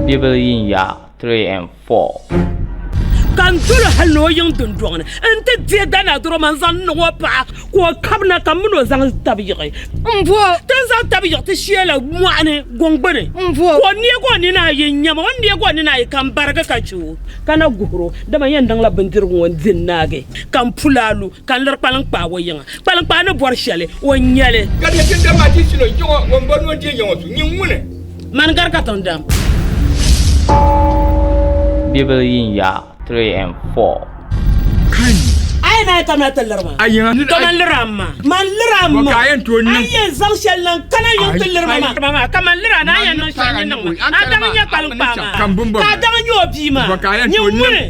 Bibil yinya 3 and 4. Ka n dol o hal ni o yiŋ dundɔŋ ni nti deei Danaduro maa n-zaŋ niŋ o paɣa ka o kabina ka m min o zaŋ tab yiɣi. Ti ni zaŋ tab yiɣi ti sheela mɔɣu ni guŋ gbini. Ka o neeg o nina ayi n-nya ma, o ni neeg o nina ayi ka m barigi ka chɛ o, ka na guhir o, dama n yɛn niŋla bindirigu ŋɔ n-di n-naagi, ka m pu la alu, ka n liri kpaliŋkpaa o yiŋa. Kpaliŋkpaa ni bɔri shɛli, o nya li. Ka di ti dama ti sino yiŋɔ ŋun bɔri ni o deei yiŋɔ su, nyin ŋuni? Mani gari ka tiŋ dam. Bibil yinya 3 and 4. A yi naai kamina ti liri ma. To man liri a ma. Man liri a ma. A yi yɛn zaŋ shɛli niŋ kana yiŋ ti liri ma maa, ka man liri a ni a yɛn niŋ shɛli ni niŋ ma. A daŋ n-nyɛ kpaliŋkpaa maa, ka a daŋ n-nyɛ o bia maa. Nyin ŋuni?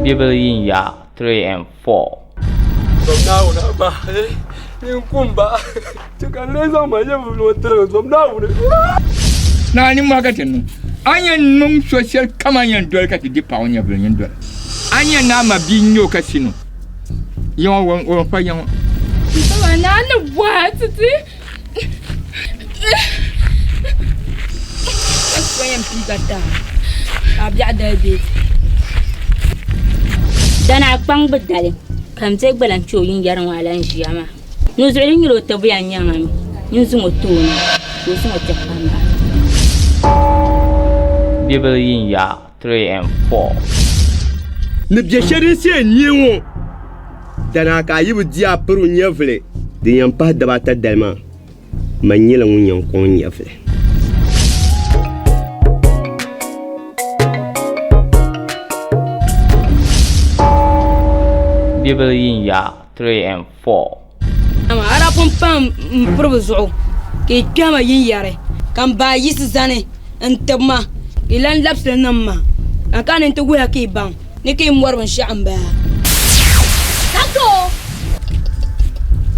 Bibil yinya 3 and 4. Zom Naawuni a ba, nyin kum ba, chɛ ka n lee zaŋ ma nyɛvili ŋɔ tiligi, zom Naawuni. Naa ni maa ka ti niŋ, a ni yɛn niŋ so shɛli kam a ni yɛn doli ka ti di paɣ o nyɛvili nyin doli. A ni yɛn ni a ma bia n-nyɛ o ka sino ya ŋɔ o pa ya ŋɔ. Baba, naa ni bɔhi a ti ti. Ka so yɛn pii ka taai ka a biɛɣu dali bee? Danaa kpaŋ bi dali ka n deei gbala n-kpe o yinyari ŋɔ a lan ʒiya maa. Nuzuɣu ni nyɛla o tabuya n-nyaŋ a mi, nyin zaŋ o ti o na ka o zaŋ o kpɛhi kpamba. Bibil yinya 3 and 4. Ni biɛ shɛli din see n-neei ŋɔ, danaa ka a yi bi di a piri o nyɛvili. Din yɛn pahi daba ata dali maa, man nyɛla ŋun yɛn kɔŋ n nyɛvili. Bibil yinya 3 and 4. Amaa a daa pun pa m piribu zuɣu ka yi kpɛhi ma yinyari, ka m ba yiɣisi zani n-tib ma, ka yi lan labisi li niŋ ma, ka n kana ni n ti wuhi a ka yi baŋ ni ka yi mɔri binshɛɣu m-bala.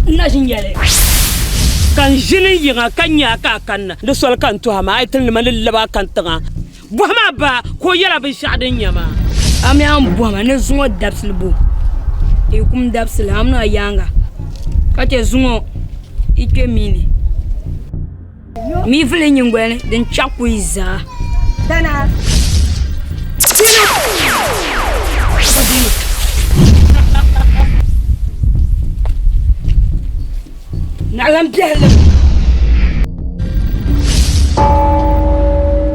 N na ʒi n-yɛli. Ka n ʒini n yiŋa ka nya a ka a kanna, di soli ka n tuhi a maa, a yi ti ni ma ni lab a kani tiŋa. Bɔhim a ba ka o yɛl a binshɛɣu din nya maa. A mi a ni bɔhi ma ni zuŋɔ dabisili bo? Yi kum dabisili, a mini a yaaŋa ka chɛ zuŋɔ yi kpe mii ni. Mi vuli nyingoli ni din chaɣ ku yi zaa. Naɣilam biɛhili.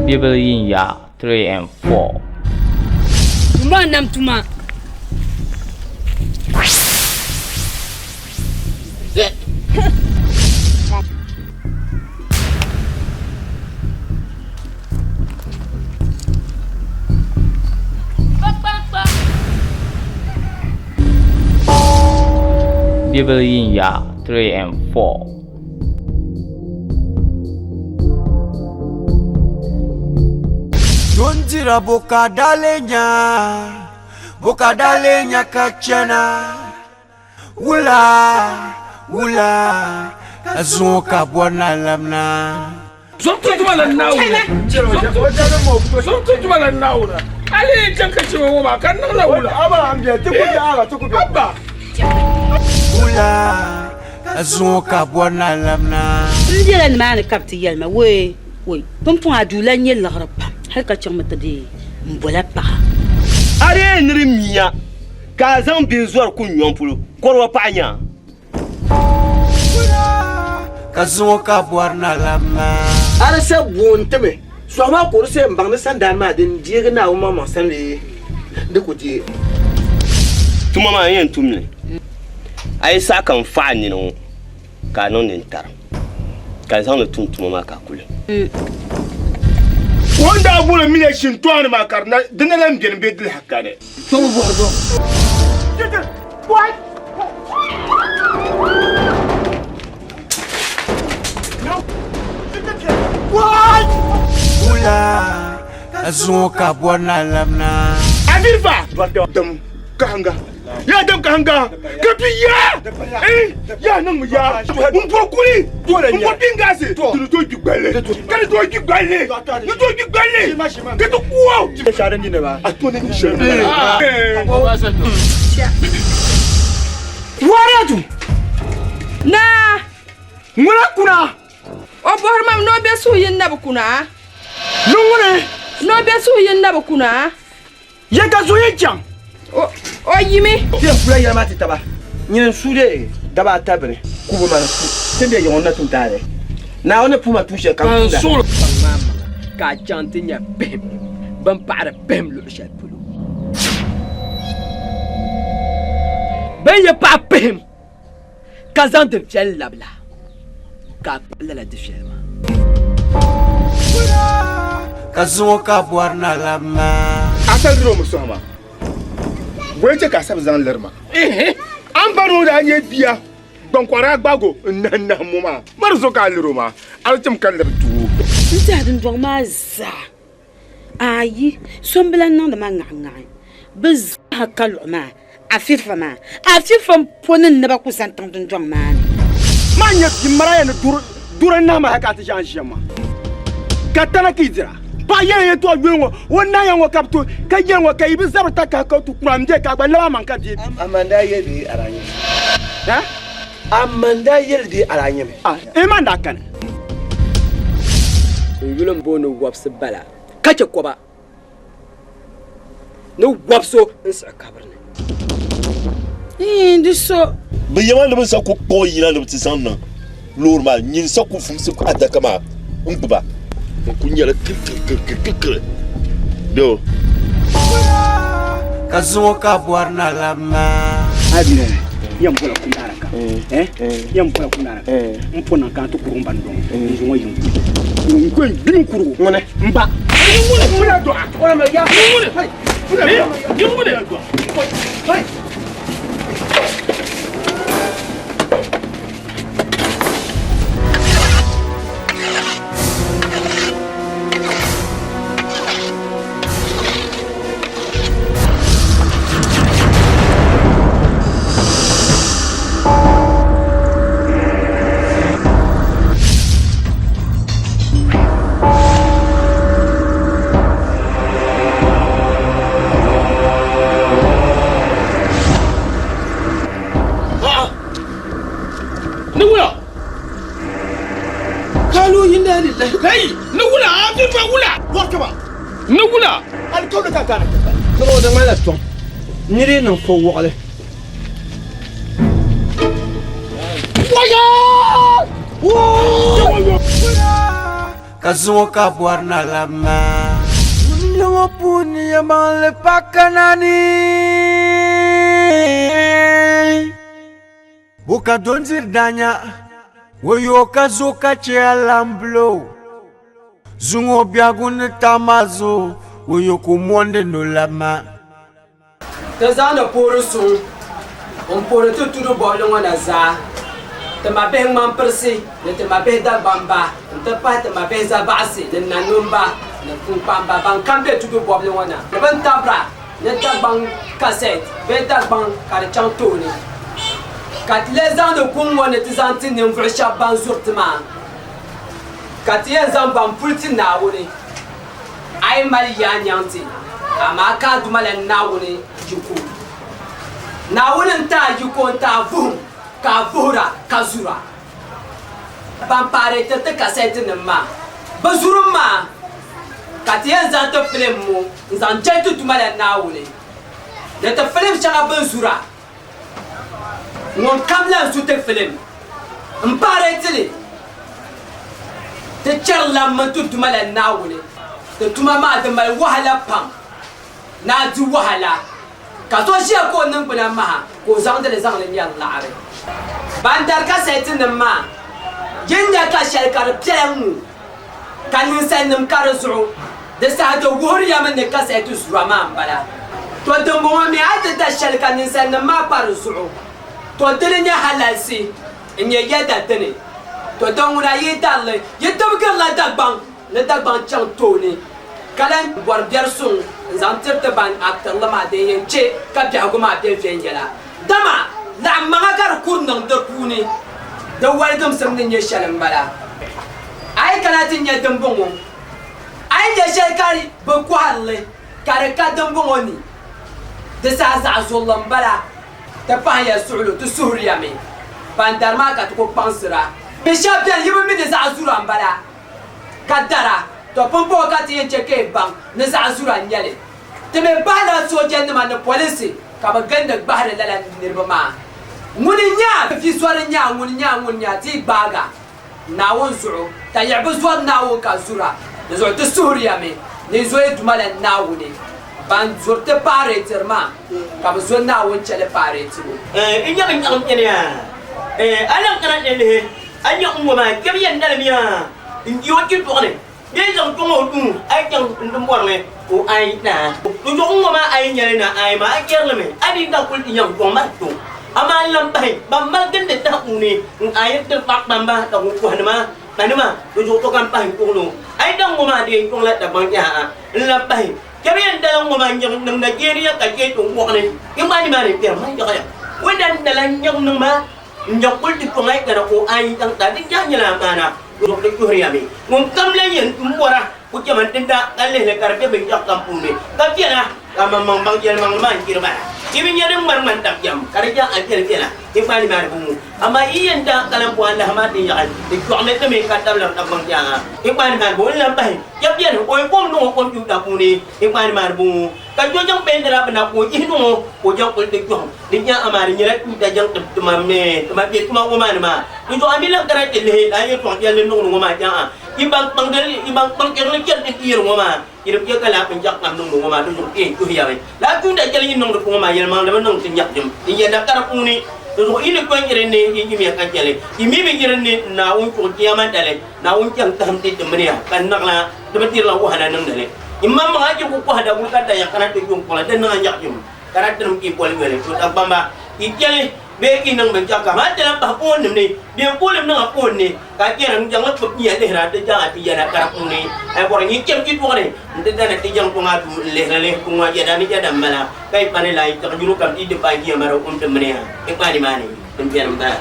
Bibil yinya 3 and 4. Tuma nam tuma. Bibil yinya 3 and 4. Dondira bokadalenya, bokadalenya kachana. Wula, wula, ka zuŋɔ ka bɔri na lamna. Zɔntu tuma la Naawuni. Zɔntu tuma la Naawuni. Ali yi chaŋ ka chɛ ŋɔ maa ka niŋ la wula. Abba. Wula, ka zuŋɔ ka bɔri na lamna. M bela nimaani ka bɛ ti yɛli ma, Wee, woi, pumpɔŋɔ a duu lan nyɛ liɣiri pam, hal ka chaŋmi ti deei m bola paɣa. A dee ni di miya ka a zaŋ bihi zɔri kuni nyɔŋ polo, kɔriwa paɣa nya a. Ka zuŋɔ ka bɔri na labi maa. A di sa bo n-ti mi sɔɣu maa ka o di sa yɛn baŋ ni sandaani maa din deegi Naawuni maŋmaŋ sani bee di ku deei. Tuma maa n yɛn tum li, a yi saɣi ka n faɣi n nini ŋɔ ka a niŋ nintari, ka n zaŋ li tum tuma maa ka a kuli. O ni daa boli Milia Shintɔɣini maa ka di na lan beni bɛ dili hakani. Wula, ka Zuŋɔ ka bɔri na labina. Aviriva! Dam kahinga. Ya dam kahinga. Ka bi ya! Eh! Ya niŋ mi ya. N bɔ kuli. N bɔ bingaasi. Di ni tooi gbi gballi. Ka di tooi gbi gballi. Ni tooi gbi gballi. Ka ti ku o. A to ni nyɛ shɛli. Wariyatu! Naa! Ŋuna kuna! O bɔhiri ma mi ni o be suhuyini na bi kuna a? Ni ŋuni? Ni o be suhuyini na bi kuna a? Ya ka suhuyin chaŋ? O yimi. Ti yɛn kula yɛla maa ti taba. Nyini n-su dee daba ata bini kubu mani su ti ni be yiŋ o ni na tum taali. Naawuni ni puhi ma tuun shɛli ka n tumda. Kpaŋ maa maŋa ka a chaŋ ti nya pihim bɛn paɣiri pihim luɣ shɛli polo. Bɛ ni yi paɣi pihim ka zaŋ di viɛli labi la, ka a kpuɣi lala di viɛli maa. Ka zuŋɔ ka bɔri na labi maa. A sa liri o mi sɔhi ma, bɔ n-chɛ ka a sa bi zaŋ liri ma? A ni ba ni o daa nyɛ bia gbaŋkɔri a gbaag o n-nahinnahi mo maa, ma di zuɣu ka a lir o maa, a di chim ka liri doo. N tɛha dundɔŋ maa zaa, ayi, so m-bi lan niŋdi ma ŋahiŋahi. Bɛ zaa ka luɣi maa. Afifa maa, Afifa m-po ni n naba ku zani tiŋ dundɔŋ maa ni. Maa nyɛ bia maraya ni duri n-nahi ma hal ka a ti ʒe a ni ʒiɛm ma, ka tana ka yi dira. Paɣa yɛla yɛtɔɣ yuli ŋɔ, o nahiya ŋɔ ka bɛ to, ka yɛli ŋɔ ka yi bi zabiri takahi ka ti kura m-be ka a gba lab amaŋ ka deei bia. Aman daa yɛli bee a daa nyɛ mi? Ha? Aman daa yɛli bee a daa nyɛ mi? Ah, eh, man daa kani. N yuli m-booni Wɔbisi Bala ka chɛ kɔba. Ni wɔb so n-siɣi kabiri ni. Iin, di so. Bɛ yɛma ni bɛ sa ku kpuɣi yina ni bɛ ti zaŋ niŋ loori maa, nyin sa ku fumsi adaka maa n-gbuba. N kul nyɛla kirikirikirikiri doo. Ka zuŋɔ ka bɔri na labi maa. A bi yɛn bɔla kundaara ka yɛn bɔla kundaara ka n po niŋ ka n ti kurugu n ba n dɔŋ n zuŋɔ yiŋ n ko n gbimi kurugu ŋuni n ba Ni wula kalu inna lillahi kai ni wula a fi fa wula warkaba ni wula alikauli ka gana ka Tɔɣɔ di ŋmanila tɔŋ niri niŋ fo wɔɣili. Ka zuŋɔ ka bɔri na labi maa. Dunia ŋɔ puuni yɛlimaŋli pa kana ni. Bo ka dondiri daanya, woyo ka zo ka chɛ alambulo. Zuŋɔ biɛhigu ni taama zuɣu, woyo ku mɔndi ni o labi maa. Ti zaŋdi puhiri suŋ m-puhiri ti tudu bɔbili ŋɔ na zaa, ti mabihi ŋmampirisi ni ti mabihi Dagbamba nti pahi ti mabihi Zabaɣisi ni Nanumba ni Kpunkpamba ban kam be tudu bɔbili ŋɔ na ni bɛ ni tabira ni Dagbaŋ kasɛt bee Dagbaŋ ka di chaŋ tooni. Ka ti lee zaŋdi kuŋ ŋɔ ni ti zaŋ ti ninvuɣ shɛb ban zuri ti maa, ka ti yɛn zaŋ ba m-puli ti Naawuni. A yi mali yaa nyaŋ ti, amaa ka a duma la Naawuni yiko. Naawuni n-ti a yiko n-ti a vuhim, ka a vuhira ka zura. Ban paari ti ti kasɛtinim maa, bɛ zurim maa ka ti yɛn zaŋ ti filim ŋɔ n-zaŋ jɛli ti duma la Naawuni ni ti filim shɛŋa bɛ ni zura. Ŋun kam lan su ti filim m-paari ti li, ti chɛri lammi ti Duuma la Naawuni. Ti tuma maa di mali wahala pam ni a di wahala, ka so ʒiya ka o niŋgbuna maha ka o zaŋdi li zaŋ li nyari laɣiri. Ban dari kasɛtinim maa yi nya ka shɛli ka di piɛla ŋ-ŋɔ ka ninsalinim ka di zuɣu, di saha di wuhiriya mi ni kasɛti zura maa m-bala. Tɔ dimbɔŋɔ mi a yi ti da shɛli ka ninsalinim maa pa di zuɣu, tɔ dini nyɛ halalisi n-nyɛ yɛda dini. Tɔ din ŋuna yi dari li, yi tibigirila Dagbaŋ ni Dagbaŋ chaŋ tooni ka. Ka lahi bɔri biɛri suŋ n-zaŋ tiri ti ban actor li maa din yɛn che ka biɛhigu maa be viɛnyɛla. Dama laɣim maŋa ka di kuri niŋ di puuni, di waligimsim ni nyɛ shɛli m-bala. A yi kana ti nya dimbɔŋɔ, a yi nya shɛli ka bɛ kɔhiri li ka di ka dimbɔŋɔ ni, di saha zaɣ zurili m-bala. Ti pahiya suɣilo, ti suhiriya mi ban dari maa ka ti ku kpaŋsira. Bɛ shɛba beni, yi bi mi ni zaɣ zura m-bala. Ka dara, tɔ pumpɔŋɔ ka ti yɛn chɛ ka yi baŋ ni zaɣ zura n-nyɛ li. Ti mi bahila soojanima ni polinsi ka bɛ gindi gbahiri lala niriba maa. Ŋuni n-nyɛ a? Vi zɔri n-nyɛ a, ŋuni n-nyɛ a, ŋuni n-nyɛ a? Ti yi gbaag a Naawuni zuɣu, ka yiɣi bi zɔri Naawuni ka zura. Di zuɣu ti suhiriya mi ni yi zo yi Duuma la Naawuni ban zuri ti paɣireetiri maa, ka bɛ zo Naawuni chɛ li paɣireetibu. N nya bɛ nyaɣim kpɛni ya, a lan kana ti lihi a nya ŋ-ŋɔ maa kpɛbu yɛn dalim ya n-di o kpitɔɣu ni bee n-zaŋ kpɛŋ o duu a yi chaŋ nti bɔri li o a yi naai. Dinzuɣu ŋ-ŋɔ maa a yi nya li na a yi maa a chɛri li mi, a di daŋ kuli ti nyaŋ kpɛŋ maa kpɛŋ. Amaa n lan pahi ban mali gindi tahi puuni n-a yi tiri paɣ kpamba ka ŋun kɔhinima kpanima, dinzuɣu sokam pahi n-kpuɣi li o. A yi daŋ ŋ-ŋɔ maa di yɛn kpɛŋ la Dagbaŋ yaha. N-lan pahi kpɛbu yɛn dala ŋ-ŋɔ maa nyaŋ niŋ Nigeria ka chɛ ti wɔɣi ni yi ŋmaai nimaani kpɛri man yaɣiya. O dan dala nyaŋ niŋ maa N-nyaŋ kuli ti kɔŋ a yi kana ka o a yi zaŋ ti a di jahi nyɛla amaana zuɣu di tuhiriya mi. Ŋun kam lan yɛn m bɔra ku chɛma n-ti da ka lihi li ka di be binshɛɣu kam puuni ka viɛla ka amaŋmaŋ baŋ yɛlimaŋli maa n-chiri ba la. Yi bi nya din ŋmari ŋmani tab jɛm ka di jahi a viɛli viɛla yi kpaai nimaani bi ŋu. Amaa yi yɛn da ka lan bo alaha maa ti yaɣi di chɔɣimi ti mi ka tabili Dagbaŋ jaaŋa yi kpaai nimaani bi ŋu. N-lan pahi shɛba beni o yi kom niŋ o kɔmputa puuni yi kpaai nimaani bi ŋu ka jo jaŋ peentira bi na ka o yihi niŋ o ka o jaŋ kuli ti chɔhim. Di nya amaa di nyɛla tuuta jaŋ tib tuma mi tuma bɛ tuma ŋɔ maa ni maa. Di zuɣu a mi lan kana ti lihi lala yɛltɔɣ viɛlli niŋdi ŋɔ maa jaŋa. Yi ban kpaŋdili, yi ban kpaŋ irili chɛri ti deeri ŋɔ maa, yi di chɛ ka lala binshɛɣu kam niŋdi ŋɔ maa, di zuɣu ti yɛn tuhi ya mi. Lala tuuta shɛli yi niŋdi ŋɔ maa yɛlimaŋli bi niŋ ti nyaɣisim, din yɛn na ka di puuni. Di zuɣu yi ni kɔŋ iri ni yi yimiya ka chɛ li, yi mi bi iri ni Naawuni chuɣu chiyaamantali, Naawuni chaŋ tahim ti ti mini ya ka naɣila di bi dirila wahala niŋdi li. Yi maŋmaŋa yi ku kɔhi daguli ka daya kana ti kpe n-kpuɣi li, di niŋ a nyaɣisim. Ka daa tirim ki boli yoli to Dagbamba yi chɛli bee yi niŋ binshɛɣu kam a ti lahi pahi foon nim ni bee foonim niŋ a foon ni ka a chɛri n jaŋli kpib nia lihiri a ti jaŋ a ti yɛla ka di puuni a yi bɔri nyin chɛm jitɔɣu ni n ti dana ti jaŋ kɔŋ a duu n lihiri li ŋ-ŋɔ yɛda ni yɛda m-bala ka yi kpa ni lahi taɣi yino kam ti yi ti paai jia mara o n-ti mini ya yi kpaai nimaani din beni m-bala.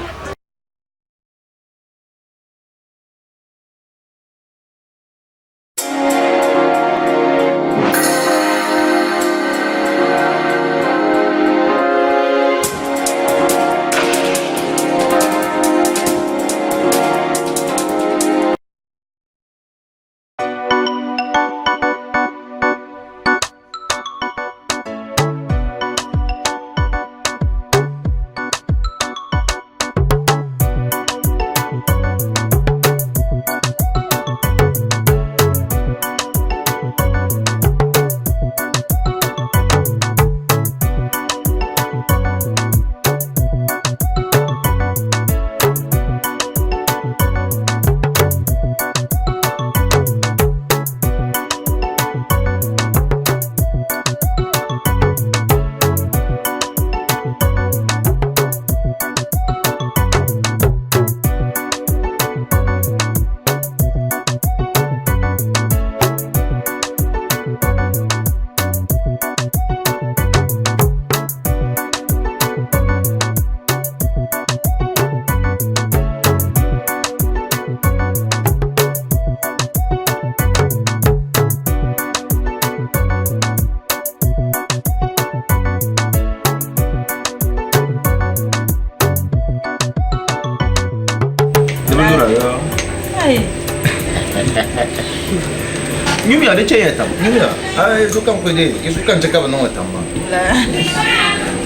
Nyumiya di chɛnya tam nyumiya ai sokam ku de sokam chɛ ka bi niŋ tam maa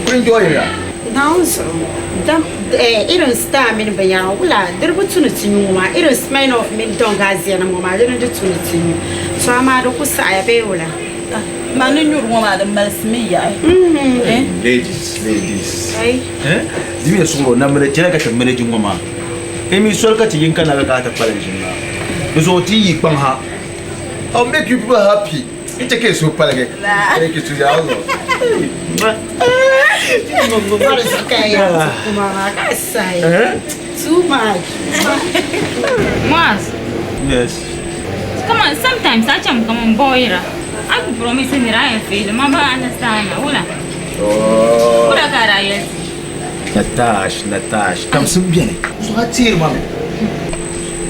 ku enjoy ya. Naawuni zuɣu dam irin star mini binyɛra wula di di bi tu ni ti nyu ŋɔ maa irin Smirnoff mini Don Garcia nim ŋɔ maa di ni di tu ni ti nyu to amaa di ku saɣiya bee wula. Ma ni nyuri ŋɔ maa di malisimi yaɣi. Ladies, ladies. Di mi suɣuro na mali chɛla ka ti manage ŋɔ maa. E mi soli ka ti yin ka na ka ti kpalim ʒini maa. Di zuɣu ti yi kpaŋ ha. I'll make you people happy. N chɛ ka yi suhu paligi. Thank you sweetheart. Too much. Moaz. Yes. Come on, sometimes a cham kaman boyira. A ku promise nira a yɛn fail ma ba understand na wula. Oh. Wula ka a daa yɛli ti? Natash, Natash, kamsim beni. Zuɣu a teeri ma mi.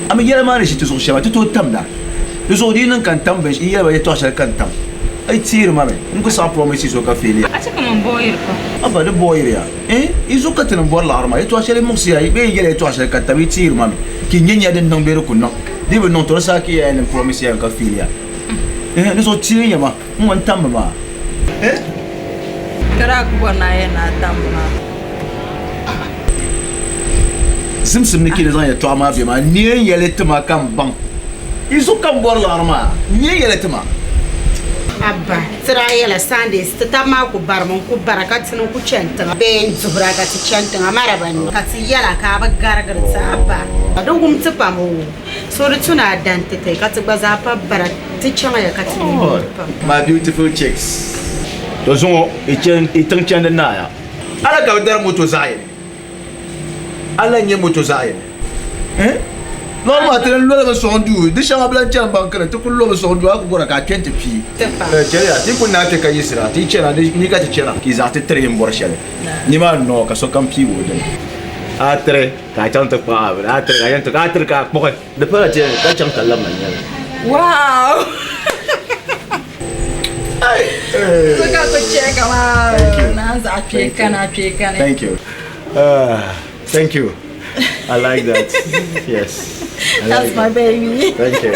A mi yɛla maa ni ʒi ti zuɣu shɛm a ti tooi tamda. Di zuɣu di yi niŋ ka n tam binshɛɣu, n yɛli ba yɛtɔɣ shɛli ka n tam. A yi teeri ma mi, n ku saɣi promise so ka fail ya. A chɛ ka man booyiri pam. Abba, di booyiri ya. Eh, yi zuɣu ka ti ni bɔri laɣiri maa. Yɛtɔɣ shɛli muɣisi ya bee yi yɛla yɛtɔɣ shɛli ka tam yi teeri ma mi. Ka yi nya nya din niŋ bee di ku niŋ. Di yi bi niŋ, tɔ di saha ka yi yɛn ni promise ya ka fail ya. Eh, di zuɣu teei ya ma, n ŋɔ n tammi maa. Eh. Ka daa ku bɔri ni a yɛn ni a tammi maa. Zimsim ni kili zaŋ yɛtɔɣa maa bɛ maa, n ni yɛn yɛli ti ma ka m baŋ. Yi zuɣu ka m bɔri liɣiri maa, n ni yɛn yɛli ti ma. Abba, ti daa yɛla Sundays ti taba maa ku barimi n-ku bara ka ti ni ku chani tiŋa bee n-duhira ka ti chani tiŋa amaa di bi niŋ ka ti yɛla ka a bi garigiri ti Abba. Di wum ti pam oo, so di tu ni a dan ti ti ka ti gba zaa pa bara ti chaŋya ka ti ni ti pam. My beautiful chicks. To zuŋɔ i tiŋ chandi naaya. Ala ka bi dari moto zaɣ yini. Ala n-nyɛ moto zaɣ yini. Eh? Lɔri maa ti ni loli mi sɔŋ duu. Di shɛŋa bi lahi chani banki ni ti kuli lomi sɔŋ duu a ku gɔra ka a kpe nti pii. Eh, chɛliya, ti ku naai kpe ka yiɣisira, ti yi chana, ni ka ti chana, ka yi zaɣ ti tiri yi ni bɔri shɛli. Nimaani nɔɔ ka sokam piigi o dini. A tiri ka a chaŋ ti kpuɣi a bini, a tiri ka a chaŋ ti, a tiri ka a kpuɣi. Di pala ti ka chaŋ ka labina nyɛli. Wow! So ka ku chɛ ka maa naan zaɣ kpee kana kpee kani. Thank you. Thank you. I like that. Yes. I That's like my that. baby. Thank you.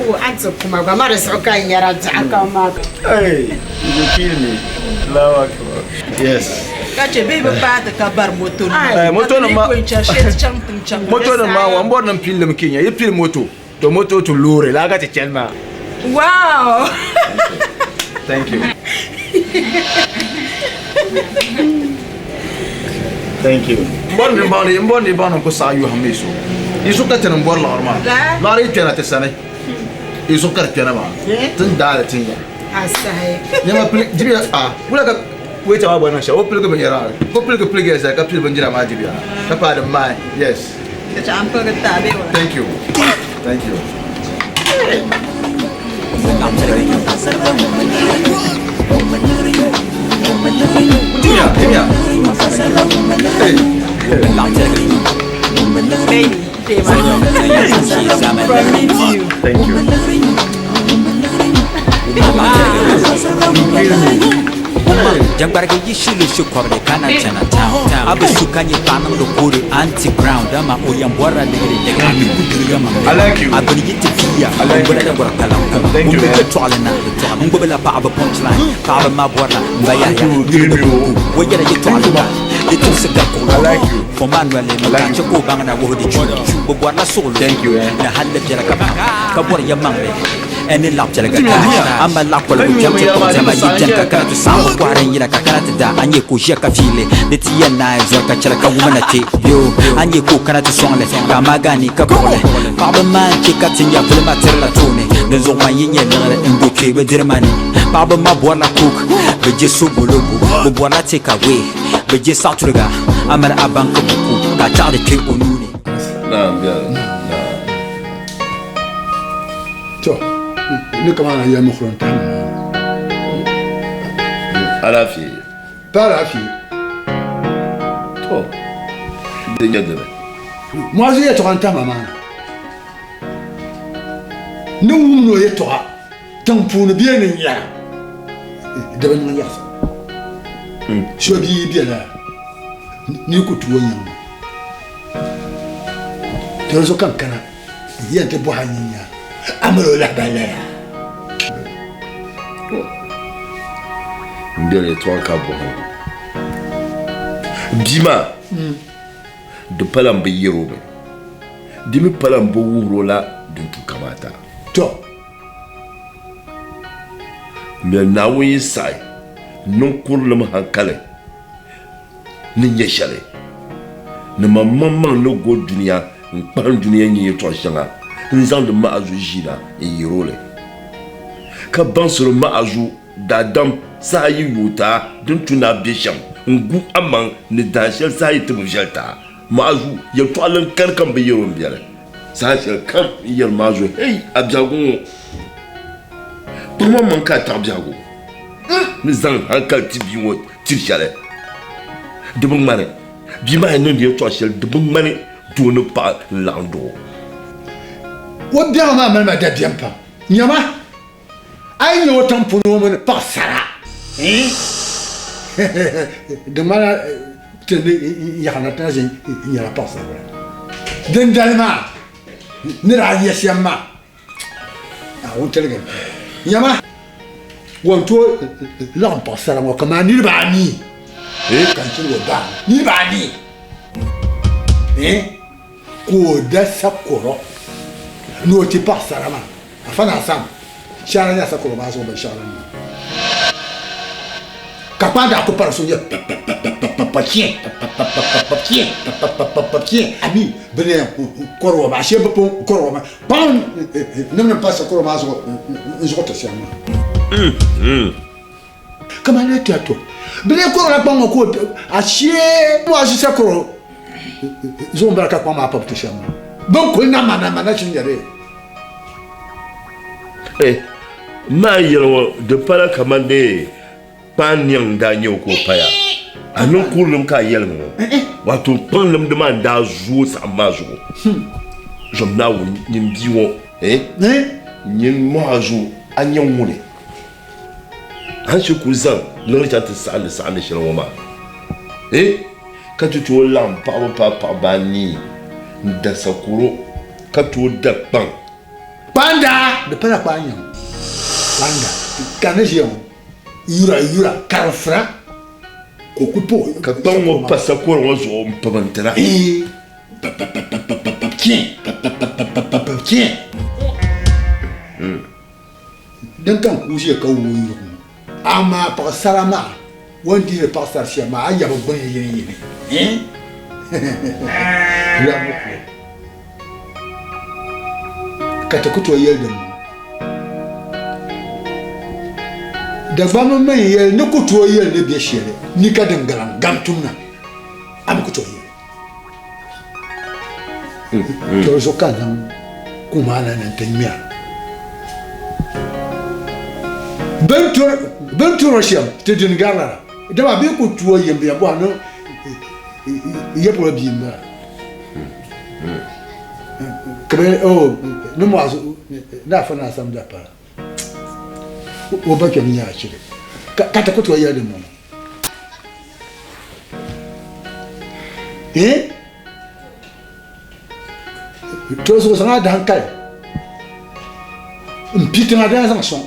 O a ti kuma gba ma di zuɣu ka n yɛra biɛɣu kam maa. Hey, you go kill me. Allahu Akbar. Yes. Ka chɛ bee bi paai ti ka bari moto nima. Eh, moto nim ma. Ka ti yi ko n-chani shee ti chaŋ tiŋ chaŋ. Moto nim maa wa n bɔri ni n pili li mi Kenya. Yi pili moto, to moto to loori laa ka ti chani maa. Wow! Thank you. Thank you. N bɔri ni n baŋ ni n bɔri ni i baŋ ni n ku saɣi yɔhim mi so. Yi zuɣu ka ti ni n bɔri liɣiri maa. Liɣiri yi kpɛna ti sani. Yi zuɣu ka di kpɛna maa. Ti ni daali ti nya. Nɛma pili dibiya a wula ka waiter maa gba niŋ shɛm o piligi binyɛra o piligi piligiya zali ka pili bindira maa dibiya ka paai di maai yes. Thank you. Thank you. Dimya, dimya. Hey. Thank you. Jangbarigi yi shili shikɔbili ka na chana town A bi su ka nyɛ paɣa niŋdi koodi anti ground Dama o yɛn bɔrila ligiri a mi ku diriga ma A bini yi ti viiya o gbula dagɔri kpalan kuma Ŋun be kpe tɔɣili na n gbubila paɣaba punchline Paɣaba maa bɔrila m ba Yahaya nyuli ni kuku O yɛla yɛtɔɣili ka di timsi gari kuɣu Fo maa noli mi ka chɛ ka o baŋ na wuhi di chu Bɛ bɔrila suɣulo ni halli biɛla ka pam ka bɔri yɛmaŋli Ni laɣ piɛliga ka a mali laɣ koligu kpɛm ti kpuɣi diɛma yi beni ka kana ti saɣim kɔhiri n-yina ka kana ti da a nya ka o ʒiya ka fiili di ti yɛn naai zɔri ka chɛli ka wuma na kpe yoo a nya ka o kana ti sɔŋ li ka a maagi a ni ka kpuɣi li paɣiba maa n-chɛ ka ti nya vuli maa tirila tooni dinzuɣu man yi nya liɣiri n-do kpe bɛ diri ma ni paɣiba maa bɔrila coke bɛ je sobolobo bɛ bɔrila take away bɛ je saɣituriga a mali a banki buku ka a chaɣ di kpe o nuu ni. Naam, biɛli. Naam. To, ni kamana yɛli mi kurin tahi maa. Alaafee. Pa alaafee. To, di nyɛ dini. Muazu yɛtɔɣa n tahi ma maa na. Ni wum ni o yɛtɔɣa tiŋ puuni bee ni n yɛra di bi niŋ yaɣisa. So bia yi bela ni ku tu o nyaŋ ma. To di zuɣu ka n kana. Yɛn ti bɔhi a nyinya, a mali o lahibali la yaa? M beli yɛtɔɣa ka bɔhi o. Bia maa, di pala m bi yɛr o mi, di mi pala m bi wuhir o la din tu kamaata. Tɔ! M beli Naawuni yi saɣi niŋ kurilim hankali ni nyɛ shɛli, ni maŋmaŋmaŋ ni go dunia n-kpahim dunia nyɛ yɛtɔɣ shɛŋa n-zaŋdi ma'azu ʒiina n-yɛr o li, ka baŋsiri ma'azu daadam saha yi yooi ti a din tu ni a be shɛm n-gu amaŋ ni dahin shɛli saha yi ti bi viɛli ti a. Ma'azu yɛtɔɣili n-kani ka m bi yɛr o m-biɛli saha shɛli kam n-yɛri ma'azu, Hei, a biɛhigu ŋɔ! Kpaŋ maŋ ka a taɣi biɛhigu ni zaŋ hankali ti bia ŋɔ tiri shɛli di bi ŋmani. Bia maa yi niŋdi yɛltɔɣa shɛli di bi ŋmani doo ni paɣa n-laɣim duɣi o. O biɛhigu maa mali ma dabiɛm pam. Nyama, a yi nya o tiŋ puuni o mini paɣisara, di ŋmanila ti ni yaɣi na ti na ʒin nyɛla paɣisaribila. Dindali maa ni daa nya shɛm maa, Naawuni tiligi nyama o ni tooi laɣim paɣisara ŋɔ kamani niriba anii ka n chirigi o baa niriba anii ka o da sakɔro ni o ti paɣisara maa afa naa sam shɛhira nyɛla sakɔro maa zuɣu binshɛɣu din niŋ ka kpaa daa ku pari so nyɛ pa-pa-pa-pa-pa-pa-pa-chɛ pa-pa-pa-pa-pa-pa-chɛ pa-pa-pa-pa-pa-chɛ a mi bɛ ni yɛn kɔri o maa shee bɛ pun kɔri o maa paɣa nim ni pa sakɔro maa zuɣu n zuɣu ti shɛm maa kamani ne tiya to bɛ lee kɔri o la kpaŋ ŋɔ ka o a shee a ʒi sakɔro zuɣu n bala ka kpaŋ maa pa bi ti shɛm maa bɛ ni kuli na ma na ma na shini nyɛ di Eh, maa yɛli ŋɔ di pala kamani dee Kpaan niɛŋ n-daa nyɛ o ka o paya. A niŋ kurilim ka a yɛli ma ŋɔ, wato kpaŋ nimdi maa n-daa zooi saɣim maa zuɣu. Zom Naawuni nyin bia ŋɔ, eh, nyin Muazu a nyɛ ŋuni? A ni shiri kul zaŋ liɣiri chaŋ ti saɣindi saɣindi shɛli ŋɔ maa, eh, ka ti tooi laɣim paɣiba paai paɣiba anii n-da sakoro ka tooi da kpaŋ. Kpaanda! Di pala kpaan nyaŋ. Kpaanda ka ni ʒiya ŋɔ. Yura yura karinfira ka o ku pa o Ka kpaŋ ŋɔ pa sakɔri ŋɔ zuɣu m-pab n-tira. Din ka n ku ʒiya ka wuhi yurigu ŋɔ, amaa paɣisara maa o ni dihiri paɣisari shɛm maa, a yabi gbuni yini yini. Ka ti ku tooi yɛli din ŋɔ. Dagbamba mi yɛli ni ku tooi yɛli ni bɛ shɛli ni ka din galiŋ gam tum na, a mi ku tooi yɛli. To di zuɣu ka n zaŋ kum maa na ni n ti ŋmɛra. Bɛ ni turi o shɛm ti dini gari lala, dama bɛ ku tooi yɛn bɛ yɛn bɔhi ni ya polo bia m-bala. Kamani oh ni mɔɣu ni afa ni asam daa pala o ba kpɛm nyɛ achili ka ti ku tooi yɛli din bɔŋɔ eh to zuɣu zaŋ a dahankali n pi tiŋa daa zaŋ sɔŋ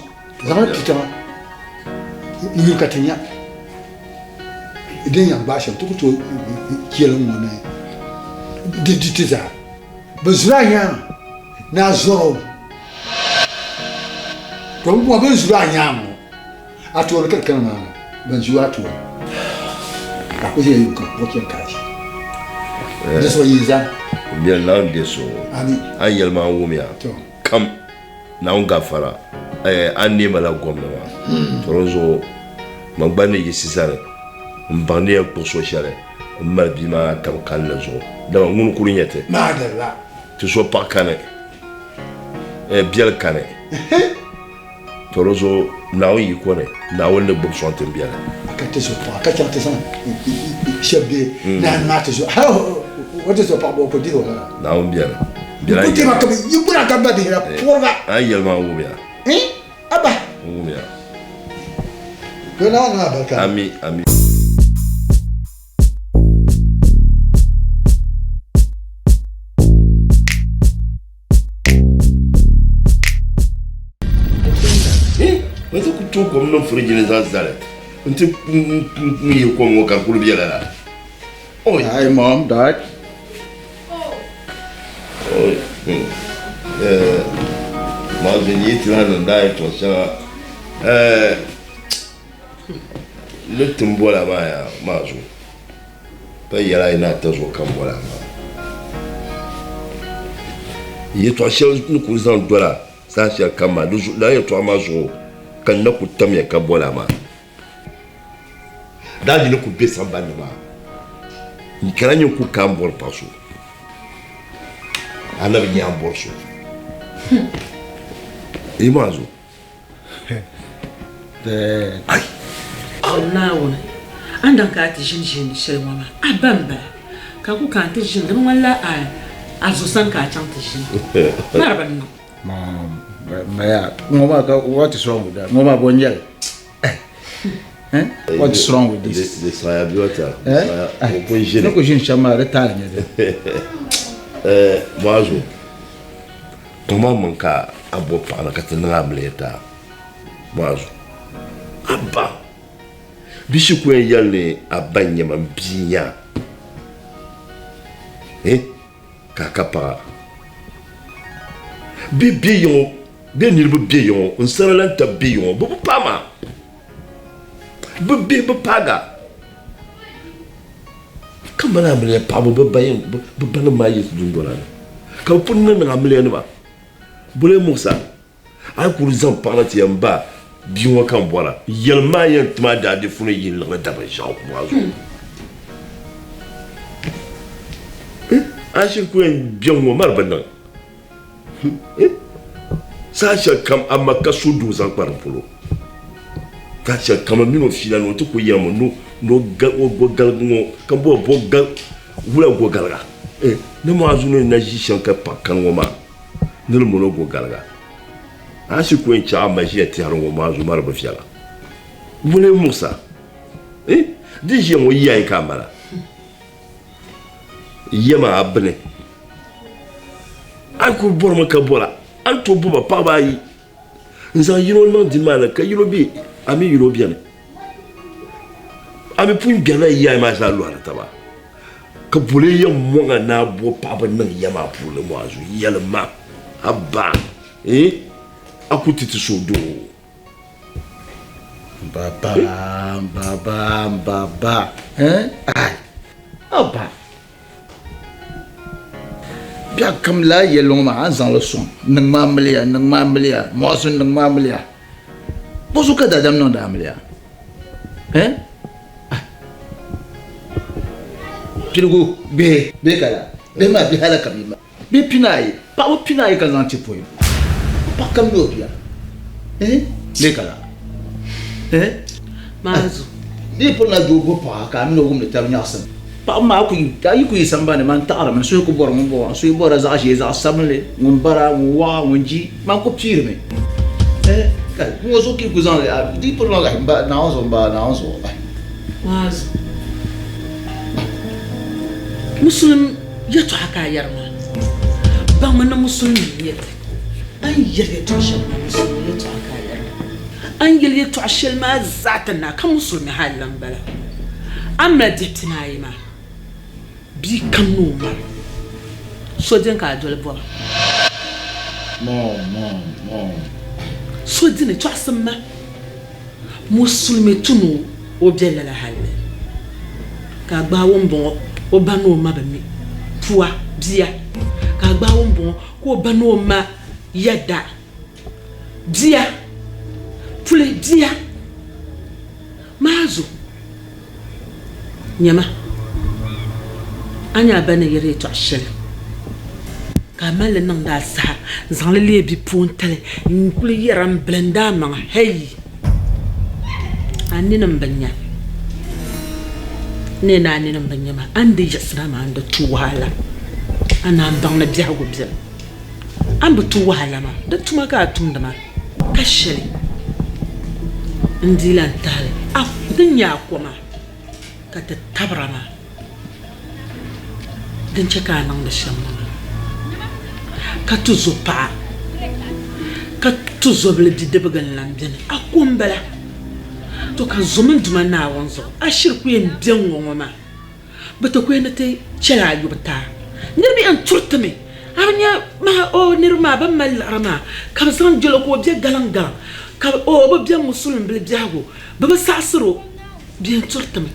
zaŋ pi tiŋa n yuli ka ti nya din yɛn gbaai shɛm ti ku tooi yɛli ŋ-ŋɔ ni di di ti zaa. Bɛ zuri a nyaaŋa ni a zɔr o. To m bɔhi bɛ ni zuri a nyaaŋa ŋɔ, a tooni kirikiri maa ni bɛn zu a tooni, ka a ku ʒiya yuŋ kam ka o chani ka a ʒi. Di zuɣu yi zani. M biɛli Naawuni deei so ŋɔ. A ni yɛli ma n wumya kam. Naawuni gafara a ni neei ma la gomna maa. To di zuɣu man gba ni yiɣisi zani m-baŋ ni yɛn kpuɣi so shɛli m-mali bia maa tam kalinli zuɣu, dama ŋuni kuli nyɛ ti. Ti so paɣa kani, biɛli kani. To di zuɣu Naawuni yiko ni Naawuni ni gbubi sɔŋ ti m biɛli. Ka ti zo paɣa ka chaŋ ti zaŋ shɛba bɛ naani maa ti zo hali o ti zo paɣa bɔ o ku dihi o lala. Naawuni biɛni. N ku tema ka bɛ yi gbuna ka ba dihira puriga. A yɛli maa wumiya. Abba. N wumiya. To Naawuni niŋ alibarika. Ami, ami. N ti ku tooi kom niŋ firiji ni zaŋ zali n ti yi kom ŋɔ ka di kuli be lala. Hi mom, dad. Maa zuɣu yi ti lahi niŋ daa yɛltɔɣa shɛŋa ni ti ni boli a maa yaa maa zuɣu pa yɛli a yi ni a ta zuɣu ka n boli a maa. Yɛltɔɣa shɛli ni kuli zaŋ dola saha shɛli kam maa lala yɛltɔɣa maa zuɣu ka n na kuli tamya ka boli a maa. Daadii ni kuli be sambani ni maa n kana nyini kuli ka n bɔri paɣa so a na bi nya n bɔri so yi maa zuɣu. Ai! Naawuni, a ni daŋ ka a ti ʒini ʒiini shɛli ŋɔ maa, a ba m-bala, ka ku ka a ti ʒini, di bi ŋmanila a zo sani ka a chaŋ ti ʒini. Mari bi niŋ. Maya, ŋɔ maa ka what is wrong with that? Ŋɔ maa bɔ n-nyɛ li? Eh? What is wrong with this? Di saɣiya biɔta. Eh? O pun ʒini. Ni ku ʒini shɛm maa, di taali n-nyɛ di. Eh, Muazu, kpaŋmaŋ maŋ ka a bo paɣa na ka ti niŋ amiliya ti a. Muazu, a ba bi shi ku yɛn yɛli ni a ba n-nyɛ ma, m bia n-nyɛ a. Eh? Ka a ka paɣa. Bɛ be yiŋɔ, bɛ niriba be yiŋɔ, n sara lan tab be yiŋɔ, bɛ bi paai ma. Bɛ bihi bi paaga. Ka mali amiliya paɣibu bɛ ba yɛn, bɛ banim maa yi dundɔna ni, ka bɛ pun niŋ niŋ amiliyanima. Bole Musa, a yi kuli zaŋ paɣa na ti yɛn ba bia ŋɔ ka n bɔra, yɛlim ma a yɛn tim a daadifu ni yihi liɣiri dabiri ʒiɛɣu maa zuɣu. A shiri ku yɛn bɛ ŋ-ŋɔ mari bi niŋ. Saha shɛli kam a ma ka so doo zaŋ kpa di polo. Saha shɛli kam a mini o fiila ni o ti ku yɛlimi ni o go galigi ŋɔ ka bɔri bɔ gal wula go galiga. Ni maa zuɣu ni na ʒi shɛm ka paɣa kani ŋɔ maa ni di mini o go galiga. A shiri ku yɛn chaɣ a ma ʒiya tɛhiri ŋɔ maa zuɣu mari bi viɛla. Wula n-muɣis a? Di ʒiya ŋɔ yaai ka a mala. Yɛma a bini. A kuli bɔrimi ka bɔra, a ni tooi bo ba paɣaba ayi n-zaŋ yino niŋ dini maa ni ka yino be a mi yino beni. A mi pun gbɛrila yi yaai maa zaa lɔhiri taba ka boli yɛn mɔŋ a ni a bo paɣaba niŋ ya maa puuni Muazu yɛlima a ba a ku ti ti suhudoo. Baba, baba, baba, eh? Ai, aba. Biɛɣu kam laa yɛlli ŋɔ maa a ni zaŋ li sɔŋ niŋ ma amiliya, niŋ ma amiliya, mɔɣisi niŋ ma amiliya. Bɔzuɣu ka daadam niŋdi amiliya? Eh? Piligu bihi bee ka laa? Bihi maa bihi hala ka bɛ yi Bihi pinaayi, paɣaba pinaayi ka zaŋ ti pɔi. Paɣa kam ni o bia. Eh, lee ka la. Eh? Maazu. Di pun na doo bo paɣa ka a mini o wumdi tab nyaɣisim. Paɣaba maa ku yi, a yi ku yi sambani man taɣirimi, n suhu ku bɔri ŋun bɔŋɔ, n suhu bɔrila zaɣ ʒee, zaɣ sabinli, ŋun bara, ŋun waɣa, ŋun ji, man ku piirimi. Eh, kai, ŋɔ zuɣu ka yi ku zaŋ li, a di pun na, m ba, Naawuni zuɣu, m ba, Naawuni zuɣu. Maazu. Musulim yɛtɔɣa ka a yɛri maa, baŋmi ni musulimi n-nyɛ ti. A ni yɛli yɛtɔɣ shɛli maa, musulimi yɛtɔɣa ka a yɛri maa. A ni yɛli yɛtɔɣ shɛli maa zaa ti naai, ka musulimi hal la m-bala. A ni mali bihi pinaayi maa, bia kam ni o mali so dini ka a doli bɔba. So dini, tɔɣisim ma. Musulimi tu ni o be lala halli ka a gbaai o m-bɔŋɔ o ba ni o ma bi mi pua bia ka a gbaai o m-bɔŋɔ ka o ba ni o ma yɛda bia puli bia maa zo Nyama, a nya a ba ni yɛri yɛtɔɣ shɛli, ka a mal li niŋdi a saha n-zaŋ li leei bipuɣintali n-kul yɛra m-bilindi amaŋa, Hɛi! A nini m-bi nya. N ni yɛn ni a nini m-bi nya maa, a ni di yiɣisira maa n-di tu wahala. A naan baŋ ni biɛhigu beni. A ni bi tu wahala maa, di tuma ka a tumdi maa. Ka shɛli n-dii lan tahili a din nyɛ a koma ka ti tabira maa, din chɛ ka a niŋdi shɛm ŋɔ maa, ka ti zo paɣa, ka ti zobili bidibiga n-lan beni, a ko m-bala. To ka zo mini Duuma Naawuni zuɣu, a shiri ku yɛn be ŋ-ŋɔ ŋɔ maa. Bɛ ti ku yɛn ni ti chɛl a yubu taai. Niriba yɛn turi ti mi. A bi nya maa, o, niriba maa bɛ ni mali liɣiri maa, ka bɛ zaŋ jɛl o ka o be galiŋgaliŋ, ka o, o bi be musulimbili biɛhigu, bɛ bi saɣisir o. Bɛ yɛn turi ti mi.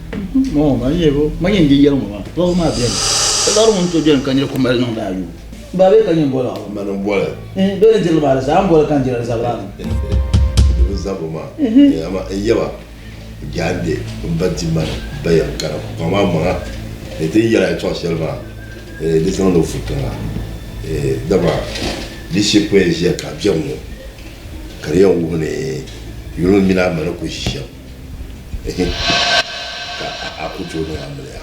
Ŋɔ maa nyɛ bɔ? Man yɛn di yɛli ŋɔ maa, liɣiri maa beni. Ka liɣiri ŋun tooi beni ka nira ku mali niŋdi a yubu. M ba, bee ka nyini boli a? Mani m-boli. Bee ni dirili maa di zaa, a ni boli ka n diri di zabiri a ni. Di bi zabiri maa. Amaa n yaba. Jaande n ba di mani ba yɛn karim kpaŋ maa maŋa ni ti yɛla yɛltɔɣa shɛli maa di zaŋdi o futiŋa dama di shiri ku yɛn ʒiya ka a biɛri ŋɔ ka di yɛn wuhi ni Yuli mini a ma ni ku ʒi shɛm, ka a ku tooi niŋ amiliya.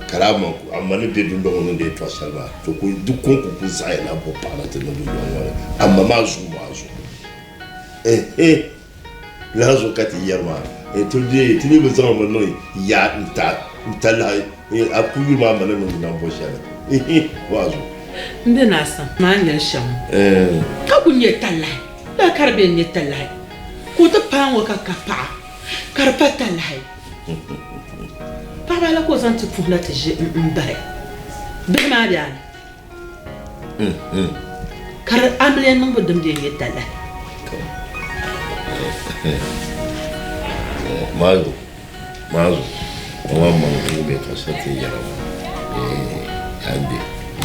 Ka daa ma a ma ni be dundɔŋ ŋɔ ni yɛtɔɣ shɛli maa, to di kɔŋko ku zaɣiya ni a bo paɣa na ti niŋ dundɔŋ ŋɔ ni a ma maa zuɣu maa zuɣu. Ɛhɛ! Lala zuɣu ka ti yɛri maa, ti dee ti mi bi zaŋ mi niŋ yaa n-talahi a ku yuli maa ma ni niŋdi nambo shɛli. Ɛhɛ! Waazu. M be naa sani maa n-yɛli shɛm ŋɔ, ka ku nyɛ talahi. Lala ka di be n-nyɛ talahi ka o ti paai ŋɔ ka ka paɣa ka di pa talahi. Paɣaba la ka o zaŋ ti puhi na ti ʒi m-bahi bihi maa bɛ a ni ka di amiliya niŋbu din be n-nyɛ talahi. Maazu, maazu, o maa maŋ n-wum yɛtɔɣ shɛli ti ni yɛra maa. Ande,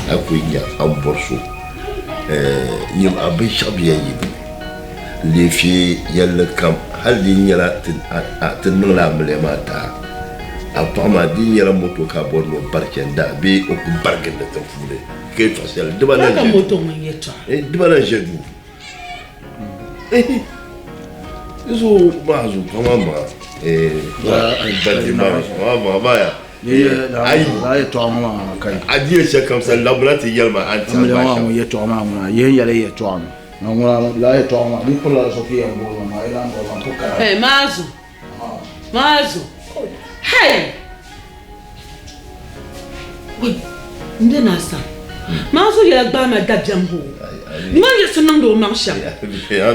a ku nya a ni bɔri so, nyam a binshɛɣu bi yɛn yi di ni. Leefi yɛlli kam, hal di yi nyɛla ti niŋla amiliya maa daa, a paɣa maa di yi nyɛla moto ka a bɔri ni o bari chani daa bee o ku bari gindi tiŋ puuni ka yɛtɔɣ shɛli, di ba lan ʒe duu. Di zuɣu maa zuɣu paɣa maa maŋa, bandi maa maŋa maa ya. A di yɛli shɛli kam sani labina ti yɛli ma a ni tɛhi maa shɛm. Yɛtɔɣa maa ŋuna yihi yɛli yɛtɔɣa mi. Na ŋuna lala yɛtɔɣa maa di pirila so ka yɛn boli maa yi lan boli maa ku kana. Hey, Maazu, Maazu, hey! Wai, n be naa sani. Maazu yɛla gbaai ma dabiɛm hoo. Ŋɔ yiɣisi niŋdi o maŋ shɛm.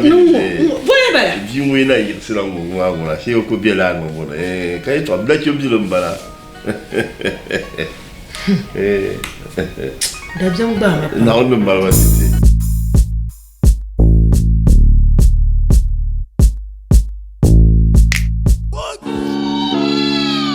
Ni ŋɔ, ŋɔ, voya bala. Bia ŋɔ yi na yiɣisila ŋɔ maa ŋuna shee o ku be laa ŋɔ ŋuna ka yɛtɔɣa nachimbili m-bala. Dabiɛm gbaai ma pam. Naawuni ni mali ma ti ti.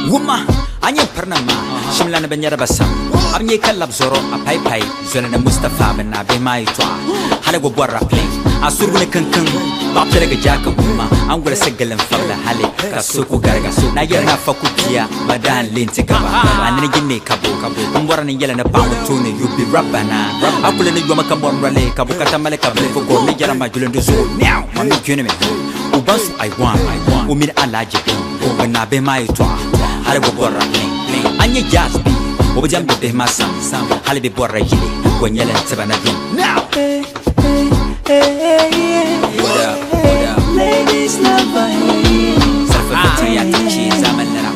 Wumma, a nyɛ pirina maa, shimlana bi nyɛri ba sam. A bi nyɛ ka lab zɔro a pai pai zoli ni Mustapha bi naa bihi maa yɛtɔɣa. Hali gba bɔrila plane, a surugu ni kinkiŋ, baɣa piɛligi jaaka wumma, a ni wolisi gili n-fabila hali ka so ku gariga. Na yɛri ni a fa ku bia ba daa n-le nti gaba, a nini yi ne ka bo. M bɔri ni n yɛli ni paɣa ŋɔ tooni you be Rabbana. A kuli ni yomi ka mɔri noli ka bukata mali ka bilifu ka o mi yɛra ma juli di zuɣu meow, ma mi junimi. O ba su Aiwan, o mini Alhaji Bin, bɛ naa bihi maa yɛtɔɣa, hali bɛ bɔrila bling. A nya Jazz B, o bi diɛmdi bihi maa sam, hali bɛ bɔrila yili, o nyɛla n tiba na yuŋ. Hold up, hold up. Sarfa fitiri ya ti chi zamani nira.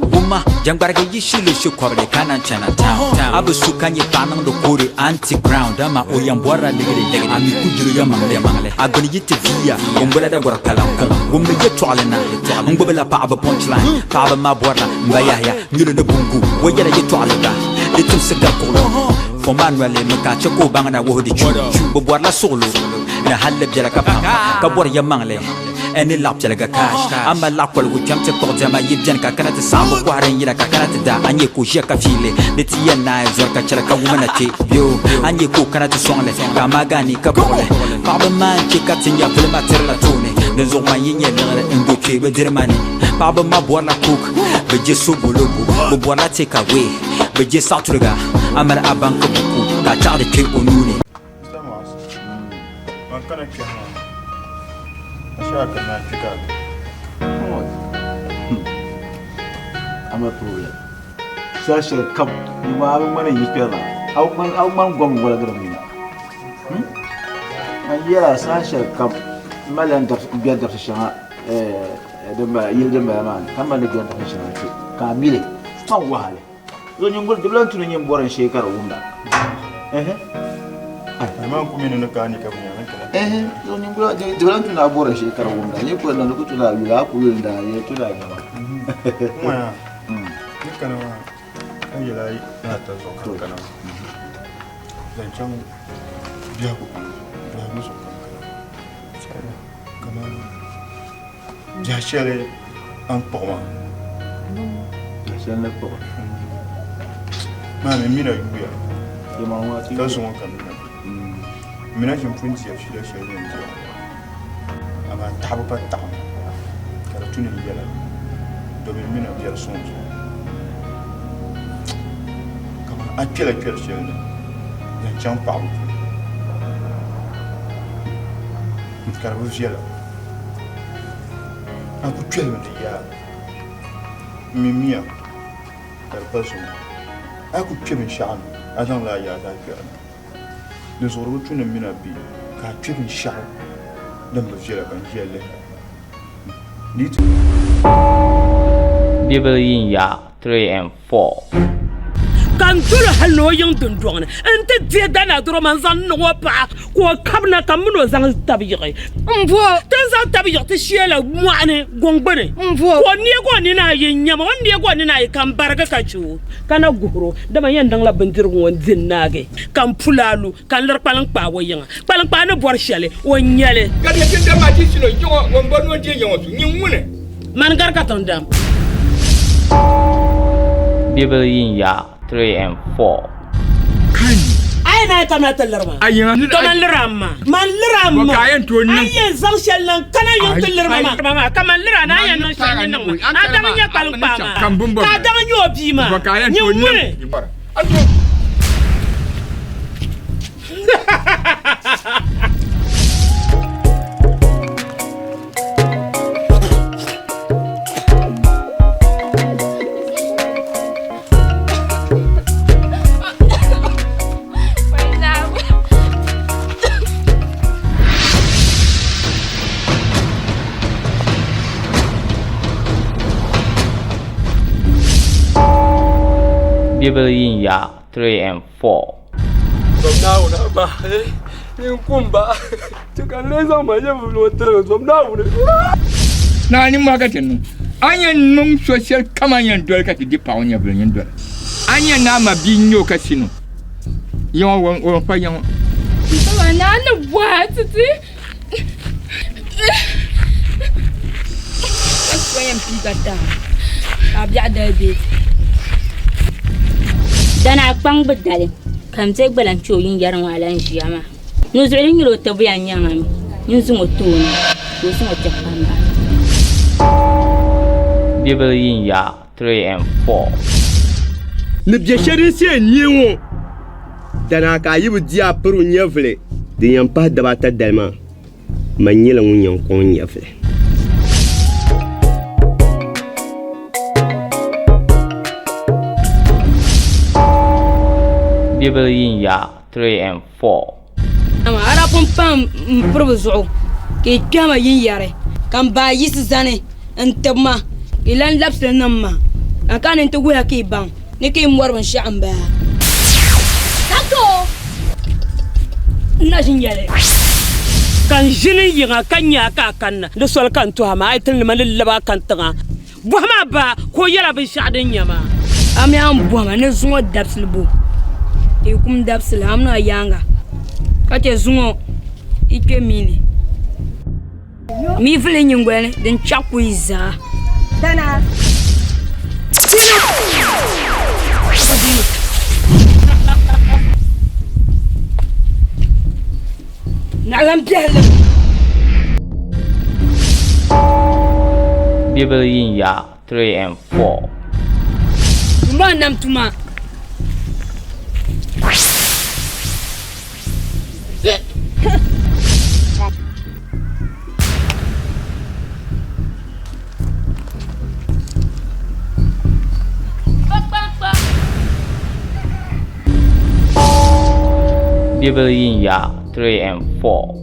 Wumma jangbarigi yi shili shikɔbili ka na chana town. A bi su ka nyɛ paɣa niŋdi koori anti ground dama o yɛn bɔrila ligiri a mi ku jiri yɛmaŋli. A gbuni yi ti viiya o ni bɔla dagɔri kpalan kuŋ. Wummi yɛtɔɣili na n gbubila paɣaba punchline. Paɣaba maa bɔrila m ba Yahaya nyuli ni bungu. O yɛla yɛtɔɣili gba di timsi gari kuɣili. Fo maa noli mi ka a chɛ ka o baŋ na wuhi di chu. Bɛ bɔrila suɣilo ni halli biɛla ka pam ka bɔri yɛmaŋli. Ni laɣ piɛliga cash. A mali laɣ koligu kpɛm ti kpuɣi diɛma yi beni ka kana ti saɣim bɛ kɔhiri n yina ka kana ti da. A nya ka o ʒiya ka fiili ni ti yɛn naai zɔri ka chɛli ka wumi na kpe bɛ o. A nya ka o kana ti sɔŋ li ka a maagi a ni ka buɣi li. Paɣaba maa n-chɛ ka ti nya vuli maa tirila tooni. Dinzuɣu man yi nya liɣiri n-do kpe bɛ diri ma ni. Paɣaba maa bɔrila coke, bɛ je sobolobo, bɛ bɔrila take away, bɛ je saɣituriga. A mali a banki buku ka a chaɣiri kpe o nuu ni. Mr. Moss, man kana kpɛhi maa, a shɛba ka naa kpi ka a be. Ama problem. Saha shɛli kam ni maa a bi ŋmani yi kpɛri na, a bi ŋmani gom waligiri mi na. Man yɛla saha shɛli kam m malila n gbɛri dabisi shɛŋa yili din bala maa ni ka mali ni gbɛri dabisi shɛŋa kpɛ ka a mi li man wahi li. Zo nyingoli di bi lan tu ni nyin bɔri n-shee ka di wumda. Ɛhɛ. Amaa n ku mi ni ni ka a ni ka bɛ nya ni kana. Ɛhɛ. Zo nyingoli di bi lan tu ni a bɔri n-shee ka di wumda. Nyin ku yɛli ni ku tu ni a yuli a ku yuli n-daa yɛli tu ni a nyama. Ŋɔya, ni kana maa ka yɛl a ni ata zuɣu ka n kana maa. Zaŋ chaŋ biɛhigu biɛhigu zuɣu ka n kana. Kaman biɛhi shɛli a ni kpuɣi maa. Biɛhi shɛli ni kpuɣi. Maa mi mina yuuya. Ka zuŋɔ ka mina. Mina ʒini pun diya fiila shɛli yɛn diya amaa taɣibu pa taɣim ka di tu ni n yɛla domin mina biɛri suŋ zuɣu kaman a kpɛla kpɛri shɛli ni zaŋ chaŋ paɣibu polo ka di bi viɛla a ku kpɛlimi di yaa m mi miya ka di pa zuŋɔ a ku kpe binshɛɣu ni a zaŋla a yaa zaa kpɛri ni. Di zuɣu di bi tu ni m mini a be ka a kpe binshɛɣu din bi viɛla ka n ʒiya lihira. Di yi ti. Bibil yinya 3 and 4. Ka n dol o hal ni o yiŋ dundɔŋ ni nti deei Danaduro maa n-zaŋ niŋ o paɣa ka o kabina ka m min o zaŋ tab yiɣi. M-bo. Ti ni zaŋ tab yiɣi ti sheela mɔɣu ni guŋ gbini. M-bo. Ka o neeg o nina ayi n-nya ma, o ni neeg o nina ayi ka m barigi ka chɛ o. Ka na guhir o, dama n yɛn niŋla bindirigu ŋɔ n-di n-naagi, ka m pu la alu, ka n liri kpaliŋkpaa o yiŋa. Kpaliŋkpaa ni bɔri shɛli, o nya li. Ka di ti dama ti sino yiŋɔ ŋun bɔri ni o deei yiŋɔ su, nyin ŋuni? Mani gari ka tiŋ dam. Bibil yinya 3 and 4. A yi naai kamina ti liri ma. A yiŋa. To man liri a ma. Man liri a ma. Ka a yɛn tooi niŋ. A yɛn zaŋ shɛli niŋ kana yiŋ ti liri ma maa. Ka man liri a ni a yɛn niŋ shɛli ni niŋ ma. A daŋ n-nyɛ kpaliŋkpaa maa. Ka a daŋ n-nyɛ o bia maa. Nyin ŋuni? Bibil yinya 3 and 4. Zom Naawuni Abba, nyin kumba, ti ka n lee zaŋ ma nyɛvili ŋɔ tiligi zom Naawuni. Naa ni maa ka ti niŋ. A ni yɛn niŋ so shɛli kam a ni yɛn doli ka ti di paɣ o nyɛvili nyin doli. A ni yɛn ni a ma bia n-nyɛ o ka sino yiŋɔ o pa yiŋɔ. Baba, naa ni bɔhi a ti ti. Ka so yɛn pii ka taai ka a biɛɣu dali bee? Danaa kpaŋ bi dali ka n bɛ gba lan kpe o yinyari ŋɔ a lan ʒiya maa. Nuzuɣu din nyɛla o tabuya n-nyaŋ a mi, nyin zaŋ o ti o ni ka o zaŋ o kpɛhi kpamba. Bibil yinya 3 and 4. Ni biɛ shɛli din seei n-neei ŋɔ, danaa ka a yi bi di a piri o nyɛvili din yɛn pahi daba ata dali maa, man nyɛla ŋun yɛn kɔŋ n nyɛvili. Bibil yinya 3 and 4. Amaa a daa pun pam m piribu zuɣu ka yi kpɛhi ma yinyari, ka m baai yiɣisi zani n-tib ma, ka yi lan labisi li niŋ ma, ka n kana ni n ti wuhi a ka yi baŋ ni ka yi mɔri binshɛɣu m-bala. N na ʒi n-yɛli. Ka n ʒini n yiŋa ka nya a ka a kanna, di soli ka n tuhi a maa, a yi ti ni ma ni lab a kan tiŋa. Bɔhim a ba ka o yɛl a binshɛɣu din nya maa. A mi a ni bɔhi ma ni zuŋɔ dabisili bo? Yi kum dabisili, a mini a yaaŋa ka chɛ zuŋɔ yi kpe mii ni. Mi vili nyiŋgoli ni din chaɣ ku yi zaa. Naɣilam biɛhili. Bibil yinya 3 and 4. Tuumba n-nam tuma. Bibil yinya 3 and 4.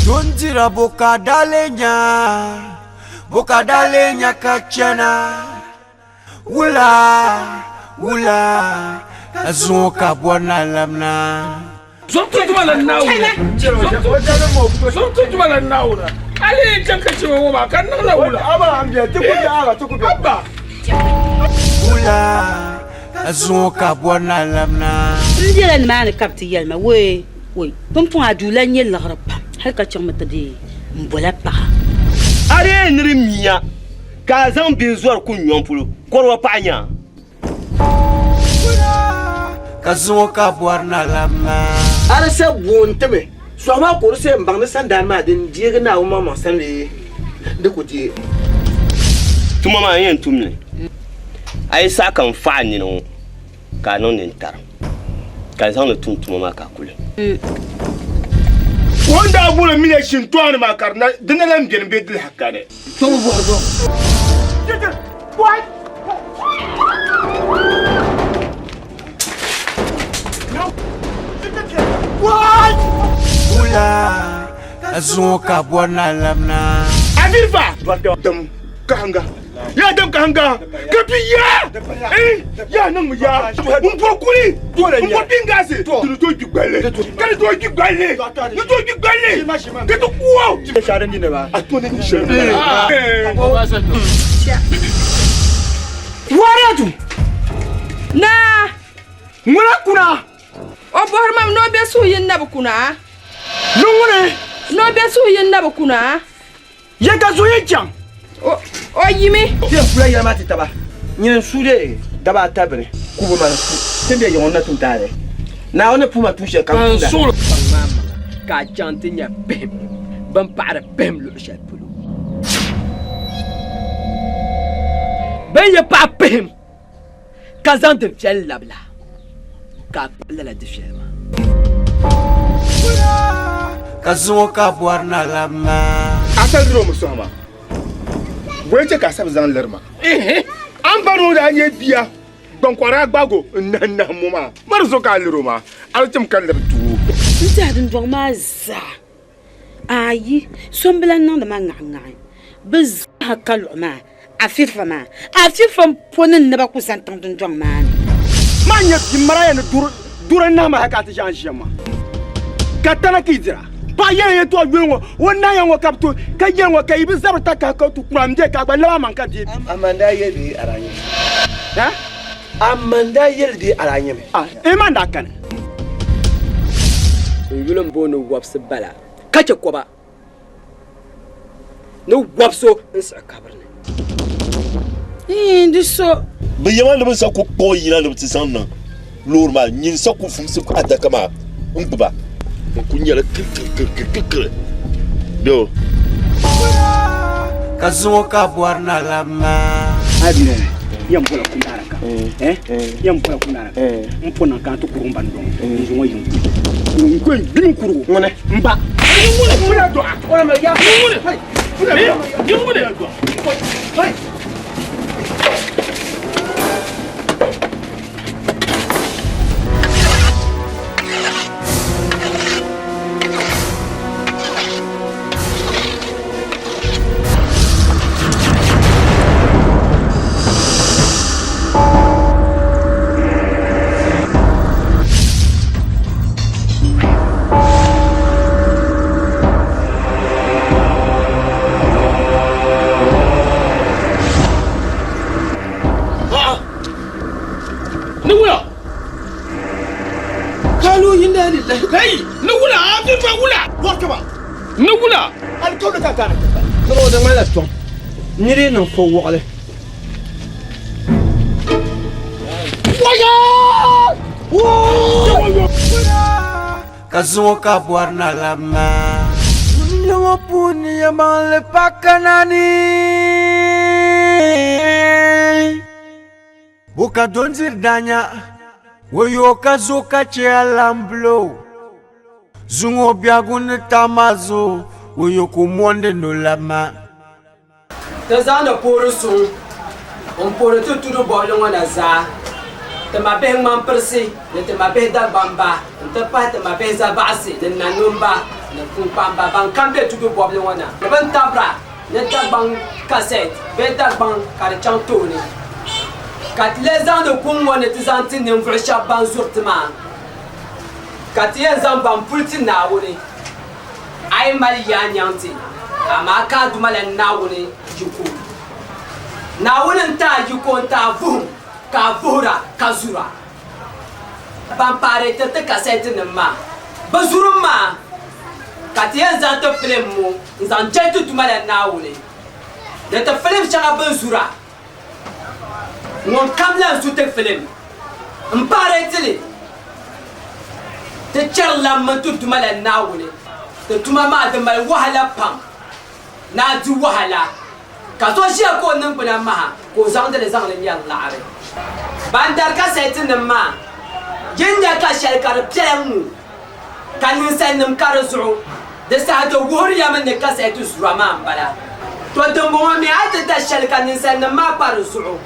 Dondira bokadalenya, bokadalenya kachana. Wula, wula, ka zuŋɔ ka bɔri na lamna. Zɔntu tuma la Naawuni. Zɔntu tuma la Naawuni. Ali yi chaŋ ka chɛ ŋɔ maa ka niŋ la wula. Abba. Wula, ka zuŋɔ ka bɔri na lamna. N bela nimaani ka bɛ ti yɛli ma, Wee, woi, pumpɔŋɔ a duu lan nyɛ liɣiri pam, hal ka chaŋmi ti deei m-bola paɣa. A dee ni di miya. Ka a zaŋ bihi zɔri ku nyɔŋ polo, kɔriba paɣa nya a. Ka zuŋɔ ka bɔri na labi maa. A di sa bo n-ti mi sɔɣu maa ka o di sa yɛn baŋ ni sandaani maa din deegi Naawuni maŋmaŋ sani bee di ku deei. Tuma maa n yɛn tum li, a yi saɣi ka n faɣi a nini ŋɔ ka a niŋ nintari, ka n zaŋ li tum tuma maa ka a kuli. O ni daa boli miya shintɔɣini maa ka di na lan beni bɛ dili hakani. Zuŋɔ ka bɔri na labina. Adirifa dam kahanga ya dam kahanga ka bi ya eh ya niŋ ya n bɔ kuli n bɔ bingasi ti to gbi gballi ka di to gbi gballi ni to gbi gballi ka ti kuo a to ni shɛli Waratu! Naa! Ŋuna kuna! O bɔhiri ma mi ni o be suhuyini na bi kuna? Ni ŋuni? Ni o be suhuyini na bi kuna? Ya ka zuɣu chaŋ. O yimi. Ti yɛn kula yɛla maa ti taba. Nyini n-su dee daba ata bini kubu mani su ti ni be yiŋ ŋɔ na tum taali. Naawuni ni puhi ma tuun shɛli ka n tumda. Kpaŋ maa maŋa ka a chaŋ ti nya pihim bɛn paɣiri pihim luɣ shɛli polo. Bɛn yi paɣi pihim ka zaŋ difiɛli labi la, ka a kpuɣi lala difiɛli maa. Ka zuŋɔ ka bɔri na labi maa. A sa liri o mi sɔhi ma. Bɔyi chɛ ka a sabi zaŋ liri ma. A ni bari o daa nyɛ bia gbankɔri a gbaag o n-nahi nahi mo maa. Mari zuɣu ka a liri o maa, a di tim ka liri doo. N tɛha dundɔŋ maa zaa ayi so m-bi lan niŋdi ma ŋahiŋahi. Bɛ zaa ka luɣi maa Afifa maa. Afifa m-po ni n naba ku zani tiŋ dundɔŋ maa ni. Maa nyɛ bia maraya ni duri n-nahi ma hal ka a ti ʒe a ni ʒiɛm maa. Ka tana ka yi dira. Paɣa yɛla yɛtɔɣa yuli ŋɔ, o nahiya ŋɔ ka bɛ to, ka yɛli ŋɔ ka yi bi zabiri takahi ka ti kura m-be ka a gba lab a maŋ ka deei bia. Amaa n daa yɛli bee a daa nyɛ mi? Ha? Amaa n daa yɛli bee a daa nyɛ mi? Ah, eh, maa n daa kani. N yuli m-booni Wɔbisi Bala ka chɛ kɔba ni wɔb so n-siɣi kabiri ni. Iin, di so. Bɛ yɛma ni bɛ sa ku kpuɣi yina ni bɛ ti zaŋ niŋ loori maa, nyin sa ku fumsi adaka maa n-gbuba. N ku nyɛla kirikirikirikiri bɛ o. Ka zuŋɔ ka bɔri na labi maa. A bi yɛn bɔla kundaara ka yɛn bɔla kundaara ka n po niŋ ka n ti kurugu ban dɔŋ n zuŋɔ yiŋ n ko n gbimi kurugu ŋuni n ba ŋuni ŋuni dɔɣa ŋuni ŋuni ŋuni. Ni wula kalu inna lillahi kai ni wula a fi fa wula warkaba ni wula alkawli ka gana Sɔrɔ di ŋmanila tɔŋ niri niŋ fo wɔɣili. Ka zuŋɔ ka bɔri na labi maa. Dunia ŋɔ puuni yɛlimaŋli pa kana ni. Bo ka dondiri daanya, wayo ka zo ka chɛ alambulo. Zuŋɔ biɛhigu ni taama zuɣu, wayo ka o mɔndi ni o labi maa. Ti zaŋdi puhiri suŋ m-puhiri ti tudu bɔbili ŋɔ na zaa, ti mabihi ŋmampirisi ni ti mabihi Dagbamba nti pahi ti mabihi Zabaɣisi ni Nanumba ni Kunkpamba ban kam be tudu bɔbili ŋɔ na ni bɛ ni tabira ni Dagbaŋ kasɛt bee Dagbaŋ ka di chaŋ tooni. Ka ti lee zaŋdi kuŋ ŋɔ ni ti zaŋ ti ninvuɣ shɛb ban zuri ti maa, ka ti yɛn zaŋ ba m-puli ti Naawuni. A yi mali yaa nyaŋ ti, amaa ka a Duuma la Naawuni yiko. Naawuni n-ti a yiko n-ti a vuhim, ka a vuhira ka zura. Ban paari ti ti kasɛtinim maa, bɛ zurim maa ka ti yɛn zaŋ ti filim ŋɔ n-zaŋ jɛli ti Duuma la Naawuni. Ni ti filim shɛŋa bɛ ni zura. Ŋun kam lan su ti filim m-paɣiri ti li, ti chɛri la mini ti Duuma la Naawuni. Ti tuma maa di mali wahala pam ni a di wahala, ka so ʒiya ka o niŋgbuna maha ka o zaŋdi li zaŋdi nyari laɣiri. Ban dari kasɛtinim maa yi nya ka shɛli ka di piɛla ŋ-ŋɔ ka ninsalinim ka di zuɣu, di saha di wuhiriya mi ni kasɛti zura maa m-bala. Tɔ dimbɔŋɔ mi a yi ti da shɛli ka ninsalinim maa pa di zuɣu,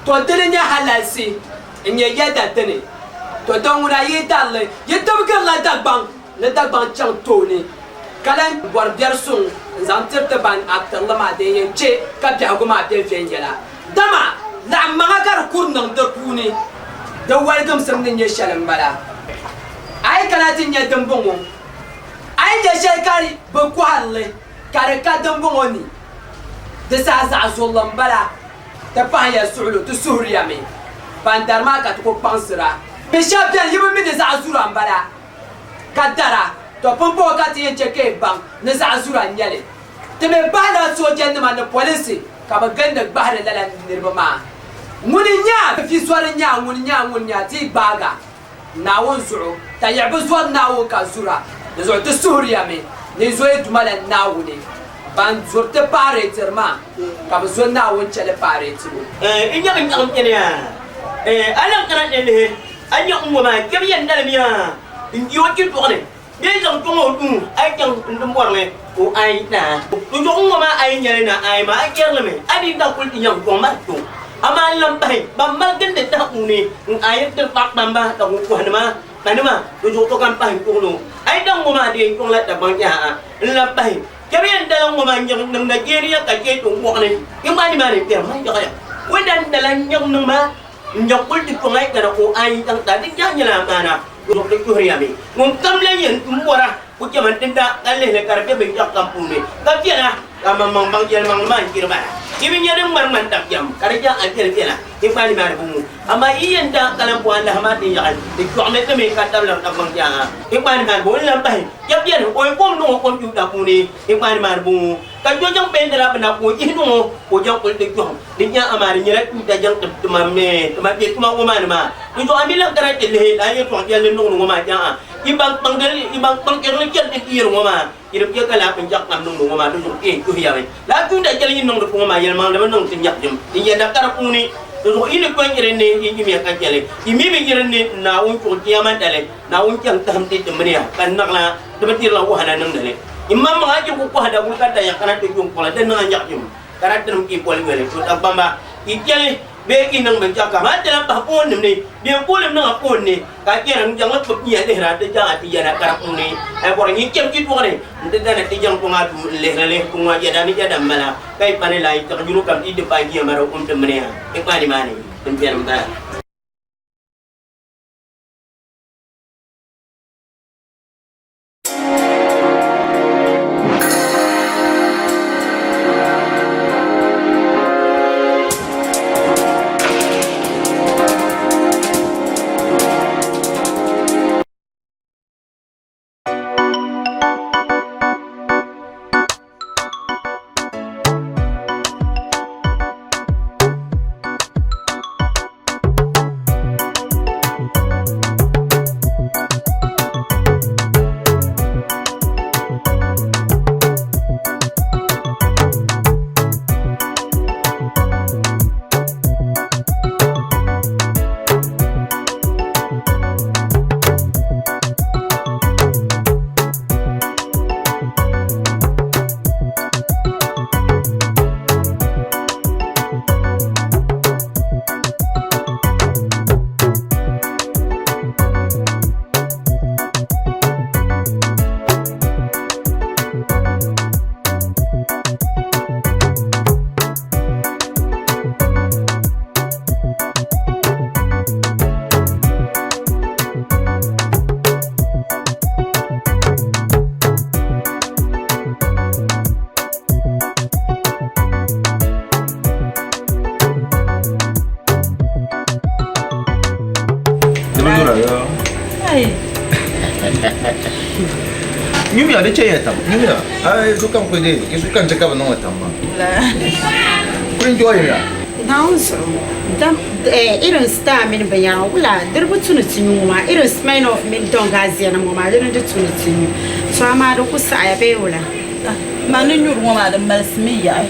tɔ dini nyɛ halalisi n-nyɛ yɛda dini. Tɔ din ŋuna yi dari li, yi tibigirila Dagbaŋ ni Dagbaŋ chaŋ tooni ka lahi bɔri biɛri suŋ n-zaŋ tiri ti ban aktirili maa din yɛn che ka biɛhigu maa be viɛnyɛla. Dama laɣim maŋa ka di kuri niŋ di puuni, di waligimsim ni nyɛ shɛli m-bala. A yi kana ti nya dimbɔŋɔ, a yi nya shɛli ka bɛ kɔhiri li ka di ka dimbɔŋɔ ni, di saha zaɣ zurili m-bala. Ti pahiya suɣilo, ti suhiriya mi ban dari maa ka ti ku kpaŋsira. Bɛ shɛba beni, yi bi mi ni zaɣ zura m-bala ka dara, tɔ pumpɔŋɔ ka ti yɛn chɛ ka yi baŋ ni zaɣ zura n-nyɛ li. Ti mi bahila soojanima ni polinsi ka bɛ gindi gbahiri lala niriba maa. Ŋuni n-nyɛ a? Vi zɔri n-nyɛ a, ŋuni n-nyɛ a, ŋuni n-nyɛ a? Ti yi gbaag a Naawuni zuɣu, tayiɣi bi zɔri Naawuni ka zura. Di zuɣu ti suhiriya mi ni yi zo yi Duuma la Naawuni ban zuri ti paɣireetiri maa ka bɛ zo Naawuni chɛ li paɣireetibu. N nyɛ bin nyaɣim kpɛni yaa a lan kana n lihi a nya n ŋɔ maa kpɛbu yɛn dalim yaa n yi o ti duɣini bee zaŋ kpɛŋ o duu a yi chaŋ n din bɔrimi ka o ayi na n zuɣu n ŋɔ maa a yi nyɛli na ayi maa a chɛrili mi a di daŋ kuli ti nyaŋ kpɔŋ maa to amaa n lan pahi ban mali gindi tahi puuni n ayi tiri paɣa kpamba ka ŋun kɔhinima kpanima n zuɣu to ka n pahi n kpuɣili o a yi daŋ ŋɔ maa dee kpɔŋ la Dagbaŋ yaha n lan pahi Kpɛri yɛn dala ŋɔ maa nyaŋ niŋ Nigeria ka chɛ ti wɔɣili yi ŋmaa nimaani kpɛri maa yaɣaya o dan dala nyaŋ niŋ maa n nyaŋ kuli ti kɔŋ a yi kana ka o ayi zaŋ ti a di nyaŋ nyɛla amaana zuɣu di tuhiriya mi ŋun kam lan yɛn m bɔra ku chɛmi n tinda ka lihili ka di be binshɛɣu kam puuni ka viɛla ka maŋmaŋ baŋ yɛlimaŋli maa n chiri ba la yi bi nya din ŋmari ŋmani tab jɛm ka di jaŋ a viɛli viɛla yi ŋmaa nimaani bi ŋu amaa yi yɛn da ka lan bo alaha maa ti yaɣi di chɔɣimi ti mi ka tabili Dagbaŋ yaha yi ŋmaa nimaani bi o ni lan pahi Ya beni, o yi kom niŋ o kɔmputa puuni, yi kpaani maa di bɔŋɔ, ka jo jaŋ peentila bɛ na ka o yihi niŋ o, ka o jaŋ kuli ti jɔhim. Di nya amaa di nyɛla tuuta jaŋ ti tuma mi tuma bɛ tuma ŋɔ maa ni maa. Di zuɣu a mi lan kana ti lihi lala yɛltɔɣ viɛlli niŋdi ŋɔ maa jaŋa. Yi ban kpaŋdili, yi ban kpaŋ irili chani ti deeri ŋɔ maa, yi di chɛ ka lala binshɛɣu kam niŋdi ŋɔ maa, di zuɣu ti yɛn tuhi ya mi. Lala tuuta shɛli yi niŋdi ŋɔ maa yɛlimaŋli bi niŋ ti nyaɣisim din yɛn na ka di puuni. Di zuɣu yi ni kɔŋ iri ni yi yimiya ka chɛ li, yi mi bi iri ni Naawuni chuɣu Chiyaman dali. Naawuni chaŋ tahim ti ti mini ya, ka naɣila di bi dirila wahala niŋdi li. Yi maŋmaŋ a je ku kɔhi daguli ka daya kana ti yuŋ kpuɣili din niŋ a nyaɣisim, ka daa tinim ki boli yoli. To Dagbamba, yi cheli bee yi niŋ binshɛɣu kam, a ti lan pahi foonnim ni bee n-koolim niŋ a foon ni ka a cheri n-jaŋli kpib nia lihiri a ti jaŋ a ti yana ka di puuni a yi bɔri nyin chem ti duɣiri nti dana ti jaŋ kɔŋ a duu n-lihiri li ŋ-ŋɔ yɛda ni yɛda m-bala ka yi kpa ni lahi tiɣi yino kam ti di paai jia mara o kum ti mini ya ti kpaai nimaani din beni m-bala. Nyumiya di chɛnya tam. Nyumiya. Ai so kam kuli de, so kam che ka bi niŋ tam maa. Kuli enjoy ya. Naawuni zuɣu dam irin star mini binyɛra wula di bi tu ni ti nyu ŋɔ maa irin Smirnoff mini Don Garcia nim ŋɔ maa dini di tu ni ti nyu to amaa di ku saɣaya bee wula? Ma ni nyuri ŋɔ maa di malisimi yaɣi.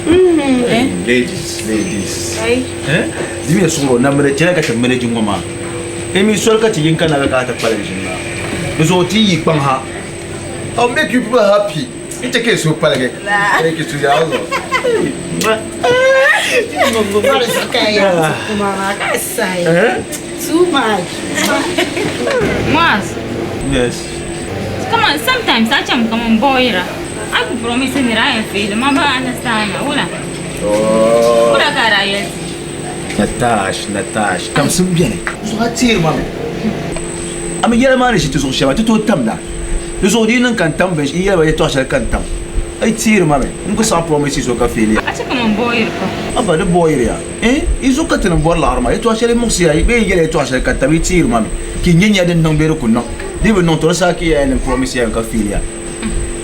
Ladies, ladies. Eh? Di mi suɣuro na miri chɛla ka ti manage ŋɔ maa. Imi soli ka ti yin ka na ka ti kpalim ʒini maa. Di zuɣu ti yi kpaŋ ha. I'll make you people happy. N chɛ ka yi suhu paligi. Thank you, sweetheart. Too much. Moaz. Yes. Come on, sometimes I cham come on boy ra. I could promise ni ra fail. Mama understand na wala. Oh. Wala ka ra yes. Natash, Natash, kam sun biɛni. Zuɣu a teeri ma mi. A mi yɛli maa ni ʒi ti zuɣu shɛba ti tooi tamda. Di zuɣu di yi niŋ ka n tam bin n yɛli ba yɛltɔɣa shɛli ka n tam. A yi teeri ma mi, n ku saɣi promise so ka fail ya. A chɛ kaman bɔyiri pam. Abba di bɔyiri ya. Eh, yi zuɣu ka ti ni bɔri laɣiri maa. Yɛltɔɣa shɛli muɣisi ya bee yi yɛli yɛltɔɣa shɛli ka tam yi teeri ma mi. Ka yi nya nya din niŋ bee di ku niŋ. Di yi bi niŋ to di saha ka yi yɛli ni n promise ya ka fail ya.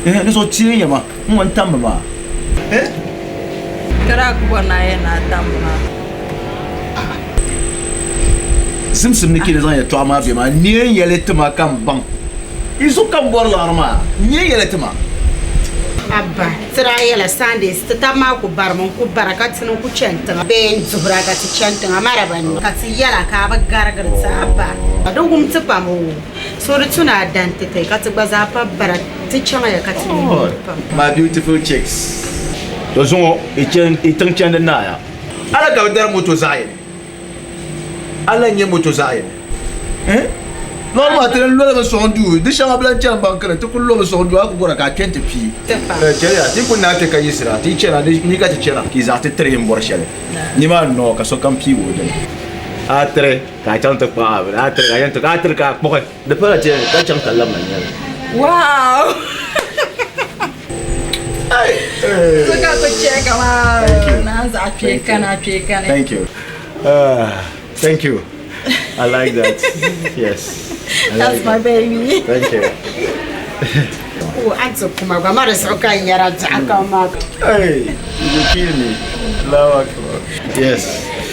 Eh, di zuɣu teeri ya ma, n ŋɔ n tammi maa. Eh? Ka daa ku bɔri ni a yɛli ni a tammi maa. Zimsim ni kini zaŋ yɛltɔɣa maa be maa, ni n yɛli ti ma ka n baŋ. Yi zuɣu ka m bɔri liɣiri maa, ni n yɛli ti ma. Abba, ti daa yɛla Sundays ti taba maa ku barimi n-ku bara ka ti ni ku chani tiŋa bee n-duhira ka ti chani tiŋa maraba ni ka ti yɛla ka a bi garigiri ti Abba. Di wum ti pam oo, so di tu ni a dan ti ti ka ti gba zaa pa bara ti chaŋya ka ti ni yuli pam. My beautiful chicks. To zuŋɔ yi tiŋ chandi naaya. Ala ka bi dari moto zaɣ yini. Ala n-nyɛ moto zaɣ yini. Eh? Lɔri maa ti ni loli mi sɔŋ duu. Di shɛŋa bi lahi chani bankini ti kuli lomi sɔŋ duu a ku bɔra ka a kpe nti pii. Eh, chɛliya, ti ku naai kpe ka yiɣisira, ti yi chana, ni ka ti chana, ka yi zaɣ ti tiri yin bɔri shɛli. Nimaani nɔɔ ka sokam pii o dini. A tiri ka a chaŋ ti kpuɣi a bini, a tiri ka a chaŋ ti, a tiri ka a kpuɣi. Di pala ti ka chaŋ ka labina nyɛli. Wow! So ka ku chɛ ka maa naan zaɣ kpee kani a kpee kani. Thank you. Thank you. I like that. Yes. I That's like my that. baby. Thank you. O a ti kuma gba ma di zuɣu ka n yɛra biɛɣu kam maa. Hey, you go kill me. Allahu Akbar. Yes.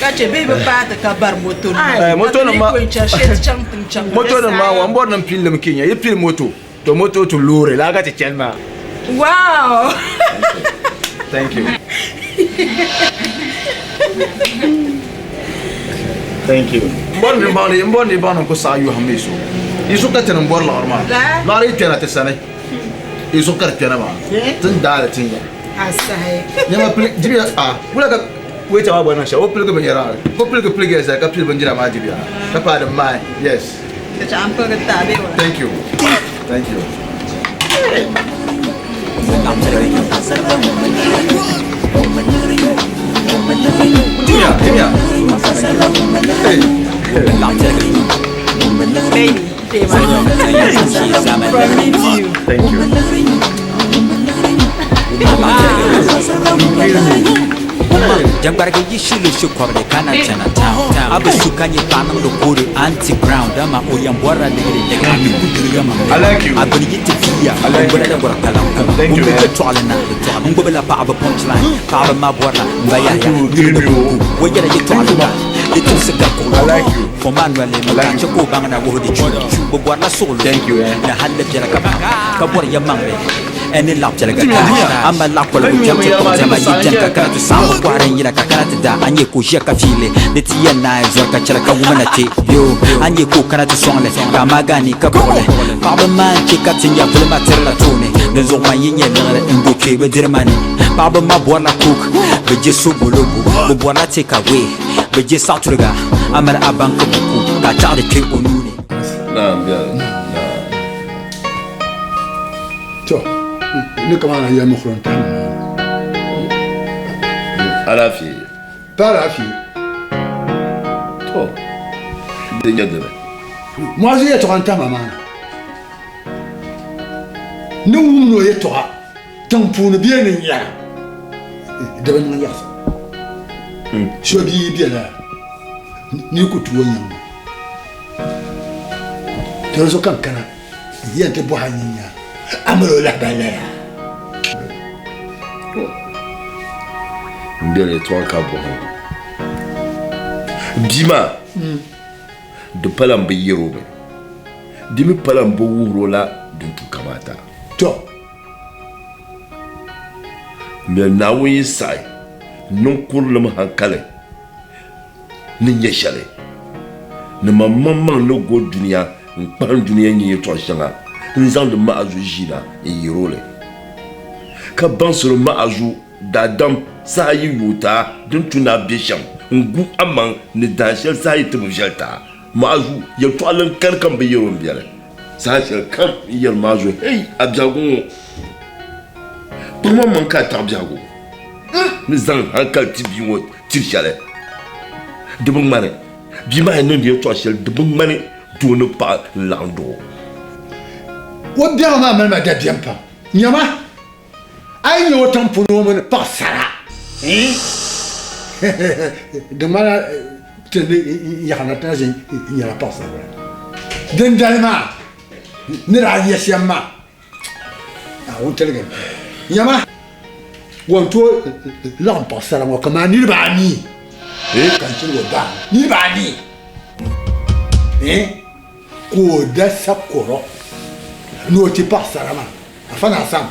Ka chɛ bee bi paai ti ka bari moto nima. Eh, moto nim ma. Ka ti yi ko n-chani shee ti chaŋ tiŋ chaŋ. Moto nim maa wa n bɔri ni n pili li mi Kenya. Yi pili moto, to moto to loori laa ka ti chani maa. Wow! Thank you. Thank you. N bɔri ni n baŋ ni n bɔri ni baŋ ni n ku saɣi yɔhim mi so. Yi zuɣu ka ti ni bɔri liɣiri maa. Liɣiri yi kpɛna ti sani. Yi zuɣu ka di kpɛna maa. Ti ni daali ti nya. Nɛma pili dibiya a wula ka waiter maa bɔri niŋ shɛli o piligi binyɛra ka o piligi piligi ya zali ka pili bindira maa dibiya ka paai di maai yes. Thank you. Thank you. Dimya, dimya. Hey. Thank you. Jangbargi yi shili shikɔbili ka na chana town. A bi su ka nyɛ paɣa niŋdi koodi anti-ground dama o yɛn bɔrila ligiri a mi ku diriga ma a bini yi ti viiya o gbunila bɔri kpalan kum ŋun be yɛltɔɣali na n gbubila paɣaba punchline paɣaba maa bɔrila m ba yahaya nyuli ni buku o yɛla yɛltɔɣali ka di timsi gari kuɣu fo maa noli mi ka chɛ ka o baŋ na wuhi di chu bɛ bɔrila suɣulo ni halli biɛla ka baŋ ka bɔri yɛmaŋli ni laɣ piɛliga ka a mali laɣ koligu kpɛm ti kpuɣi diɛma yi beni ka kana ti saɣimbu kɔhiri n-yina ka kana ti da a nya ka o ʒiya ka fiili di ti yɛn naai zɔri ka chɛli ka wuma na kpe yoo a nya ka o kana ti sɔŋ li ka a maagi a ni ka kpuɣi li paɣaba maa n-chɛ ka ti nya vuli maa tirila tooni dinzuɣu man yi nya liɣiri n-go kpe bɛ diri ma ni paɣaba maa bɔrila coke bɛ je sobolobo bɛ bɔrila take away bɛ je saɣituriga a mali a banki buku ka a chaɣ di kpe o nuu ni. Naam, biɛli. Naam. To, ni kamana ya mi xuran tahi maa. Alaafee. Pa alaafee. To, di nyɛ dini. Muazu yɛltɔɣa n tahi ma maa na. Ni wum ni o yɛltɔɣa tiŋ puuni bee ni nyɛra di bi niŋ yaɣisa. So bia bela ni ku tu o nyaŋ ma. To di zuɣu ka n kana. N yɛn ti bɔhi a nyinya A mali o lahibali la yaa? N bɛli yɛtɔɣa ka bɔhim bia maa, di pala m bi yɛr o mi, di mi pala m bi wuhir o la din tu kamaata. Tɔ! M bɛli Naawuni yi saɣi niŋ kurilim hankali ni nyɛ shɛli, ni man maŋmaŋ ni go dunia n-kpahim dunia nyɛ yɛtɔɣ shɛŋa n-zaŋdi ma'azu ʒiina n-yɛr o li, ka baŋsiri ma'azu daadam saha yi yooi ti a din tu ni a be shɛm n-gu amaŋ ni dahin shɛli saha yi ti bi viɛli ti a. Ma'azu yɛtɔɣili n-kani ka m bi yɛr o m-bɛli. Saha shɛli kam n yɛri Ma'azu, Hei, a biɛhigu ŋɔ! Kpaŋmaŋmaŋ ka a taɣi biɛhigu ni zaŋ hankali ti bia ŋɔ tiri shɛli. Di bi ŋmani bia maa yi niŋdi yɛtɔɣ shɛli, di bi ŋmani doo ni paɣa n-laɣim duɣ o. O biɛhigu maa mali ma dabiɛm pam. Nyama, a yi nya o tiŋ puuni o mini paɣisara, di ŋmanila ti ni yaɣi na ti na ʒin nyɛla paɣisaribila. Dindali maa ni daa nya shɛm maa, Naawuni tiligi m nyama, o ni tooi laɣim paɣisara ŋɔ kamani niriba anii ka n chirigi o bahi niriba anii ka o da sakɔro ni o ti paɣisara maa. Afa ni Asam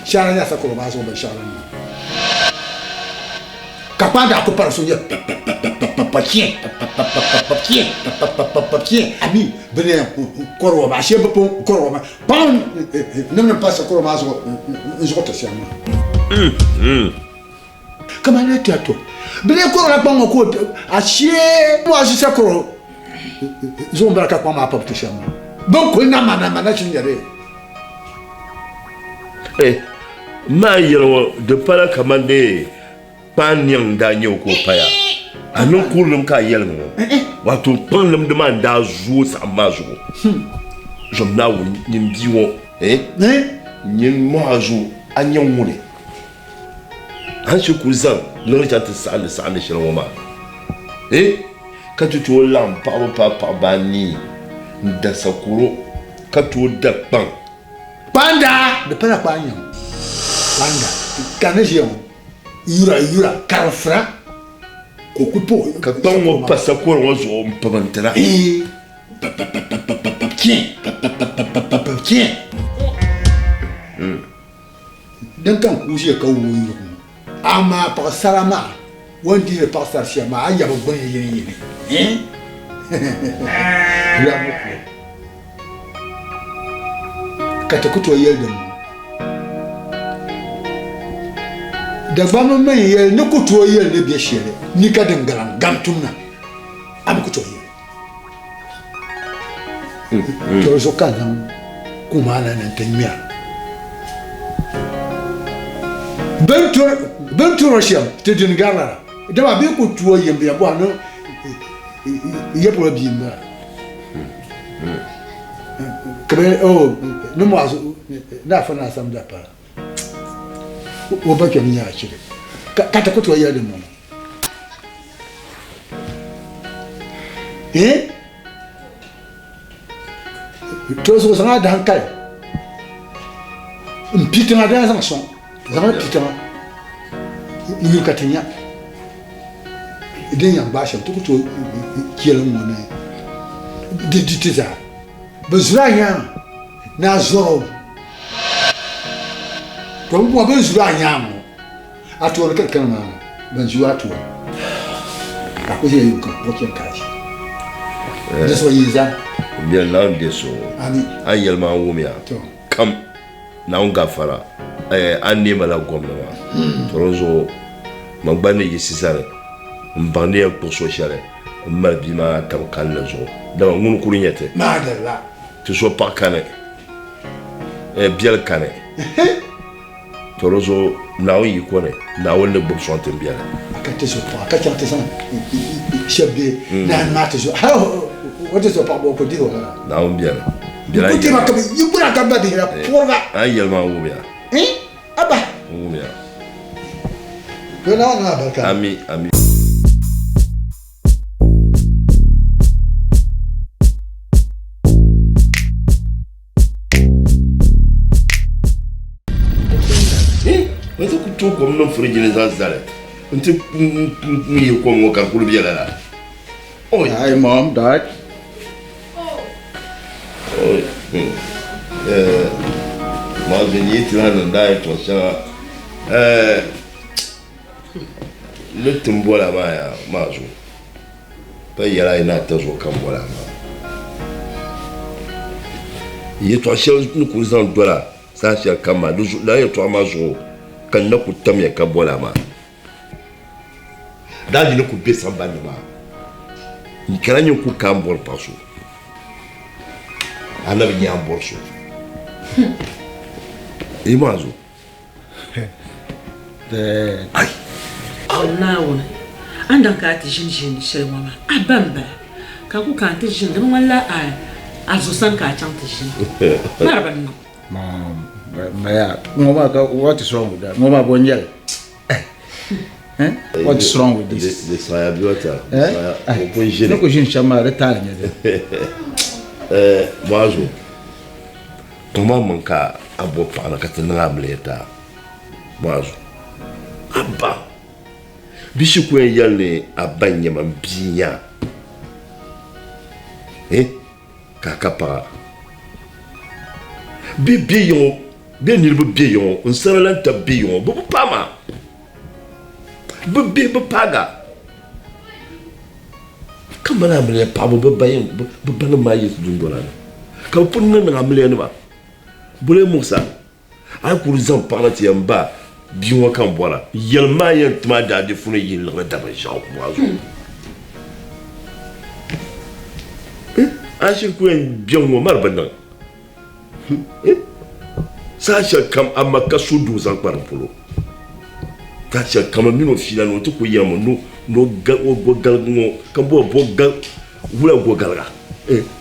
shɛhira nyɛla sakɔro maa zuɣu binshɛɣu din niŋ ka kpaa daa ku pari so nyɛ pa-pa-pa-pa-pa-pa-pa-chɛ pa-pa-pa-pa-pa-pa-chɛ pa-pa-pa-pa-pa-chɛ a mi bɛ ni yɛn kɔri o maa shee bɛ pun kɔri o maa paɣa nim ni pa sakɔro maa zuɣu n zuɣu ti shɛm maa kamani ni tiɛha to bɛ ni kɔri o la kpaŋ ŋɔ ka o a shee a ʒi sakɔro zuɣu n bala ka kpaŋ maa pa bi ti shɛm maa bɛ ni kuli na mana mana shini nyɛ di Eh, maa yɛli ŋɔ di pala kamani dee kpaan niɛŋ n-daa nyɛ o ka o paya. A niŋ kurilim ka a yɛli ŋɔ wato kpaŋ nimdi maa n-daa zooi saɣim maa zuɣu. Zom Naawuni nyin bia ŋɔ, eh, nyin mɔɣa zuɣu a nyɛ ŋuni? A ni shiri kuli zaŋ liɣiri chaŋ ti saɣindi saɣindi shɛli ŋɔ maa, eh, ka ti tooi laɣim paɣaba paai paɣaba anii n-da sakoro ka tooi da kpaŋ. Kpaanda! Di pala kpaan nyaŋ. Kpaanda ka ni ʒiya ŋɔ yura yura ka di fura ka o ku pa o. Ka kpaŋ ŋɔ pa sakoro ŋɔ zuɣu m-pib n-tira. Din ka n ku ʒiya ka wuhi yurigu ŋɔ, amaa paɣisara maa o ni dihiri paɣisari shɛm maa, a yabi gbuni yini yini. Ka ti ku tooi yɛli din bɔŋɔ. Dagbamba mi yɛli ni ku tooi yɛli ni bɛ shɛli ni ka din galiŋ gam tum na, a mi ku tooi yɛli. To di zuɣu ka n zaŋ kum maa na ni n ti ŋmɛra. Bɛ ni turi o shɛm ti dini gari lala, dama bɛ ku tu o yim bɛ yɛn bɔhiri ni ya polo bia m-bala. Ka bɛ oh ni mɔɣu ni afa ni asam daa pala o ba kpɛm nyɛ achili ka ti ku tooi yɛli din bɔŋɔ. Eh? To zuɣu zaŋ a dahankali n pi tiŋa daa zaŋ sɔŋ zaŋ pi tiŋa n yuli ka ti nya din yɛn gbaai shɛm ti ku tooi chɛli ŋɔ ni di di ti zaa bi zuri a nyaanga ni a zɔri o to bi bɔri bin zuri a nyaanga ŋɔ a tooni ka di kana maa na ban zuri a tooni ka a ku ʒiya yuŋ kam o chɛni ka a ʒi di zuɣu yi zaa n biɛli Naawuni deei so a ni yɛli maa n wumya kam Naawuni gafara a ni neema la gomna maa to di zuɣu man gba ni yiɣisi zani n baŋ ni yɛn kpuɣi so shɛli m mali bia maa tam kalinli zuɣu dama ŋuni kuli nyɛ ti ti so paɣa kani biɛli kani to di zuɣu Naawuni yiko ni Naawuni ni gbubi sɔŋ ti m biɛli. Ka ti zo paɣa ka chaŋ ti zaŋ shɛba bɛ naani maa ti zo hali o ti zo paɣa bɔ o ku dihi o lala. Naawuni biɛni. N ku dihima ka bɛ yi gbuna ka ba dihira puriga. A ni yɛli maa n wumiya. A bahi. N wumiya. To Naawuni niŋ alibarika. Ami ami. firiji ni zaŋ zali n-ti yihi kom ŋɔ ka di kuli be lala. Oi. Hi mom, dad. Oi. Eh, maa zo yi ti lahi niŋ daa yɛltɔɣa shɛŋa. Eh, ni ti ni bɔla maa yaa maa zo. Pa yɛla a yi ni ata zuɣu ka n bɔla maa. Yɛltɔɣa shɛli ni kuli zaŋ dola saha shɛli kam maa, lala yɛltɔɣa maa zuɣu ka n na ku tamya ka bɔla maa. Daa ni ku be sambani ni maa, n kana nyin ku ka m bɔri paɣ so. A na bi nya m bɔri so. Yi maa zo. Ai! Naawuni, a ni daŋ ka a ti ʒini ʒiini shɛli ŋɔ maa, a ba m-bala, ka a ku ka nti ʒini, di bi ŋmanila a zo sani ka a chaŋ ti ʒini. Maa di bi niŋ. Maya, ŋɔ maa ka what is wrong with that? Ŋɔ maa bɔ n-nyɛli? Eh? What is wrong with this? Di saɣiya biɔta. Eh? O pun ʒini. Ni ku ʒini shɛm maa di taali nyɛ di. Eh, Muazu, kpaŋ maŋ ka a bo paɣa na ka ti niŋ amiliya ti a. Muazu, a ba bi shi ku yɛn yɛli ni a ba n-nyɛ ma, m bia n-nyɛ a. Eh? Ka a ka paɣa. Bɛ be yiŋɔ, bɛ niriba be yiŋɔ, n sara lan tab be yiŋɔ, bɛ bi paai ma. Bɛ bihi bi paaga. Ka mali amiliya paɣibu bɛ ba yɛn, bɛ banim maa yi dundɔna ni, ka bɛ pun niŋ niŋ amiliyanima. Boli Musa, a yi kuli zaŋ paɣa na ti yɛn ba bia ŋɔ ka n bɔra, yɛlim ma a yɛn tim a daadifu ni yihi liɣiri dabiri ʒiɛɣu maa zuɣu. A shiri ku yɛn bɛ ŋ-ŋɔ mari bi niŋ. Saha shɛli kam a ma ka so doo zaŋ kpa di polo. Saha shɛli kam a mini o fiila ni o ti ku yɛlimi ni o go galigi ŋɔ ka bɔ bɔ gal wula go galiga.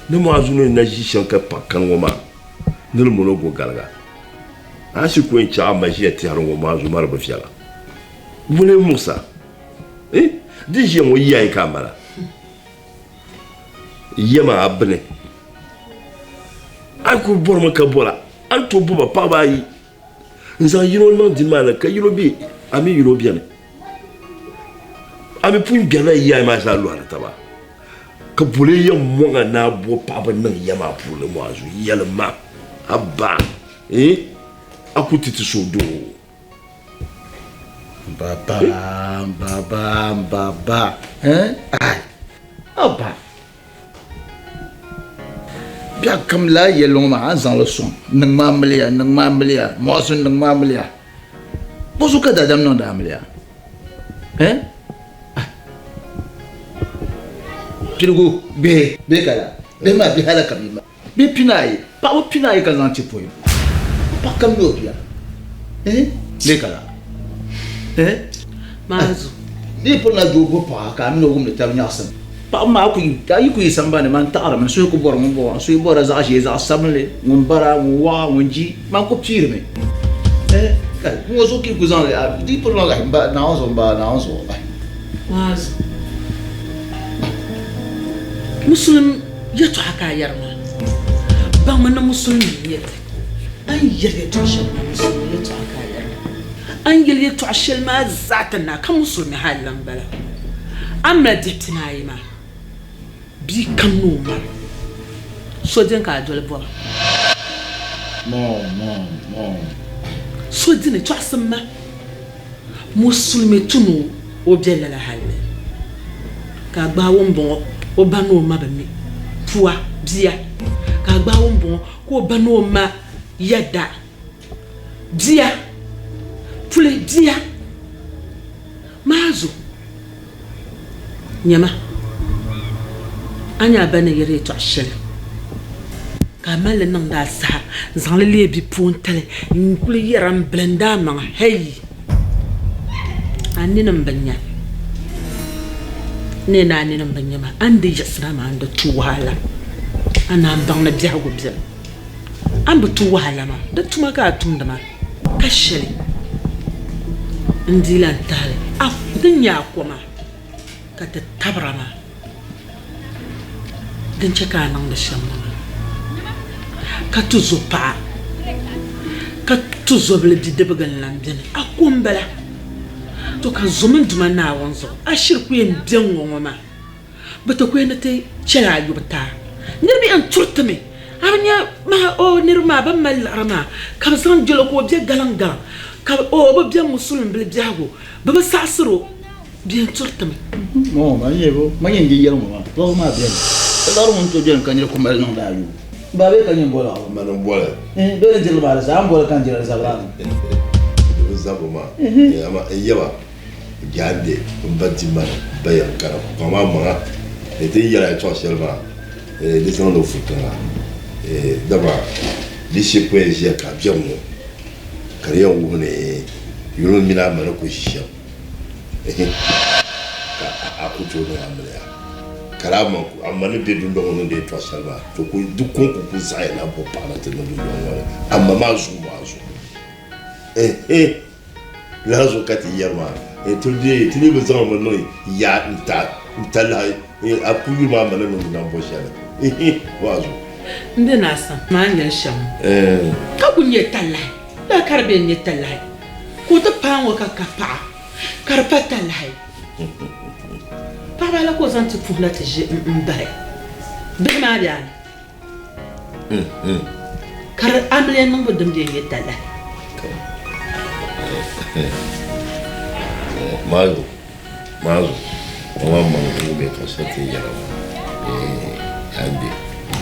Ni maa zuɣu ni na ʒi shɛm ka paɣa kani ŋɔ maa ni di mini o go galiga. A shiri ku yɛn chaɣ a ma ʒiya tɛhiri ŋɔ maa zuɣu mari bi viɛla. Ŋuni m-muɣis a? Di ʒiya ŋɔ yaai ka a mala. Yɛma a bini. A yi kuli bɔrimi ka bɔra, a ni tooi bo ba paɣaba ayi n-zaŋ yino niŋ dini maa ni ka yino be a mi yino beni. A mi pun gbɛrila yi yaai maa zaa lɔhiri taba ka boli yɛn mɔŋ a ni a bo paɣaba niŋ ya maa puuni Muazu yɛlima a ba a ku ti ti suhudoo. Baba, baba, baba, eh? Ai, aba. Biɛɣu kam laa yɛlli ŋɔ maa a ni zaŋ li sɔŋ niŋ ma amiliya, niŋ ma amiliya, muɣisim niŋ ma amiliya. Bɔzuɣu ka daadam niŋdi amiliya? Eh? Ai. Piligu bihi bee ka laa? Bihi maa bihi hali ka bɛ yi Bihi pinaayi, paɣaba pinaayi ka zaŋ ti pɔi. Paɣa kam ni o bia. Eh, lee ka la. Eh? Maazu. Di yi pirila doo bo paɣa ka a mini o wumdi tab nyaɣisim. Paɣaba maa ku yi, a yi ku yi sambani ni man taɣirimi, n suhu ku bɔri ŋun bɔŋɔ, n suhu bɔrila zaɣ ʒee, zaɣ sabinli, ŋun bara, ŋun waɣa, ŋun ji, man ku piirimi. Eh, kai, ŋɔ zuɣu ka yi ku zaŋ li, a di yi pirila m ba, Naawuni zuɣu m ba, Naawuni zuɣu. Maazu. Musulim yɛtɔɣa ka a yɛri maa, baŋmi ni musulimi n-nyɛ ti. A ni yɛli yɛtɔɣ shɛli maa, musulimi yɛtɔɣa ka a yɛri maa. A ni yɛli yɛtɔɣ shɛli maa zaa ti naai ka musulimi hal la m-bala. A ni mali bihi pinaayi maa, bia kam ni o mali so dini ka a doli bɔba. So dini, tɔɣisim ma. Musulimi tu ni o be lala halli ka a gbaai o m-bɔŋɔ o ba ni o ma bi mi pua bia ka a gbaai o m-bɔŋɔ ka o ba ni o ma yɛda bia puli bia maa zo nyama a nya a ba ni yɛli yɛtɔɣ shɛli ka a mali li niŋdi a saha n-zaŋ li leei bipuɣintali n-kuli yɛra m-bilindi a maŋa hɛi! A nini m-bi nya. N ni yɛli ni a nini m-bi nya maa, a ni di yiɣisira maa n-di tu wahala. A naan baŋ ni biɛhigu beni. A ni bi tu wahala maa, di tuma ka a tumdi maa, ka shɛli n-dii lan tahi li. A din nyɛ a koma ka ti tabira maa, din chɛ ka a niŋdi shɛm ŋɔ maa, ka ti zo paɣa, ka ti zobili bidibiga n-lan beni, a ko m-bala. To ka zo mini Duuma Naawuni zuɣu, a shiri ku yɛn be ŋ-ŋɔ ŋɔ maa. Bɛ ti ku yɛn ni ti chɛl a yubu taai. Niriba yɛn turi ti mi. A bi nya maa, o, niriba maa bɛ ni mali liɣiri maa, ka bɛ zaŋ jɛl o ka o be galiŋgaliŋ, ka bɛ, o, bɛ be musulimbili biɛhigu, bɛ bi saɣisir o. Bɛ yɛn turi ti mi. Ŋɔ maa nyɛ bɔ? Man yɛn je yɛli ŋɔ maa, lɔɣu maa beni. Liɣiri ŋun tooi beni ka nira ku mali niŋdi a yubu. Ba bee ka nyin boli a? Mani m-boli. Bee ni dirili maa di zaa m boli ka n dira di zabiri a ni. Di bi zabiri maa. Amaa n yaba jaande m ba di mani ba yɛm kana kpaŋ maa maŋa ni ti yɛla yɛtɔɣ shɛli maa di zaŋdi o futiŋa dama di shee ku yɛn ʒiya ka a biɛri ŋɔ ka di yɛn wuhi ni yuli mini a ma ni ku ʒi shɛm ka a ku tooi niŋ amiliya ka di a ma ni be dundɔŋ ŋɔ ni niŋdi yɛtɔɣ shɛli maa to di kɔŋko ku zaɣiya ni a bo paɣa na ti niŋ dundɔŋ ŋɔ ni a ma maa zuɣu maa zuɣu. Lala zuɣu ka ti yɛri maa, ti dii bi zaŋ mi niŋ yaa n-ta lahi a ku yuli maa mali niŋdi nambo shɛli. Waazu. N be naa sani maa n yɛli shɛm ka ku nyɛ talahi lala ka di be n-nyɛ talahi ka o ti paai ŋɔ ka ka paɣa ka di pa talahi. Paɣiba la ka o zaŋ ti puhi na ti ʒi m-bahi bihi maa bɛ a ni. Ka di amiliya niŋbu din be n-nyɛ talahi. Maazu, maazu, o maa maŋ ŋun be ka sa ti yɛra maa, ande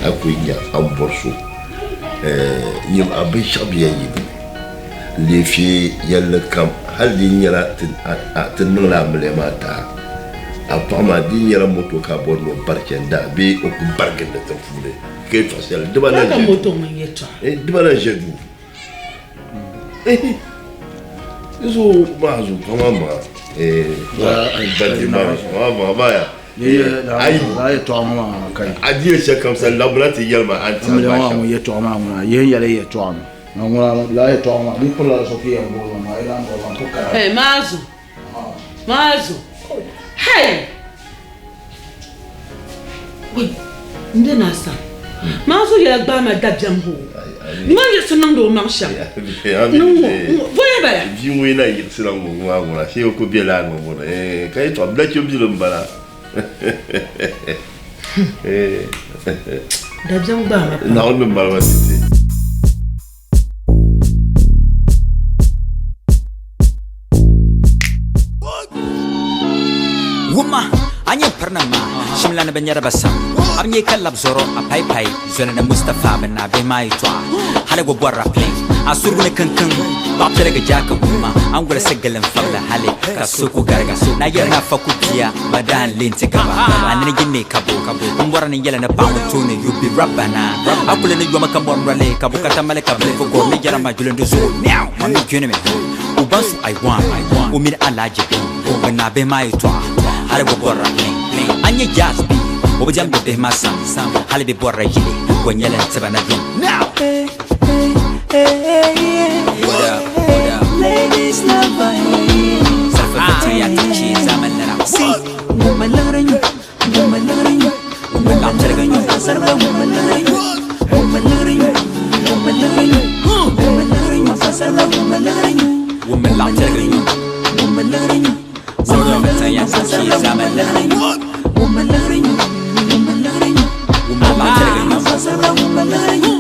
a ku nya a ni bɔri so nyim a binshɛɣu bɛ yɛn yi di ni leefi yɛlli kam hali di nyɛla ti niŋla amiliya maa daa a paɣa maa di nyɛla moto ka a bɔri ni o bari chani daa bee o ku bari gindi tiŋ puuni ka yɛltɔɣa shɛli diba na Ka moto ŋun yɛltɔɣa. Diba na ʒe duu. Di zuɣu maa zuɣu paɣa maa maŋa bandi maa maŋa maa ya. Ayi yɛltɔɣa ŋɔ maa ka a di yɛli shɛli kam sani labina ti yɛli ma a ni ti amiliya maa ŋun yɛltɔɣa maa ŋuna yihi yɛli yɛltɔɣa mi ŋa ŋuna lala yɛltɔɣa maa di pirila so ka yɛn booni maa yi lahi bɔri maa ku kana. Hey, Maazu. Maazu. Hey! Wai, n be naa sani. Maazu yɛla gbaai ma dabiɛm hoo. Ŋɔ yiɣisi niŋdi o maŋ shɛm. Ni ŋɔ, ŋɔ, voya bala. Bia ŋɔ yi na yiɣisila ŋɔ maa ŋuna, shee o ku be laa ŋɔ ŋuna. Ka yi tɔɣi nachimbili m-bala. Dabiɛm gbaai ma pam. Naawuni ni mali ma ti ti. Wumma, a nyɛ pirina maa shimla ni bi nyɛri ba sam a bi nyɛ ka labi zɔrɔ a pai pai zoli ni Mustapha bi naa bihi maa yɛtɔɣa hali gba bɔrila plane a surugu ni kinkiŋ paɣa piɛligi jaaka wumma a ni wolisi gili n fabila hali ka so ku gariga na yɛri ni afa ku bia ba daa n lee ti gaba a nini yi ne ka bo n bɔri ni yɛli ni paɣa ŋɔ tooni you be rabbana a kuli ni yomi ka mɔri noli ka bukata mali ka bilifu gɔri ni yɛra ma juli di zuɣu meow ma mi junimi U ban su Aiwan, o mini Alhaji Bin, bɛ naa bihi maa yɛtɔɣa, hali bɛ bɔrila bling bling. A nya Jazz B, o bi diɛmdi bihi maa sam, hali bɛ bɔrila yili, o nyɛla n tiba na yuŋ. Now! Hold up, hold up. Ladies never hate. Sarfa fitri ya ti chi zaman nana. See, woman liɣiri nyu, woman liɣiri nyu, Woman laɣim chɛrigi nyu. Pasariba woman liɣiri nyu, woman liɣiri nyu, woman liɣiri nyu, woman liɣiri nyu, pasariba woman liɣiri nyu. Woman laɣim chɛrigi nyu. Woman liɣiri nyu, Sarfa fitri ya ti chi zaman nana. woman liɣiri nyu, woman liɣiri nyu, Woman laɣim chɛrigi nyu. pasariba woman liɣiri nyu.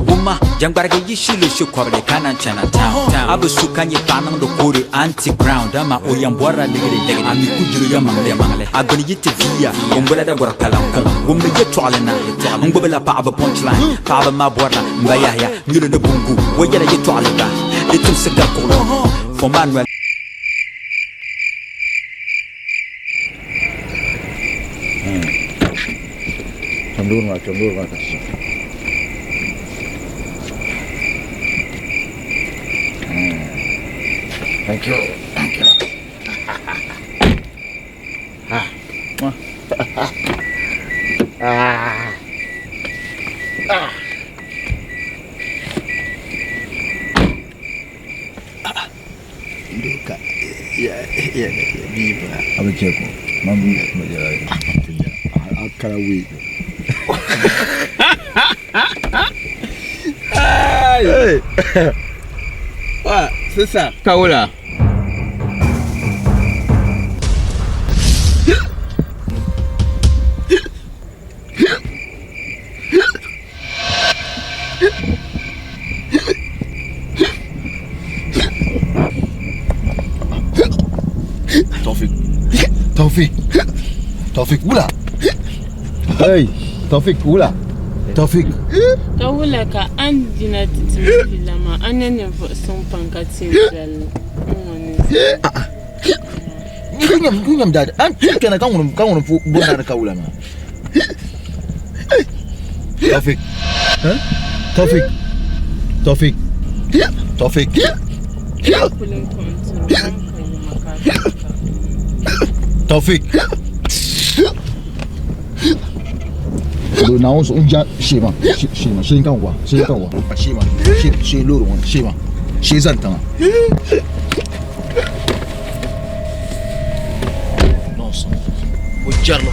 Wumma jangbarigi yi shili shikɔbili ka na chana town a bi su ka nyɛ paɣa niŋdi koori anti ground dama o yɛn bɔrila ligiri a mi ku jiri ya maŋli a gbuni yi ti viiya o ni bola dagɔri kpalan kuŋ wummi yɛtɔɣili na n gbubila paɣaba punchline paɣaba maa bɔrila n ba Yahaya nyuli ni bungu o yɛla yɛtɔɣili gba di timsi gari kuɣili fo maa noli. Kpɛm loori maa, kpɛm loori maa ka ti chaŋ. Thank you. Thank you. Ah. Ah. Ah. Duka. Ya ya ya biba. Abu cheko. Mambo ya akara wi. Hey. Wa, sasa. Kawula. Taufik wula. Hey, Taufik wula. Taufik. Ka wula ka a ni yina ti ti ma fiila maa, a nya ninvuɣ suŋ pam ka ti yɛn doli ŋ-ŋɔ ni zaa. Ku nyam daadi. An ti kpɛna ka ŋuni ka ŋuni pu bɔri ni ka wula maa. Taufik. Huh? Taufik. Taufik. Taufik. Kuli n-kpuɣi n-tiri o, kam ka yuma ka a ti ka. Taufik. Do Naawuni zuɣu n ja shee maa shee maa shee n ka wa shee n ka wa shee maa shee shee loori ŋɔ shee maa shee zani tiŋa. Nonsense. O jɛrili.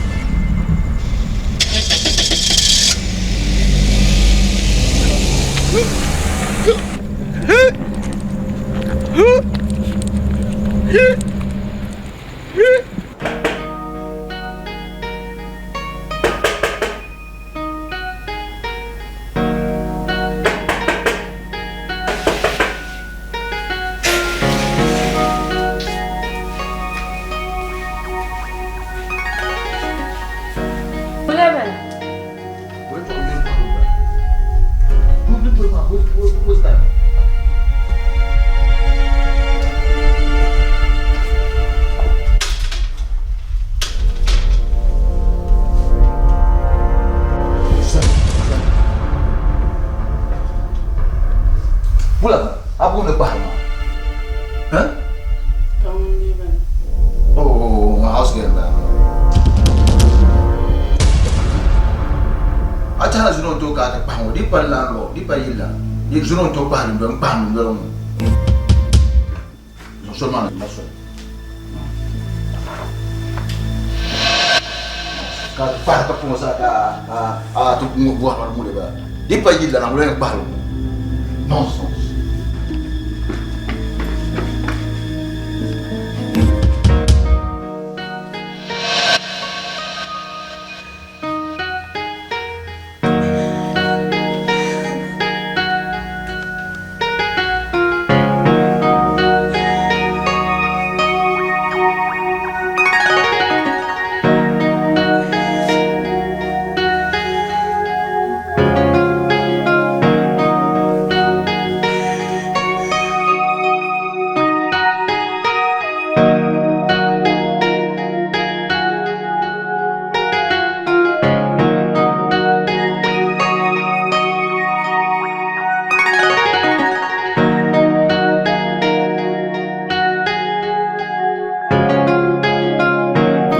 Wula, a buɣim ni kpahiri ma. Huh? Oh, my house girl ba. A tɛhila zino n-tooi ka a ti kpahi ŋɔ, di pa landlord, di pa yili la. Di zino n-tooi kpahi dundoli, n-kpahi dundoli ŋɔ. Zaŋ soli maa na soli. Ka a ti kpahi ka puŋɔ sa ka a ti bɔhiri ma ni ŋuni bala. Di pa yili la na ŋuni yɛn kpahiri ŋɔ. Nonsense.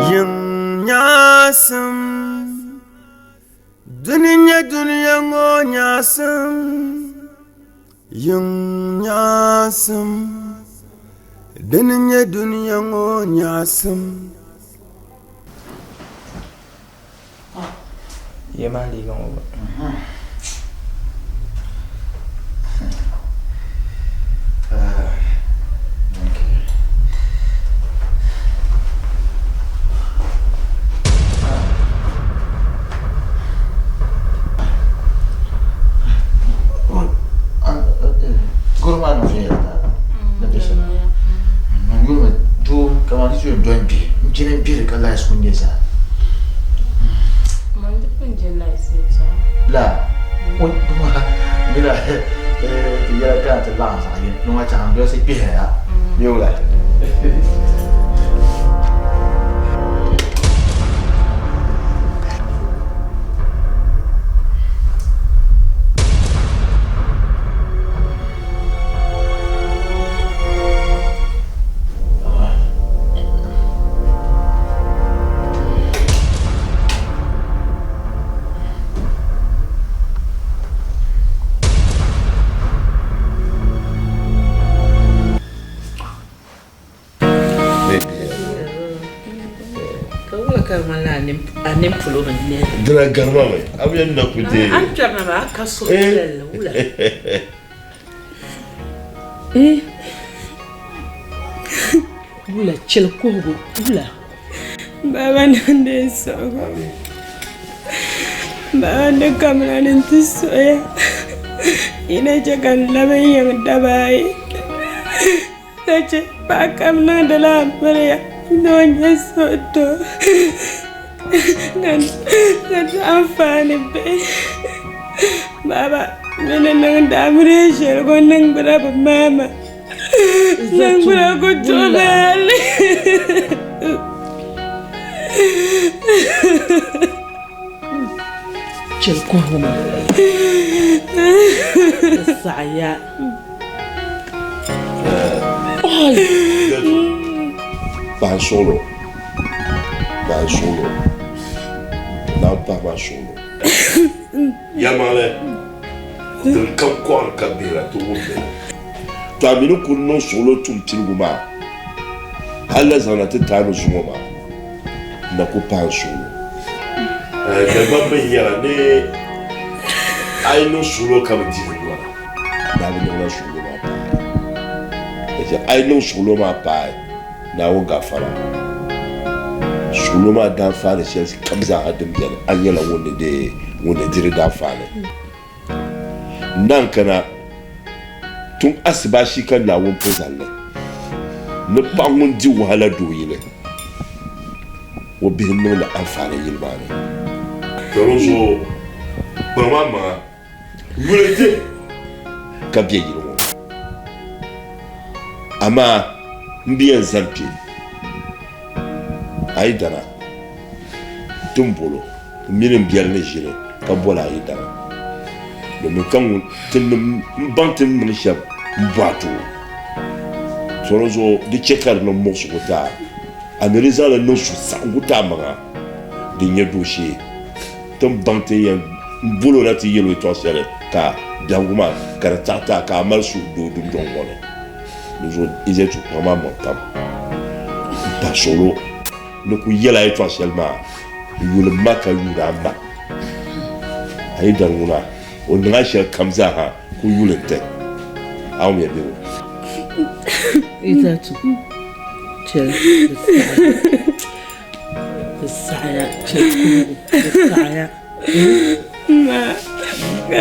Yiŋ nyaɣisim, dini n-nyɛ dunia ŋɔ nyaɣisim. Yiŋ nyaɣisim, dini n-nyɛ dunia ŋɔ nyaɣisim. Ye maa liiga ŋɔ gba. Goro maa niŋ viɛnyɛla ni bɛ shɛm n yuli doo kamani ti yɛn dɔni bihi n chani n bihiri ka lahi ku nyɛ zaa la mina ti yɛla kana ti laɣim zaɣ yini ni ŋɔ chaŋ n dolisi kpihiri ya bee wula. Ka wula ka di ŋmanila a nini polo bi ne. Dina garima mi, a bi yɛn na ku deei. A ni kpɛrina maa a ka suhupiɛlli wula. Wula chɛli kuhigu wula. Baba niŋdi n suhigu. Baba ni kamina ni n ti suhiya. Yi na chɛ ka n labi n yiŋ daba ayi. Ka chɛ paɣa kam niŋdila amiliya ni o nya suhudoo. Ka ti anfaani bihi. Baba, bɛ ni niŋdi amiliya shɛli ko niŋgbuna bi maai ma. Niŋgbuna ku tuhi ma hali. Chɛli kɔhigu maa. Di saɣiya. Paɣa suɣulo paɣa suɣulo naa paɣa maa suɣulo yɛlimaŋli din kam kɔɣiri ka bihira ti wumdi li to a mi ni kuli niŋ suɣulo tum piligu maa hali la zaŋna ti taani zuŋɔ maa na ku paai n suɣulo Dagbaŋ mi yɛra ni a yi niŋ suɣulo ka bi diri nyɔri daa bi niŋla suɣulo maa paai. Ka chɛ a yi niŋ suɣulo maa paai Naawuni gafara. Suɣulo maa daanfaani shɛli kam zaaha din beni a nyɛla ŋun ni deei ŋun ni diri daanfaani. N naan kana tun asibashi ka Naawuni pun zali li ni paɣ ŋun di wahala dooyili o bihi niŋdi anfaani yili maa ni. Ka di zuɣu kpaŋ a maŋa yuli ti ka be yili ŋɔ ni, amaa m bi yɛn zani kpe a yidana ti ni bol o m mini m biɛri ni ʒini ka boli a yidana, domin ka ŋun ti ni m-baŋ ti ni niŋ shɛm m-bɔh a ti o. So di zuɣu di chɛ ka di niŋ muɣisigu ti a, a mi di zaŋ li niŋ suhusaɣiŋgu ti amaŋa din nyɛ dooshee ti ni baŋ ti ni yɛn bol o na ti yɛl o yɛtɔɣ shɛli ka biɛhigu maa ka di taɣi ti a ka a mali suhudoo dundɔŋ ŋɔ ni. Di zuɣu Izatu kpaŋ maa maŋ pam m-pahi suɣilo ni ku yɛl a yɛtɔɣ shɛli maa, N yuli m ma ka yuun a ma. A yi dari ŋuna, o niŋ a shɛli kam zaa ha ku yuli n-ti a ŋun yɛn be ŋɔ. Izatu, chɛli di saɣiya, di saɣiya, chɛli kuhigu, di saɣiya. Ma, ka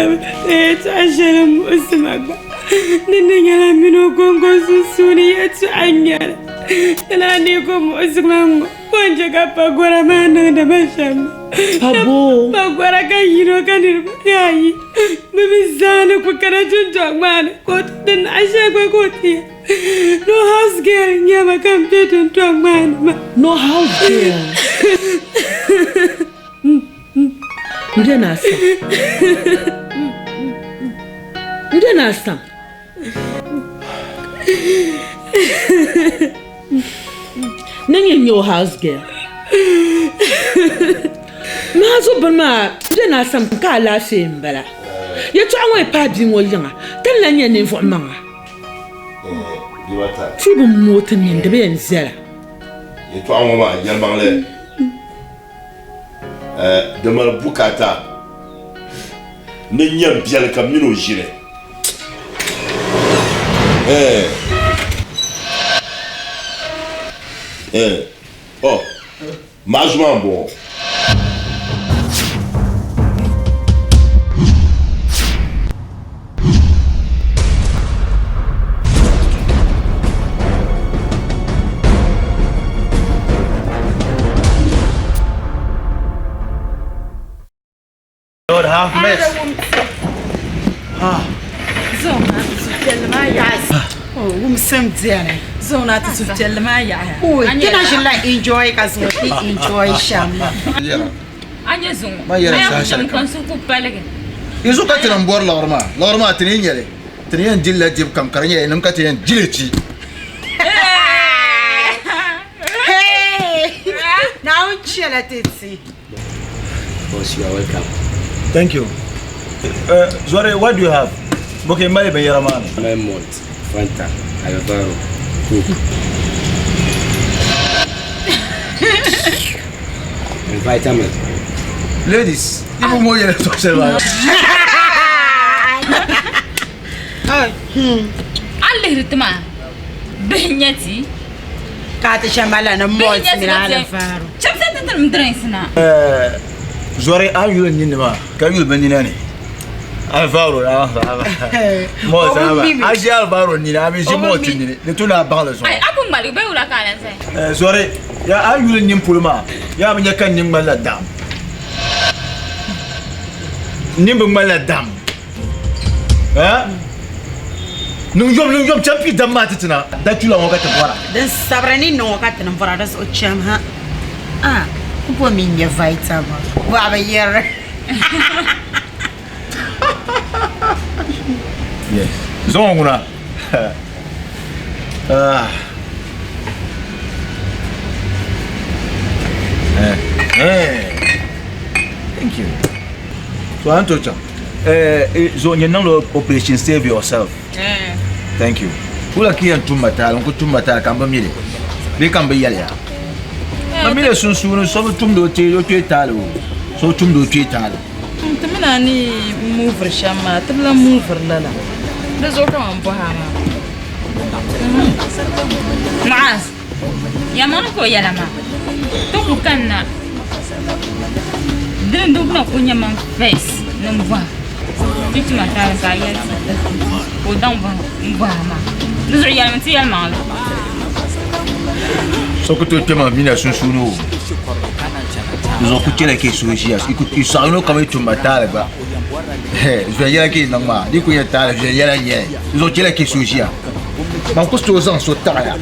yɛtɔɣa shɛli muɣisi ma gba di ni nyɛla m mini o kɔŋko sunsuuni yɛtɔɣa n-nyɛ li. Di lahi dii ku muɣisi ma ŋ-ŋɔ ko n-chɛ ka pagɔra maa niŋdi ma shɛm maa. Pabo. Pagɔra ka yino ka niriba ayi bɛ mi zaa ni ku kana dundɔŋ maa ni ka o ti di naɣ shɛli gba ka o ti yɛli no house girl n-nyɛ ma ka m be dundɔŋ maa ni maa. No house girl. N be na sam. N be na sam. Ni nyɛ nyɛ o house girl. Maa zu bini maa n be na sam ka alaafee n bala. Yɛtɔɣa ŋɔ yi paai bia ŋɔ yiŋa ti ni lahi nyɛ ninvuɣu maŋa. Ti bi mooi ti nini di bi yɛn viɛla. Yɛtɔɣa ŋɔ maa yɛlimaŋli Di mali bukaata ni nyɛ biɛli ka mini o ʒini. Oh, maɣazu maa m-bɔŋɔ. Lord have mercy. Wumsim diɛni Zaŋna ti suhupiɛlli maa yaɣaya. Ti na ʒinila enjoy ka zuŋɔ ti enjoy shɛm. A nyɛ zuŋɔ Ma yɛra a saha yɛn shɛli ku kam. chɛmi ka n suhu ku paligi. Yanzu ka ti ni bɔri liɣiri maa, liɣiri maa ti ni nyɛli, ti ni yɛn dili la dibu kam ka di nyɛla nim ka ti yɛn dili ti. Naawuni chɛla ti ti. Boss, you are welcome. Thank you. Zori, what do you have? Okay, mali binyɛra maa ni. My malt, Fanta, Alvaro, Coke. And vitamin. Ladies, ibu mo yɛlɛ tɔ shɛli maa. A lihiri ti maa, bihi n-nyɛ ti. Ka a ti shɛm ba la ni malt mini Alvaro. Chɛbisi ti tinim drinks na. Zori, a yuli n ninni maa ka yuli bɛ nina ni. Alvaro la malt aba. A ʒi Alvaro nini, a mi ʒi malt nini. Di tu ni a baŋ li zuɣu. Ai, a ku ŋmaligi bee wula ka a lan zaya? Zori, Yaa a yuli n nini polo maa, yaa bi nya ka n nini ŋmanila dam. N nini bi ŋmanila dam. Eh? Niŋ yom, niŋ yom, cham pii dam maa ti ti na. Da chula ŋɔ ka ti bɔra. Din sabiri ni niŋ o ka ti ni bɔra di zuɣu cham ha. Ah, ku bo mi n-nyɛ vitamin. Bɔɣu bi yɛri. Yes. Zuŋɔ ŋuna. Ah. Eh. Eh. Thank you. So an to chaŋ. Eh, eh, zo nyɛ niŋla operation save yourself. Eh. Thank you. Wula ka yɛn tum ma taali n ku tum ma taali ka n bi mi li bee ka n bi yɛli ya. Ma mi li sunsuuni so bi tumdi o kpee taali o so tumdi o kpee taali. Ti mini a ni muuviri shɛm maa, ti bi lan muuviri lala. Di zuɣu ka man bɔhi a maa. Muaz, yɛlimaŋli ka o yɛla maa, ti ku kanna dini di na ku nyɛ man first ni m bɔhi ti tuma taali ka a yɛli ti ka o daŋ m bɔhi a maa. Di zuɣu yɛlimi ti yɛlimaŋli. So ku tooi kpɛma mina sunsuuni o. Di zuɣu ku chɛla ka yi suhu ʒiya yi saɣi yino kam yi tumma taali gba viɛnyɛla ka yi niŋ maa di ku nyɛ taali viɛnyɛla n nyɛli di zuɣu chɛla ka yi suhu ʒiya man ku tooi zaŋ so taɣaya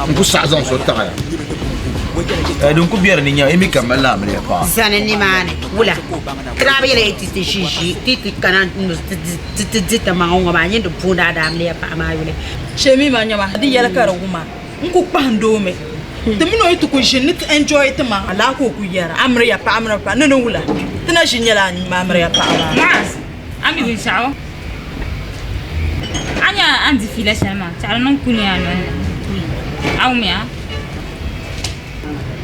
n ku saɣi zaŋ so taɣaya din ku biɛri ni nya yi mi ka mali amiliya paɣa zani nimaani wula ti daa bi yɛli ti ti ʒi ʒi ti ti kana ti ti di ti maŋa ŋɔ maa nyini di puuni daa daa amiliya paɣa maa yuli Shemi ma nyama di yɛli ka di wuma n ku kpahindi o mi ti mini o yi ti ku ʒini ni ti enjoy ti maŋa laa ka o ku yɛra amiriya paɣa amiriya paɣa ni ni wula ti na ʒi nyɛla amiriya paɣa maa. Muaz, a mi binshɛɣu? A nya a ni di fiila shɛli maa chaɣiri niŋ kuni a noli ni. A wumya?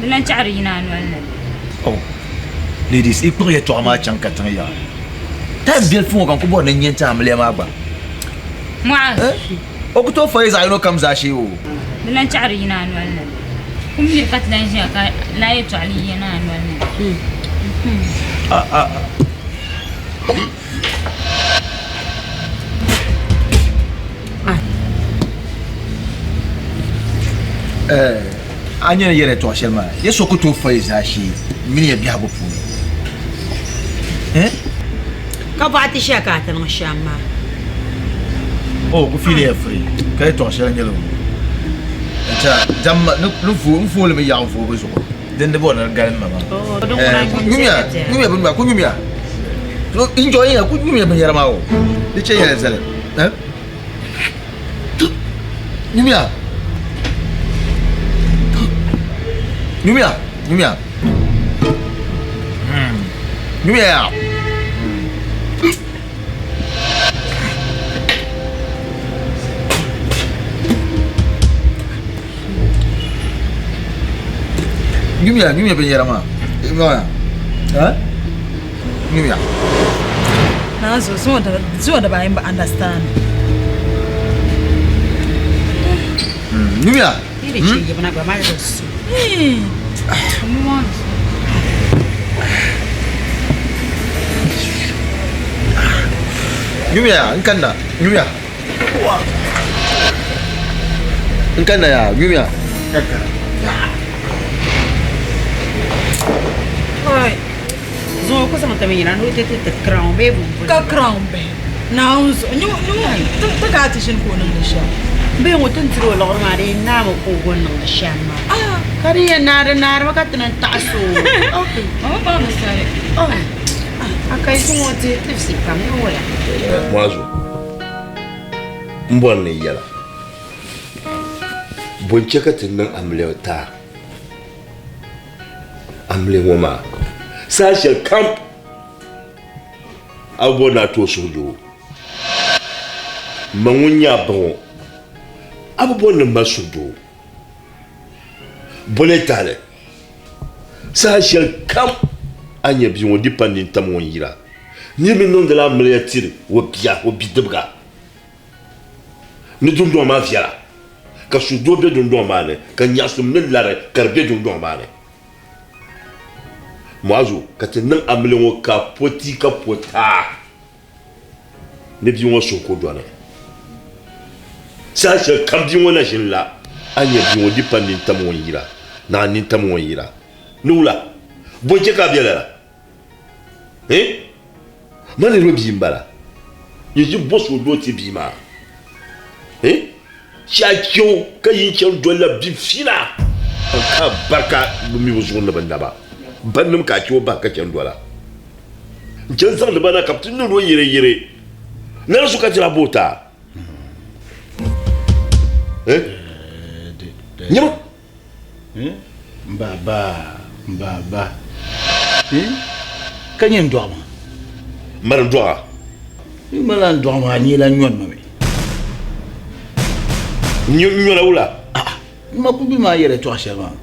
Di lan chaɣiri yina a noli ni. Oh, ladies, i kpuɣi yɛtɔɣa maa chaŋ katiŋ yaha. Time biɛlifu ŋɔ ka n ku bɔri ni n nya n-ti amiliya maa gba. Muaz. Eh? O ku tooi fa yi zaɣ yino kam zaashee o. Di lan chaɣiri yina a noli ni. Kum miri ka ti lan ʒiya ka laa yɛtɔɣili yina a noli ni. Ah, ah, ah. Eh, a nyɛ ni yɛri yɛtɔɣ shɛli maa, ya so ku tooi fa yi zaashee mini ya biɛhigu puuni. Eh? Ka bɔɣa ti shɛli ka a ti niŋ shɛm maa. O ku fiili ya free ka yɛtɔɣ shɛli nyɛli o. Nta damma ni n fooli mi yaɣi voobu zuɣu din di bɔri ni di galim ma maa. Eh, nyumiya, nyumiya bini maa, ku nyumiya. Enjoy ya, ku nyumiya binyɛra maa o. Di chɛ yɛli zali. Eh? Nyumiya. Nyumiya, nyumiya. Nyumiya ya. Nyumiya, nyumiya binyɛra maa. Nyumiya. Eh? Nyumiya. Naa zo zuŋɔ daba ayi m-bi understand. Nyumiya. Yi di chɛ yibina gba mali di su. Nyumiya, n kanna. Nyumiya. N kanna ya, nyumiya. Zuŋɔ ku zaŋ ti mi yina ni o ti ti ti crown bee bumbuli. Ka crown bihi Naawuni zuɣu nyu nyu ti ka a ti ʒini ka o niŋdi shɛm. Bee ŋɔ ti ni tiri o liɣiri maa di yɛn naami ka o go niŋdi shɛm maa. Ka di yɛn naai di naarimi ka ti niŋ taɣisi o. A ka yi zuŋɔ dihi tibisi pam ni wula. Muazu, m bɔri ni n yɛla, bɔ n-chɛ ka ti niŋ amiliya taa? Amiliya ŋɔ maa saha shɛli kam a bi bɔri ni a tooi suhudoo. Ma ŋun nyɛ a ba ŋɔ, a bi bɔri ni m mali suhudoo. Boli tahili saha shɛli kam a ni nyɛ bia ŋɔ di pa nintam ŋun yira. Niriba niŋdila amiliya tiri o bia, o bidibiga ni dundɔŋ maa viɛla. Ka suhudoo be dundɔŋ maa ni, ka nyaɣisim ni lari ka di be dundɔŋ maa ni. Muazu, ka ti niŋ amili ŋɔ ka po ti ka po taa ni bia ŋɔ suhu ku dɔni. Saha shɛli kam bia ŋɔ na ʒini la. A nya bia ŋɔ di pa nintam ŋɔ n-yira, naa nintam ŋɔ n-yira. Ni wula? Bɔ n-chɛ ka a be lala? Eh? Ma niriba bia m-bala. Nyɛ ʒi bɔ so doo ti bia maa. Eh? Chɛ a chɛ o ka yi n-chani dolila bi fina. Ka barika bɛ mi bɛ zuɣu ni bɛ naba. Bannim ka a chɛ o bahi ka chani dola. N-chani zaŋdi ba na ka bɛ ti niŋdi o yɛreyɛre. Lala zuɣu ka ti daa bo o ti a. Eh? Nyama. Baba, baba. Ka nyɛ n dɔɣi ma. Mani n dɔɣa. N ma la n dɔɣi ma, a nyɛ la nyɔni ma mi. Nyɔna wula? N ma ku bi maa yɛla tɔɣa shɛli maa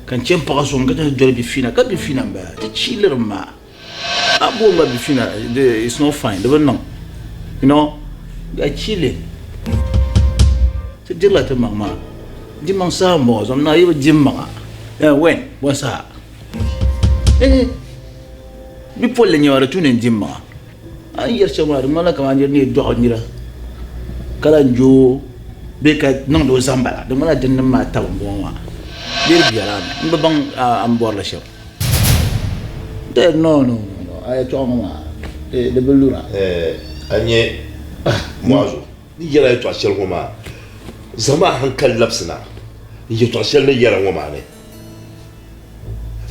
ka n chɛ n paɣa sɔŋ ka chɛ doli bi fina ka bi fina n bala ti chiilirim maa a bo ma bi fina it's not fine di bi niŋ you know you are chilling ti dirila ti maŋ maa di maŋ saha n bɔŋɔ zom naa yi bi di maŋa when bɔ saha eh bi polli nyɛma di tu ni n di maŋa a ni yɛri shɛm maa di ŋmanila kamani nira ni dɔɣi nira ka lahi jo bee ka niŋdi o zambala di ŋmanila dinnim maa tabi n bɔŋɔ maa bee di biɛla mi n bi baŋ a ni bɔrili shɛm no no no a yɛltɔɣa ŋɔ maa di bi lura a nyɛ Muazu ni yɛla yɛltɔɣa shɛli ŋɔ maa zaŋmi a hankali labisina n yɛltɔɣa shɛli ni yɛra ŋɔ maa ni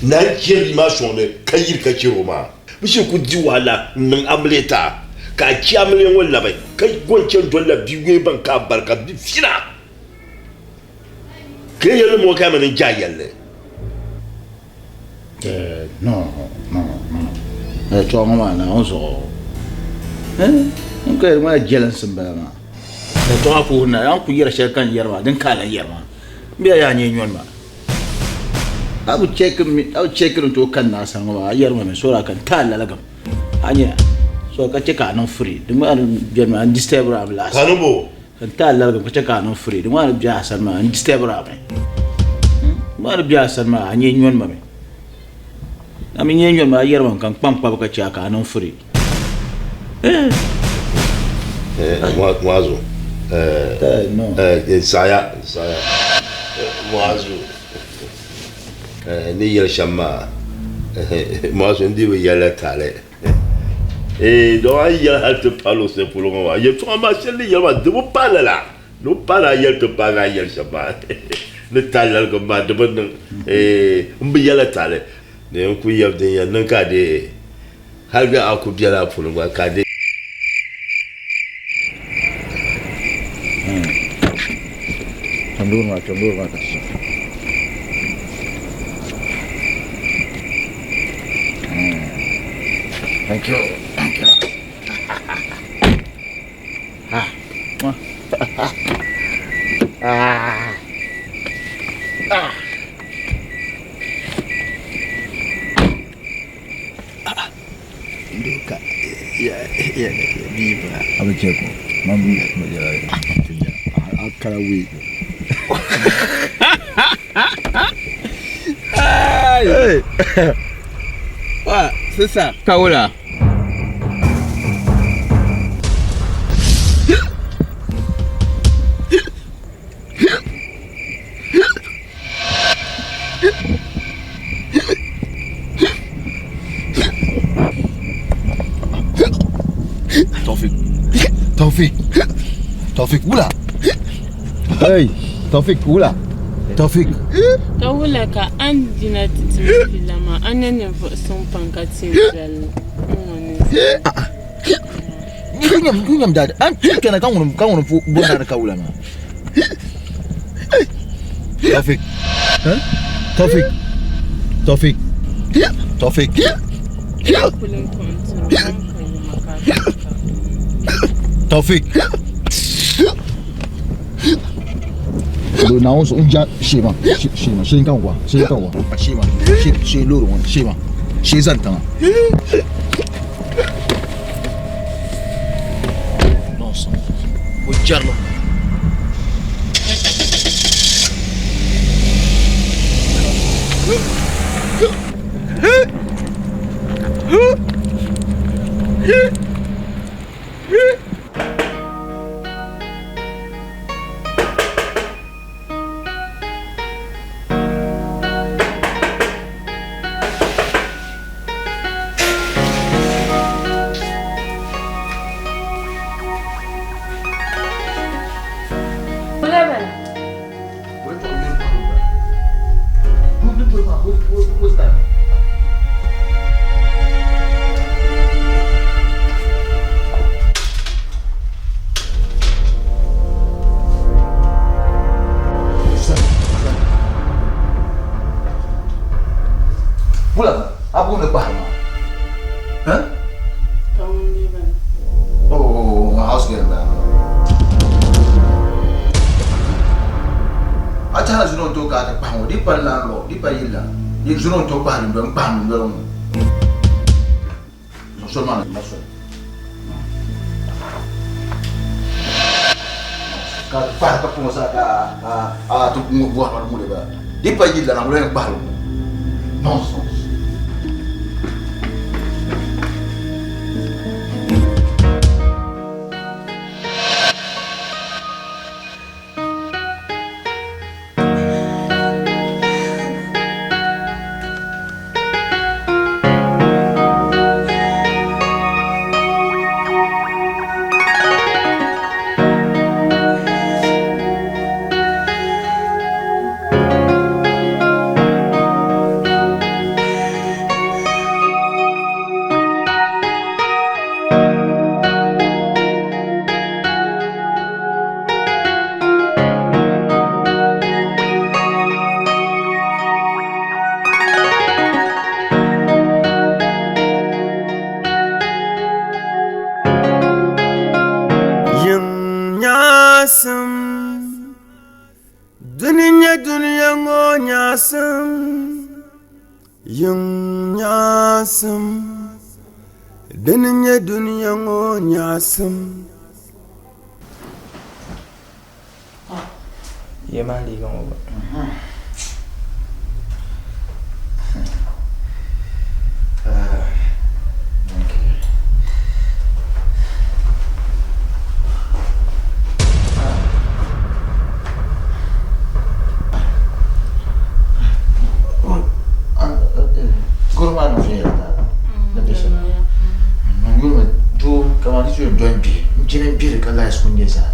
Naa n-chɛri bia maa sɔŋdi ka yiri ka chɛri o maa. Bɛ shiri ku di wahala n-niŋ amiliya ti a, ka a chɛ amiliya ŋɔ labi ka go n-chani dolila bia yooi ban ka a bari ka bɛ fina. Ka yi yɛli ni ŋɔ ka mani n-je a yɛlli. No, no, no. Yɛltɔɣa ŋɔ maa Naawuni zuɣu. N ka yɛli ŋɔ la jɛlinsi m-bala maa. Yɛltɔɣa ku wuhi ni a ni ku yɛri shɛli ka n yɛri maa, din ka a lan yɛri maa. M bela yaa nyɛ nyɔni maa. A bi chɛki mi a bi chɛki ni tooi kani naa sani ŋɔ maa a yɛri ma mi sora ka n ti a laligim a nya so ka chɛ ka a niŋ free di ŋɔ a ni bɛni maa n disturb a mi last Kani bo? Ka n ti a laligim ka chɛ ka a niŋ free di ŋɔ a ni bɛ a sani maa n disturb a mi di ŋɔ a ni bɛ a sani maa a nyɛ nyɔni ma mi a mi nyɛ nyɔni ma a yɛri ma ka n kpaŋ kpabi ka chɛ a ka a niŋ free. Muazu saya saya Muazu ni yɛli shɛm maa Muazu n dii bi yɛlila taali dɔn a yi yɛli hali ti paai luɣu shɛli polo ŋɔ maa yɛltɔɣa maa shɛli ni yɛli maa di bi paai lala di bi paai a yɛli ti paai a yɛli shɛm maa ni taali laligim maa di bi niŋ n bi yɛlila taali ni n ku yɛli din yɛn niŋ ka a deei Hali bɛ a ku bela a puuni gba ka di. Kpɛm loori maa, kpɛm loori maa ka ti chaŋ. Thank you. Thank you. Ah. Ah. Ah. A bɛ chɛ ko man bi a kala wei. Hey. Ouais, c'est ça. Kaola. Taufik. Taufik. Taufik wula. Hey, Taufik wula. Taufik. Ka wula ka a ni dina ti ti mi pila maa, a ni ninvuɣ suŋ pam ka ti yɛn doli ŋ-ŋɔ ni zaa. Kunyam dad. An kana ka ŋun ka ŋun bo na ka wula maa. Taufik. Huh? Taufik. Taufik. Taufik. Taufik. Do na won so unja shema shema shin kan wa shin kan wa shema she she loro won shema she zan tanga. O jarlo. A buɣim ni kpahiri maa. Huh? Oh, house girl bala. A tɛhila zino n-tooi ka a ti kpahi ŋɔ, di pa landlord, di pa yili la. Di zino n-tooi kpahi dundoli, n-kpahi dundoli ŋɔ. Zaŋ soli maa na soli. Ka ti kpahi ka puŋɔ sa ka a ti bɔhiri ma di ŋuni bala. Di pa yili la na ŋuni yɛn kpahiri ŋɔ. Nonsense. Yiŋ nyaɣisim, dini n-nyɛ dunia ŋɔ nyaɣisim. Yiŋ nyaɣisim, dini n-nyɛ dunia ŋɔ nyaɣisim. Ye maa liiga ŋɔ gba. Goro maa niŋ viɛnyɛla ni bɛ shɛm maa n yuli doo kamani ti yɛn dɔni bihi n jini n biri ka lahi ku nyɛ zaa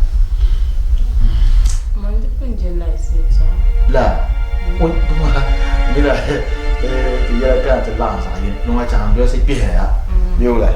la mina ti yɛla kana ti laɣim zaɣ yini ni ŋɔ chaŋ n dolisi kpihira ya bee wula.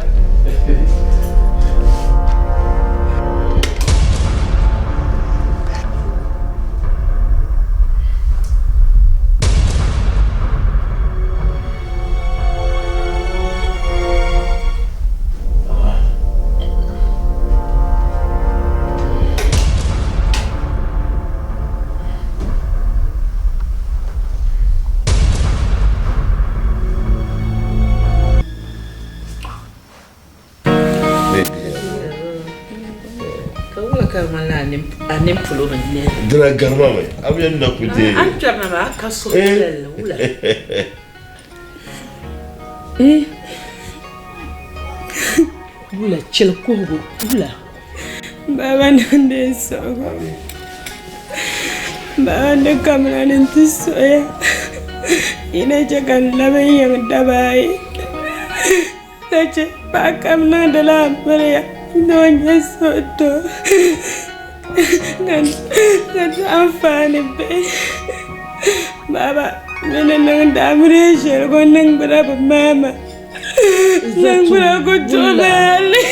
Dina garima mi a bi yɛn na ku deei. A ni kpɛrina maa a ka suhupiɛlli wula. Wula chɛli kuhigu wula. Baba niŋdi n suhigu. Baba ni kamina ni n ti suhiya yi ni chɛ ka n labi n yiŋ daba ayi ka chɛ paɣa kam niŋdila amiliya ni o nya suhudoo ka ti anfaani bihi. Baba bɛ ni niŋdi amiliya shɛli ŋɔ niŋgbuna bi maai ma. Niŋgbuna ku tuhi ma hali.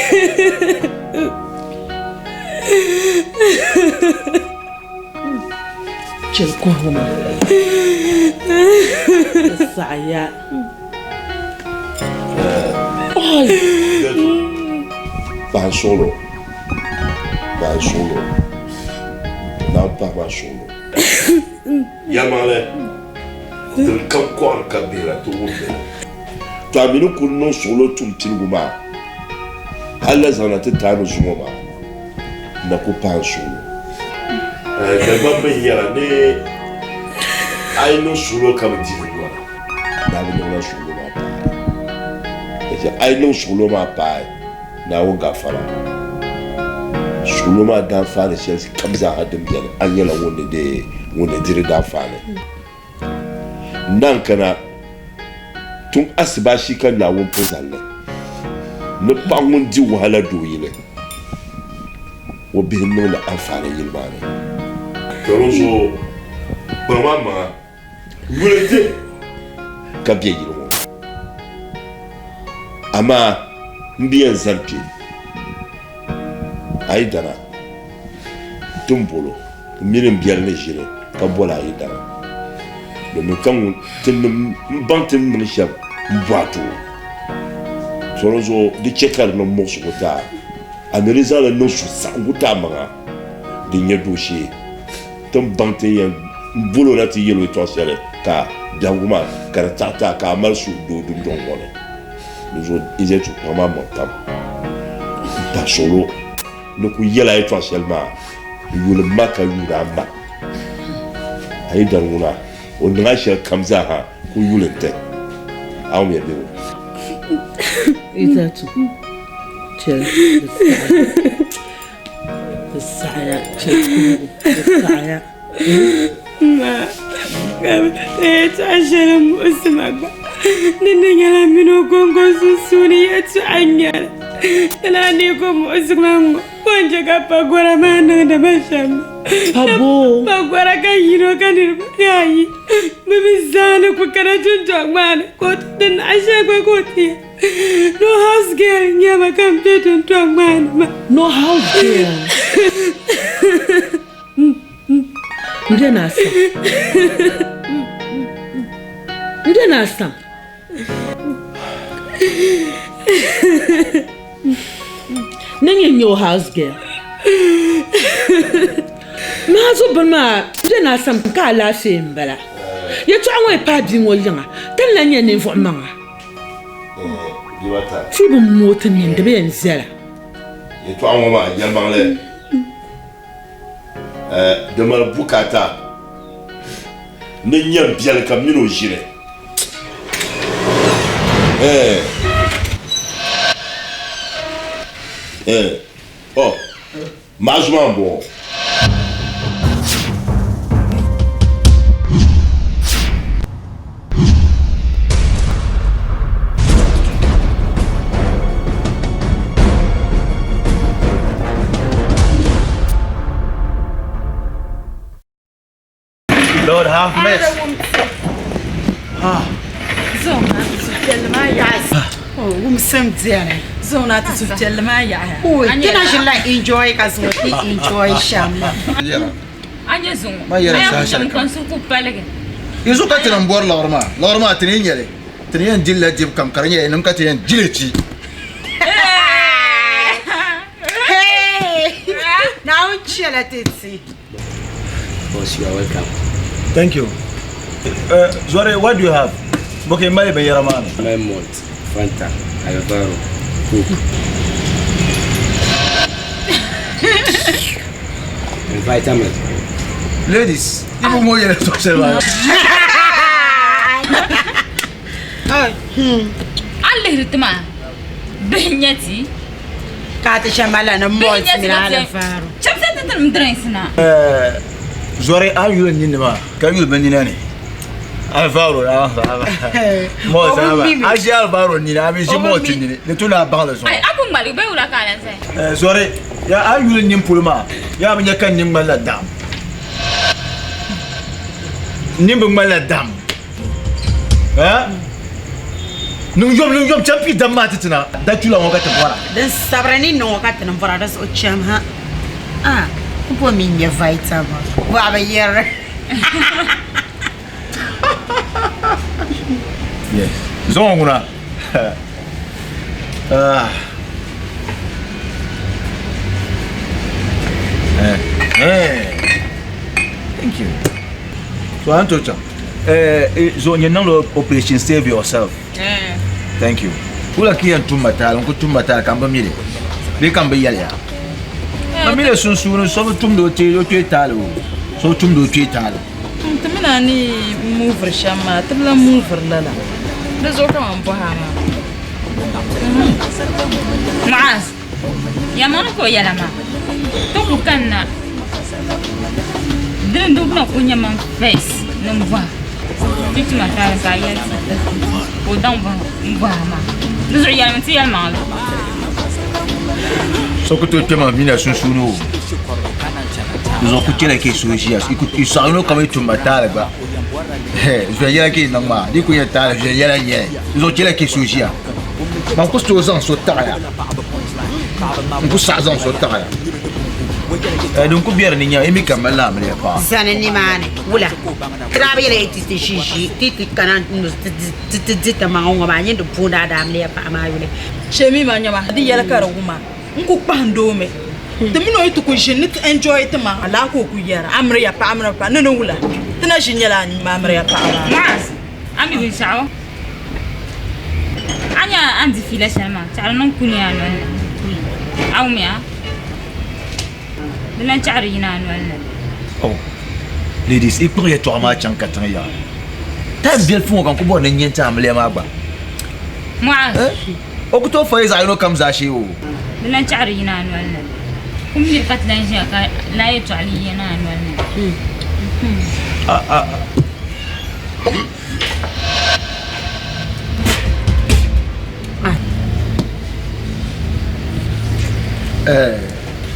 Chɛli kuhigu maa. Di saɣiya. Paɣa n suɣilo, paɣa n suɣilo, naawuni paɣa maa suɣilo. Yɛlimaŋli, din kam kɔɣiri ka bihira ti wumdi li. To a mi ni kuli niŋ suɣilo tum piligu maa hal la zaŋna ti taami zuŋɔ maa, n na ku paai n suɣilo. Dagbamba yi yɛra ni a yi niŋ suɣilo ka bi diri nyɔri, Naawuni niŋla suɣilo maa paai. Ka chɛ a yi niŋ suɣilo maa paai, Naawuni gafara. Suɣilo maa daanfaani shɛli kam zaaha din beni, a nyɛla ŋun ni deei ŋun ni diri daanfaani. N naan kana tun asibashi ka Naawuni pun zaŋ li ni paɣ ŋun di wahala doo yili o bihi niŋdi anfaani yili maa ni. Ka di zuɣu kpaŋ maa maŋa yuli di ka be yili ŋɔ ni, amaa m bi yɛn zani kpe a yidana ti ni bol o m mini m biɛli ni ʒini ka bol a yidana, domin ka ŋun ti ni m baŋ ti ni niŋ shɛm n bɔhi ti o. So di zuɣu di chɛ ka di niŋ muɣisigu ti a, a mi di zaŋli niŋ suhusaɣiŋgu ti a maŋa din nyɛ dooshee ti ni baŋ ti ni yɛn bol o na ti yɛl o yɛtɔɣ shɛli ka biɛhigu maa ka di taɣi ti a ka a mali suhudoo dundɔŋ ŋɔ ni. Di zuɣu Izatu kpaŋ a maŋ pam m-pahi suɣilo ni ku yɛl a yɛtɔɣ shɛli maa, n yuli m ma ka yuud a ma. A yi dari ŋuna, o niŋ a shɛli kam zaa ha ku yuli n-ti a ŋun yɛn be ŋɔ. Izatu, chɛli di saɣiya, di saɣiya, chɛli kuhigu, di saɣiya. Ma, ka yɛtɔɣa shɛli muɣisi ma gba di ni nyɛla m mini o kɔŋko sunsuuni yɛtɔɣa n-nyɛli. Di lahi dii ku muɣisi ma ŋ-ŋɔ o ni chɛ ka pagɔra maa niŋdi ma shɛm maa. Pagɔra ka yino ka niriba ayi bɛ mi zaa ni ku kana dundɔŋ maa ni ka o ti di naɣ shɛli gba ka o ti yɛli no house girl n-nyɛ ma ka m be dundɔŋ maa ni maa. No house girl. N be ni a sam. N be ni a sam. Ni nyɛ nyɛ o house girl. Maa zo bini maa n be ni a sam ka alaafee n bala. Yɛtɔɣa ŋɔ yi paai bia ŋɔ yiŋa ti ni lahi nyɛ ninvuɣ maŋa. Ti bi mooi ti nini di bi yɛn viɛla. Yɛtɔɣa ŋɔ maa yɛlimaŋli di mali bukaata ni nyɛ biɛli ka mini o ʒini. Oh, maazu maa m-bɔŋɔ. Lord have mercy. Wumsim diɛni. Zaŋ ti suhupiɛlli maa yaɣaya. Ti na ʒinila enjoy ka zaŋ ti enjoy shɛm maa. A nyɛ zuŋɔ. Ma yɛra saha A shɛli yɛn kam. ka n suhu ku paligi. Yanzu ka ti lan bɔri liɣiri maa, liɣiri maa ti ni yɛn nyɛli, ti ni yɛn dili la dibu kam ka di nyɛla nim ka ti yɛn dili ti. Hey! Naawuni chɛla ti ti. Boss, you are welcome. Thank you. Zori, what do you have? Okay, mali binyɛra maa ni. My malt, Fanta, Alvaro, Coke. And vitamin. Ladies, ibu mo yɛlɛ tɔ shɛli maa. A lihiri ti maa, bihi n-nyɛ ti. Ka a ti shɛm a la ni malt mini Alvaro. Chɛbisi ti tinim drinks na. Zori, a yuli n ninni maa ka yuli bɛ nina ni. Alvaro la malt a ʒi Alvaro nini a mi ʒi malt nini di tu ni a baŋ li zuɣu. Ai, a ku ŋmaligi bee wula ka a lan zaya? Zori, yaa a yuli n nini polo maa yaa bi nya ka n nini ŋmanila dam. N nini bi ŋmanila dam. Niŋ yom niŋ yom chɛm pii dam maa ti ti na da chula ŋɔ ka ti bɔra. Din sabiri ni niŋ o ka ti ni bɔra di zuɣu chɛm ha. Ah, ku bo mi nyɛ vitamin. Bɔɣa bi yɛri. Yes. Zuŋɔ ŋuna. Ah. Eh. Eh. Thank you. So an to chaŋ. Eh, zo nyɛ niŋla operation save yourself. Eh. Thank you. Wula ka yɛn tum ma taali n ku tum ma taali ka n bi mi li bee ka n bi yɛli ya. Ma mi li sunsuuni so bi tumdi o kpee taali o so bi tumdi o kpee taali. Ti mini a ni muuviri shɛm maa ti bi lahi muuviri lala. Di zuɣu ka man bɔhi a maa. Muaz, yɛlimaŋli ka o yɛla maa, ti ku kanna dini di na ku nyɛ man first ni m bɔhi ti tuma taali ka a yɛli ti ka o daŋ m-bɔhi a maa. Di zuɣu yɛlimi ti yɛlimaŋli. So ku tooi kpɛma mina sunsuuni o di zuɣu ku chɛla ka yi suhu ʒiya yi saɣi yino kam yi tumba taali gba viɛnyɛla ka yi niŋ maa di ku nyɛ taali viɛnyɛla n nyɛli di zuɣu chɛla ka yi suhu ʒiya man ku tooi zaŋ so taɣaya n ku saɣi zaŋ so taɣaya. Din ku biɛri ni nya imi ka mali amiliya paɣa. Zani nimaani wula ti daa bi yɛli ti ti ʒi ʒi ti ti kana ti ti di ti maŋa ŋɔ maa nyini di booni a daa amiliya paɣa maa yuli. Shemi ma nyama di yɛli ka di wuma n ku kpahim doo mi ti mini o yi ti ku ʒini ni ti enjoy ti maŋa laa ka o ku yɛra amiriya paɣa amiriya paɣa ni ni wula ti na ʒi nyɛla amiriya paɣa maa. Muaz, a mi binshɛɣu? A nya a ni di fiila shɛli maa, chaɣiri niŋ kuni a noli ni. A wumya? Di lan chaɣiri yina a noli ni. Oh, ladies, i kpuɣi yɛtɔɣa maa chaŋ katiŋ yaha. Time biɛlifu ŋɔ ka n ku bɔri ni n nya n-ti amiliya maa gba. Muaz. Eh? O ku tooi fa yi zaɣ yino kam zaashee o. Di lan chaɣiri yina a noli ni. Kum miri ka ti lan ʒiya ka laa yɛtɔɣa li yina a noli ni. Ah, ah, ah.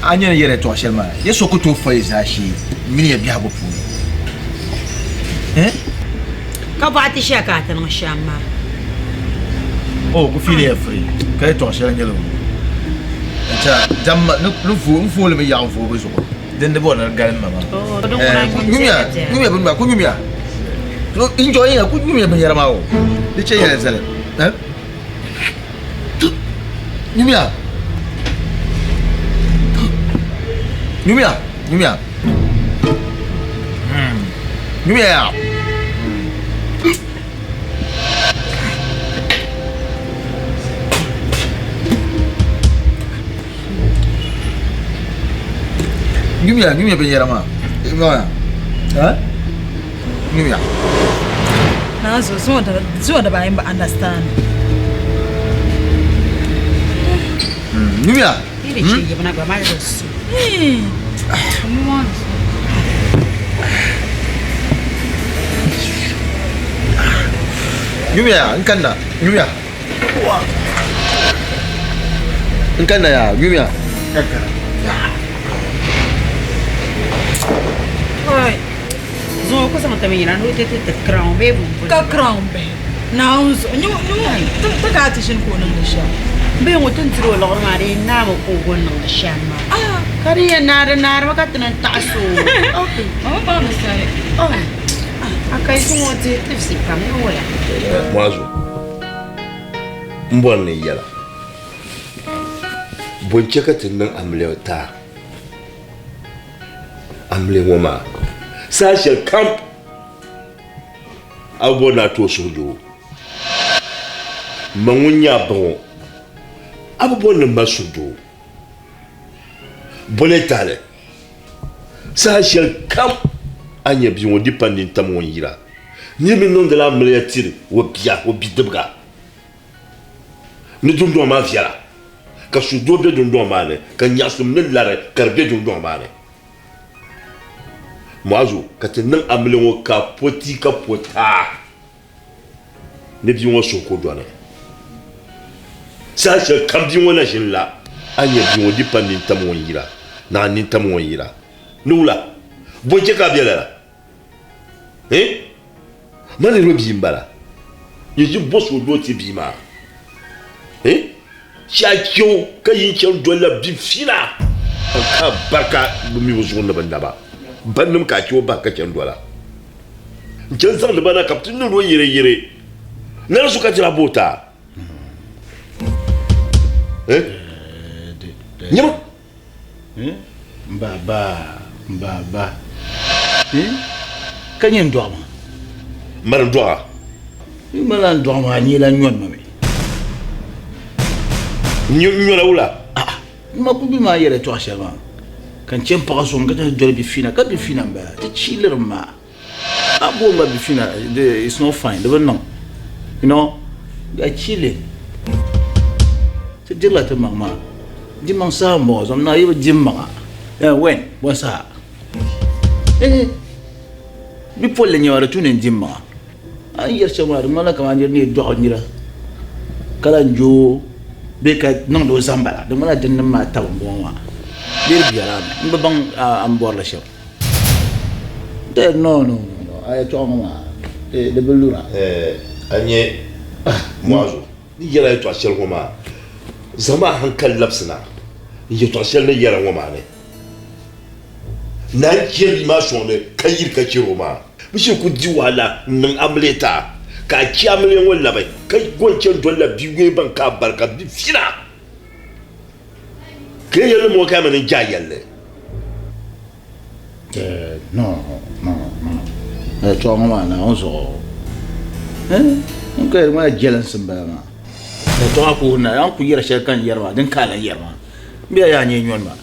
A nyɛ ni yɛri yɛtɔɣa shɛli maa ya so ku tooi fa yi zaashee mini ya biɛhigu puuni. Ka bɔɣa ti shɛli ka a ti niŋ shɛm maa. O ku fiili ya free ka yɛtɔɣa shɛli nyɛli o. Damma ni n fooli mi yaɣi voobu zuɣu. Din di bɔri ni di galim ma maa. Nyumiya, nyumiya bini maa, ku nyumiya. Enjoy ya, ku nyumiya binyɛra maa o. Di chɛ yɛli zali. Nyumiya. Nyumiya, nyumiya. Nyumiya ya. Nyumiya, nyumiya binyɛra maa. Nyumiya. Ha? Nyumiya. Naa zo zuŋɔ daba ayi m-bi understand. Nyumiya. Nyumiya, n kanna. Nyumiya. N kanna yaa, nyumiya. Zuŋɔ ku zaŋ ti mi yina ni o ti ti ti crown bee bumbuli. Ka crown bihi Naawuni zuɣu nyu nyu ti ka a ti ʒini ka o niŋdi shɛm. Bee ŋɔ ti ni tiri o liɣiri maa di yɛn naami ka o go niŋdi shɛm maa. Ka di yɛn naai di naarimi ka ti niŋ taɣisi o. A ka yi zuŋɔ dihi tibisi pam ni wula. Muazu, m bɔri ni n yɛla, bɔ n-chɛ ka ti niŋ amiliya taa? Amiliya ŋɔ maa, saha shɛli kam a bi bɔri ni a tooi suhudoo. M ma ŋun nyɛ a ba ŋɔ, a bi bɔri ni m mali suhudoo. Bɔle tahili, saha shɛli kam a ni nya bia ŋɔ di pa nintam ŋun yira. Niriba niŋdila amiliya tiri o bia, o bidibiga ni dundɔŋ maa viɛla, ka suhudoo be dundɔŋ maa ni, ka nyaɣisim ni lari ka di be dundɔŋ maa ni. Muazu, ka ti niŋ amiliya ŋɔ ka po ti ka po taa ni bia ŋɔ suhu ku dɔni. Saha shɛli kam bia ŋɔ na ʒini la, a ni nya bia ŋɔ di pa nintam ŋun yira, naɣ nintam ŋun yira. Ni wula? Bɔ n-chɛ ka a be lala? Eh? Ma niriba bia m-bala. Nyin ʒi bɔ suhudoo ti bia maa. Eh? Chɛ a chɛ o ka yi n-chani dolila bi fina. Ka barika bi mi bɛ zuɣu ni bɛ naba. Bannim ka a chɛ o bahi ka chani dola. N-chani zaŋdi ba na ka bɛ ti niŋdi o yireyire. Lala zuɣu ka ti lahi bo o taa. Eh? Nyama. M baaba, m baaba, ka nyɛ n dɔɣi ma. Mani n dɔɣa. Yi ma lan dɔɣi ma, a nyee lan nyɔni ma mi. N nyɔla wula? A'a, m ma ku bi maa yɛli yɛtɔɣa shɛli maa, ka n chɛ m paɣa sɔŋ ka chaŋ doli bifina, ka bifina m-bala, ti chiilirim maa. A bo ma bifina, it's not fine, di bi niŋ. You know, they are chilling. Ti dirila ti maŋ maa. Di maŋ saha m-bɔŋɔ, zom naa yi bi di m maŋa. Then when? Bɔ saha? Eh, bipolli n-nyɛ ma, di tu ni n di m maŋa. A ni yɛri shɛm maa, di ŋmanila kamani nira ni yi dɔɣi nira ka lan je o bee ka niŋdi o zambala. Di ŋmanila dinnim maa taba m-bɔŋɔ maa. Bee di biɛla mi? M bi baŋ a ni bɔri li shɛm. No, no, no, no. A yɛtɔɣa ŋɔ maa, di bi lura. A nya Muazu ni yɛri a yɛtɔɣ shɛli ŋɔ maa, zaŋm a haŋkali labisina n yɛtɔɣ shɛli ni yɛra ŋɔ maa ni. Na n chɛ bia maa sɔŋdi ka yiri ka chɛr o maa. Bɛ shiri ku di wahala n-niŋ amiliya ti a, ka a chɛ amiliya ŋɔ labi, ka go n-chani dolila bia weei ban ka a bari ka bɛ fina. Ka yɛn yɛli ni ŋɔ ka a mi ni n je a yɛlli. No, no, no. Yɛtɔɣa ŋɔ maa Naawuni zuɣu. N ka yɛli ŋɔ jɛlinsi m-bala maa. Yɛtɔɣa ku na, a ni ku yɛri shɛli ka n yɛri maa, din ka a lan yɛri maa. M bela yaa nyɛ nyɔni maa.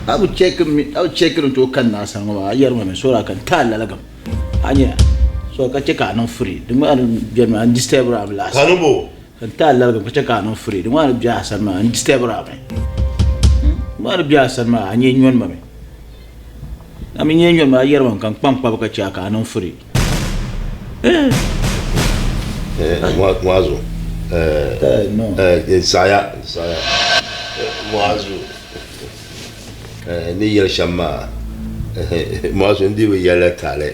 A bi chɛkiri n tooi kani naa sani ŋɔ maa, a yɛri ma mi sɔra ka n ti a laligim. A nya, so ka chɛ ka a niŋ free. Di ŋɔ a ni beni maa n disturb a mi last. Kani bo? Ka n ti a laligim ka chɛ ka a niŋ free. Di ŋɔ a ni be a sani maa n disturb a mi. Di ŋɔ a ni be a sani maa a nyɛ nyɔni ma mi. A mi nyɛ nyɔni ma a yɛri ma ka n kpaŋ kpabu ka chɛ a ka a niŋ free. Muazu saɣaya saɣaya Muazu ni yɛli shɛm maa Muazu n dii bi yɛlila taali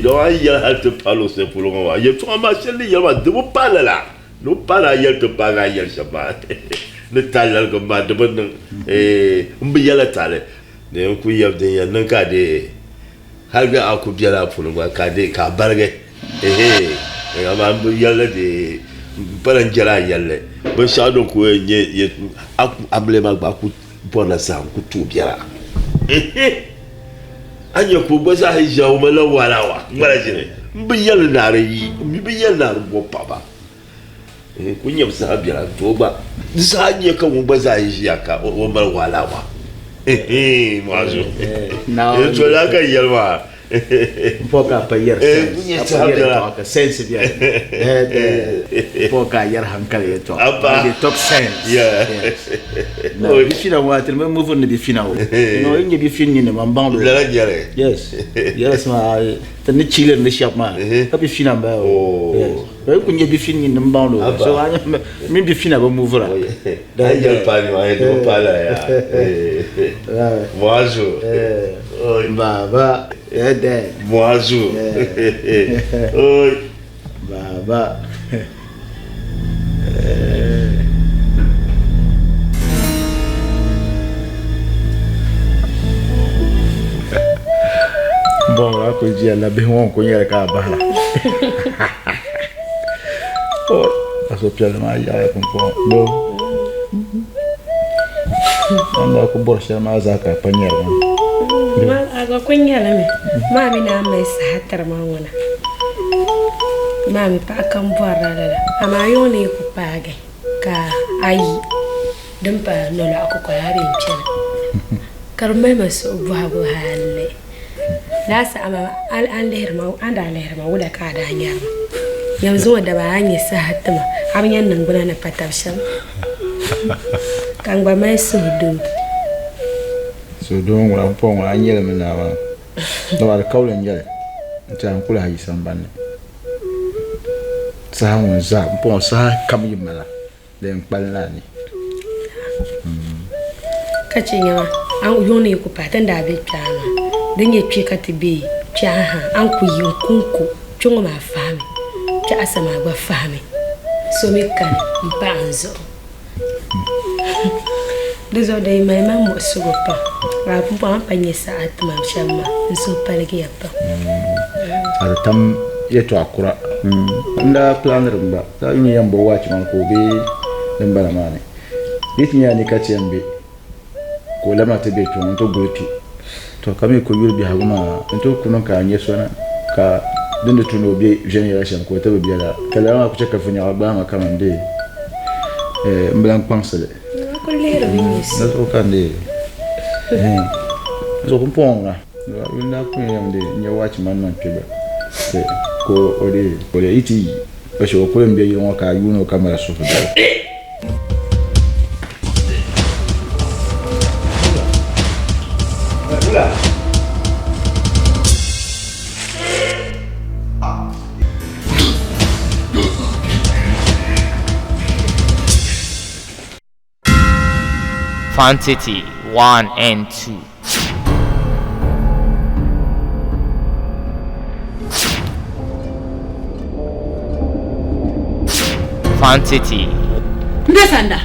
dama a yi yɛli hali ti paai luɣu shɛli polo ŋɔ maa yɛltɔɣa maa shɛli ni yɛli maa di bi paai lala di bi paai a yɛli ti paai a yɛli shɛm maa ni taali laligim maa di bi niŋ n bi yɛlila taali ni n ku yɛli din yɛn niŋ ka a deei Hali bɛ a ku bela a puuni gba ka di ka a baligi ehe amaa m bi yɛlli di pala n jɛla a yɛlli binshɛɣu din ku yɛn nyɛ a ku amiliya maa gba a ku bɔrila zahim ku tooi biɛla ehe a nya ka o gba zaa yi ʒiya o malila waalawa ŋmala ʒini m bi yɛlli ni a di yi m mi bi yɛli ni a di bɔbi paɣaba n ku nyɛ saha biɛla n ti o gba di saha nyɛ ka ŋun gba zaa yi ʒiya ka o mali waalawa muazu tɔla ka yɛli maa Fo ka pa yɛri sense a pa yɛri tɔɣa ka sense biɛni fo ka yɛri hankali yɛltɔɣa abba they talk sense yes no bi fina wa ti mi move ni bi fina o you know in bi fin ni man bang lo lala nyɛli yes yes ma ti ni chili ni shɛba maa ka bi fina n bala o yes Bɛ ku nyɛ bifin nyin nim baŋ lo. So a nyɛ mini bifina bi muvira. A yɛli paali maa yɛ di paali ya. Muazu. Baba. Dɛdɛ. Muazu. Baba. Bɔŋ a ku ʒiya la bihi ŋɔ n ku nyɛli ka a bahira. A suhupiɛlli maa yaɣiya pumpɔŋɔ boo a ni daa ku bɔri shɛli maa zaa ka a pa nyari maa. A gba ku nyɛli mi maa mi naan mali saha tiri ma ŋuna maa mi paɣa kam bɔrila lala amaa yuŋ ni yi ku paagi ka a yi din pa nolɔɣu kukoli a bee n-kpɛna ka di mali ma suhu bɔhigu hali. Laa saha maa a ni lihiri ma, a ni daa lihiri ma wula ka a daa nyari ma? Nyam zuŋɔ daba a ni nya saha ti ma, a bi nya n niŋgbuna ni pa tab shɛm, ka n gba mali suhudoo. Suhudoo ŋuna pumpɔŋɔ ŋuna a ni yɛli mi naa maa, dama di kauli n-nyɛ li n-ti a n ku lahi yi sambani ni. Saha ŋun zaa pumpɔŋɔ saha kam yi mala di yɛn kpalinla a ni. Ka chɛ nyama, a yuŋ ni yi ku pahi ti ni daa be kpɛha maa, di nyɛ kpe ka ti be kpɛha ha, a ni ku yi n-kɔŋko kpe ŋɔ maa fahimi, kpɛha sa maa gba fahimi, so mi kani m-pahi n zuɣu. Di zuɣu di yi mali ma muɣisigu pam, amaa pumpɔŋɔ a ni pa nya saha ti ma shɛm maa, n suhu paligiya pam. A di tam yɛtɔɣ kura. N daa pilaniri m ba ka yuun yɛn bo waachi maa ka o be din bala maa ni. Di ti nyɛla ni ka ti yɛn be ka o labina ti be kpe ŋɔ n-ti guli kpe. Tɔ ka mi ku yuli biɛhigu maa n-ti ku niŋ ka a nya sona ka din di tu ni o be viɛnyɛla shɛm ka o ti bi be la. Ka lala maa ku chɛ ka vinnyaɣi gbaai ma kaman dee m bi lan kpaŋsi li. Di zuɣu ka n dee di zuɣu pumpɔŋɔ ŋuna Yuli daa ku yɛm dee n-nya waachi man niŋ kpe gba ka o dee o dee yi ti yi o shee o kuli m-be yili ŋɔ ka a yuuni o ka mali suhudoo. Quantity 1 and 2. Quantity. N be sanda.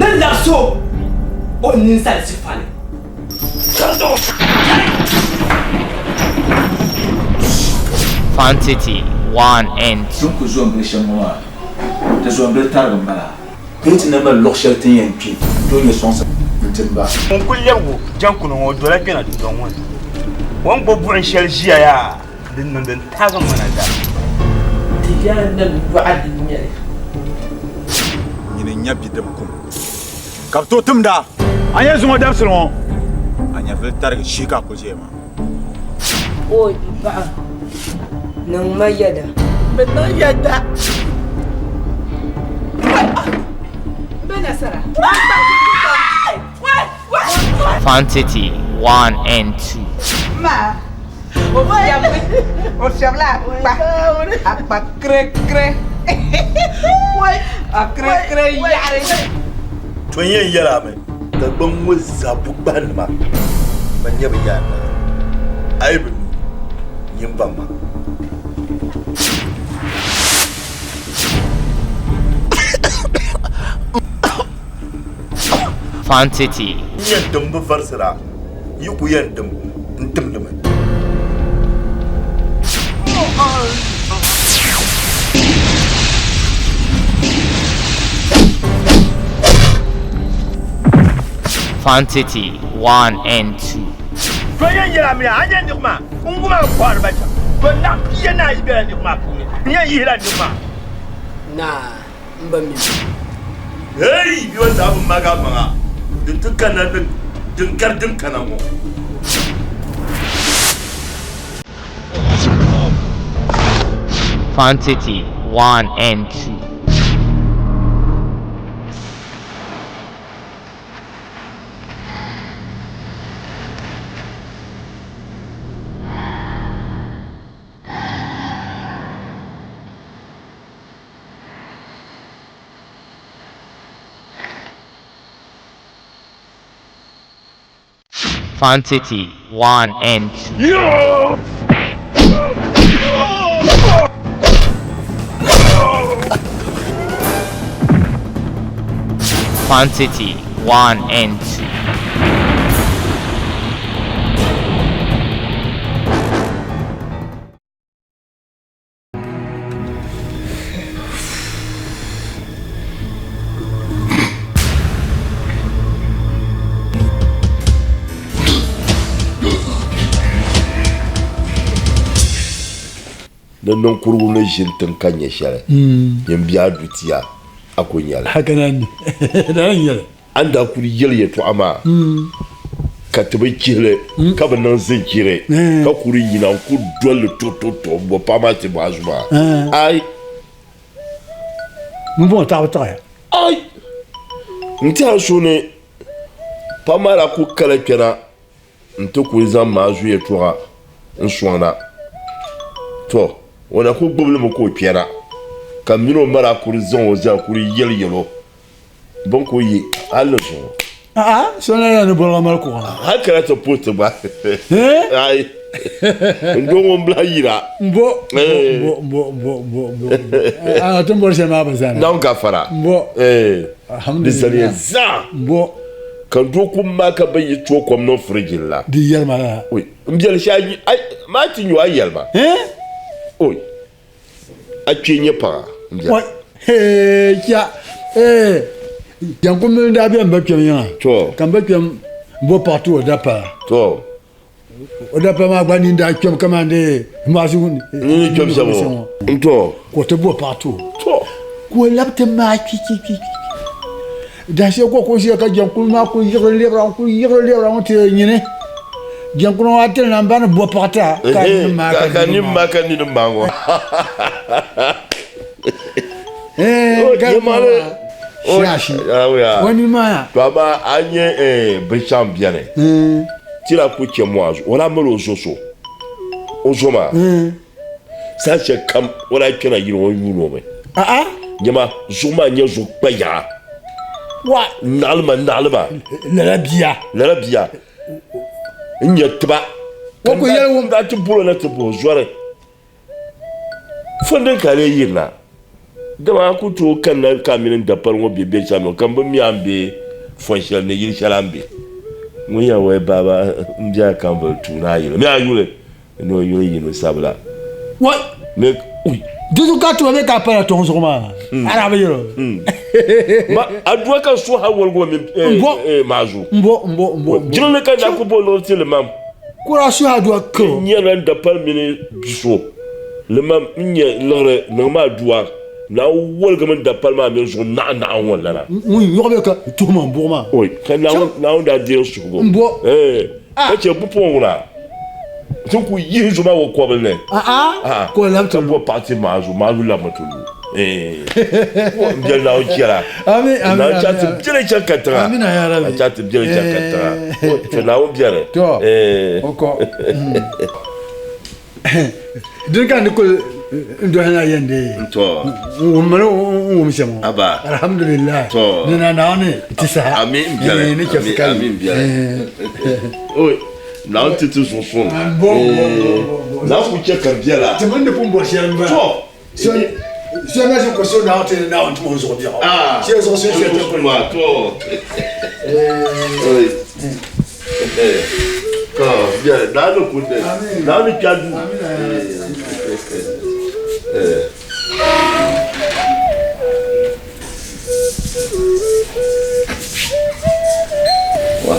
Ni labisi o o ninsal sifa ni. Fun City 1 and 2. Ti ni ku zo m-bili shɛm ŋɔ maa, ti zo m-bili tarigi m-bala. Ka yi ti na mali luɣ shɛli ti ni yɛn kpi n-tooi nya sɔŋsim n-ti m ba. Ŋun kuli lɛbigi jaŋkuno ŋɔ, o dola kpɛna dundɔŋ ŋɔ ni. O ni gbubi buɣim shɛli ʒiya yaa, din niŋ din taagi m ma na daa. Ti yɛli ni yɔɣu di nyɛli. Nyini n-nya bidib kum ka bɛ tooi timd a. A nya zuŋɔ dabisili ŋɔ? A nyɛvili tarigi shee ka a kul ʒiya maa. O paɣa, niŋ ma yɛda. Bɛ niŋ yɛda. Bɛ nasara. Fun City 1 and 2. Ma, o fiɛbimi, o fiɛbila a kpa, a kpa kirekire, a kirekire yaɣiri. To n yɛn yɛl a mi, Dagbaŋ ŋɔ zaa bukpahinima ban nyɛ bɛ yaan naa, a yi bi mi, nyin baŋ ma. Fun City. N yɛn dim bi varisira, yi ku yɛn dim n timdimi. Fun City 1 and 2. To yɛn yɛl a mi a nya niriba maa, n wum a ni kɔhiri ba shɛm. To naɣ pia ni ayi bela niriba maa puuni, n yɛn yihila niriba maa. Naa, m ba mi. Hey! Bia zaa bi maagi a maŋa din ti kanna ni din gari din kana ŋɔ. Fun City 1 and 2. Fun City 1 and 2. Fun City 1 and 2. Ni niŋkurugu ni ʒini tiŋ ka nya shɛli, nyin bia a du tia, a ku nya li. A ni daa kuli yɛli yɛtɔɣa maa ka ti bi chihi li, ka bi niŋ zinchiri, ka kuli yina n-ku doli li tuɣituɣituɣi m-bo paɣa maa ti bɔhi zuɣu maa. Ai! Bɛ taɣibu taɣiya. Ai! N tɛha so ni paɣa maa daa ku kala kpɛna nti kuli zaŋ maazu yɛtɔɣa n-sɔŋ na. Tɔ! O na kuli gbubi li mi ka o kpɛra, ka m mini o ma daa kuli zaŋ o zali kuli yɛliyɛl o. Bɛ ni ku yi hal ni zuŋɔ. A'a, so na yɛn ni boliga mali kuɣa. Hal ka na ti puhi ti gba. Ai, n doo ŋun bilahi yira. Mbo, mbo, mbo, mbo, mbo, mbo. A ti ni bɔri shɛli maa bi zani. Naawuni gafara. Mbo. Di zaniya zaa. Mbo. Ka n doo kum maa ka bɛ yi tooi kom niŋ firiji ni la. Di yɛli ma lala. Oi, m biɛli shɛli a yi, maa ti nyu a yɛli ma. Oi. A kpee nyɛ paɣa n biɛla. Oi hee cha ee Janku mini daa be m ba kpɛm yiŋa. To. Ka m ba kpɛm bo paɣa ti o dapala. To. O dapala maa gba nini daa kpɛm kamani dee maɣasigu ni kpɛm shɛm ŋɔ. N to. Ka o ti bo paɣa ti o. To. Ka o labi ti maai kpi kpi kpi. Dahinshɛli ka o kuli ʒiya ka jɛnkuli maa kuli yiɣiri lɛbira n kuli yiɣiri lɛbira ŋɔ ti nyini jɛnkuli maa tiri na n ba ni bo paɣa ti a ka nini maa ka nini maa ka nini maa ŋɔ Shiashi o nini maa ya to amaa a nyɛ binshɛɣu n biɛni tira ku chɛ mɔɣu o daa mali o zo so o zo maa Saha shɛli kam o daa kpɛna yili ŋɔ n-yuuni o mi. Nyama, zuɣu maa n-nyɛ zuɣu kpayaɣa. Naɣilima, naɣilima. Lala bia. Lala bia. N-nyɛ tiba. O ku yɛli ŋun daa ti bol o na ti bɔh o zɔri. Fɔndin ka a lee yirina. Dama a ku tooi kanna ka a mini n dapali ŋɔ be bɛ shɛm ka m bi mi a ni be fɔn shɛli ni yili shɛli a ni be. Ŋun yɛli wai baaba m bela Kanvili tuuni a yuli mi a yuli ni o yuli yino sabila. Wai! Mi ui! Di zuɣu ka tuma bɛ ka a pala tɔŋ zuɣu maa a daa bi yɛl o. Ma adua ka so ha woligi o mini maazu. M-bo m-bo m-bo m-bo. Jiŋli ka naa ku bo liɣiri ti limam. Ka o suhi adua kiri o. N nyɛla n dapali mini bi so limam n-nyɛ liɣiri niŋmi adua Naawuni woligimi n dapali maa mini zuɣu naɣ naɣ ŋɔ lana. Ŋun nyɔɣu bɛ ka tuhima m-buɣi maa. Oi, ka Naawuni daa deei n suhigu. M-bo. Ee, ka chɛ bupuɣin ŋuna ti ku yihi zo maa o kɔbili ni. A'a, ka o labi ti lu. Ka bo paɣa ti Maazu, Maazu labimi ti lu. Ee, m biɛli Naawuni chɛla. Amin, amin, Naawuni chaŋ ti amin. biɛli chaŋ katiŋa. Amina ya Rabbi. A chaŋ ti biɛli chaŋ katiŋa. To Naawuni biɛri. To, Ee. o ko. Dini ka ni kuli n dɔhi na yɛn dee. To. N wum mini n wum shɛm ŋɔ. Aba. Alhamdulillah. To. Ni na Naawuni ti saha. Amin n biɛli. Ni chɛsi ka yi. Amin n biɛli. Oi, Naawuni ti ti zuɣu suŋ. Bo, bo, bo, bo. Naawuni ku chɛ ka biɛla. Ti mini ni pun bɔri shɛli m-bala. To. So na ʒi ko so Naawuni ti ni Naawuni tim o zuɣu biɛɣu. Ah. Shee zuɣu suŋ shɛli ti kuli. To. Oi. To, biɛli Naawuni ku ni. Naawuni kpɛ duu. Eh. Wa.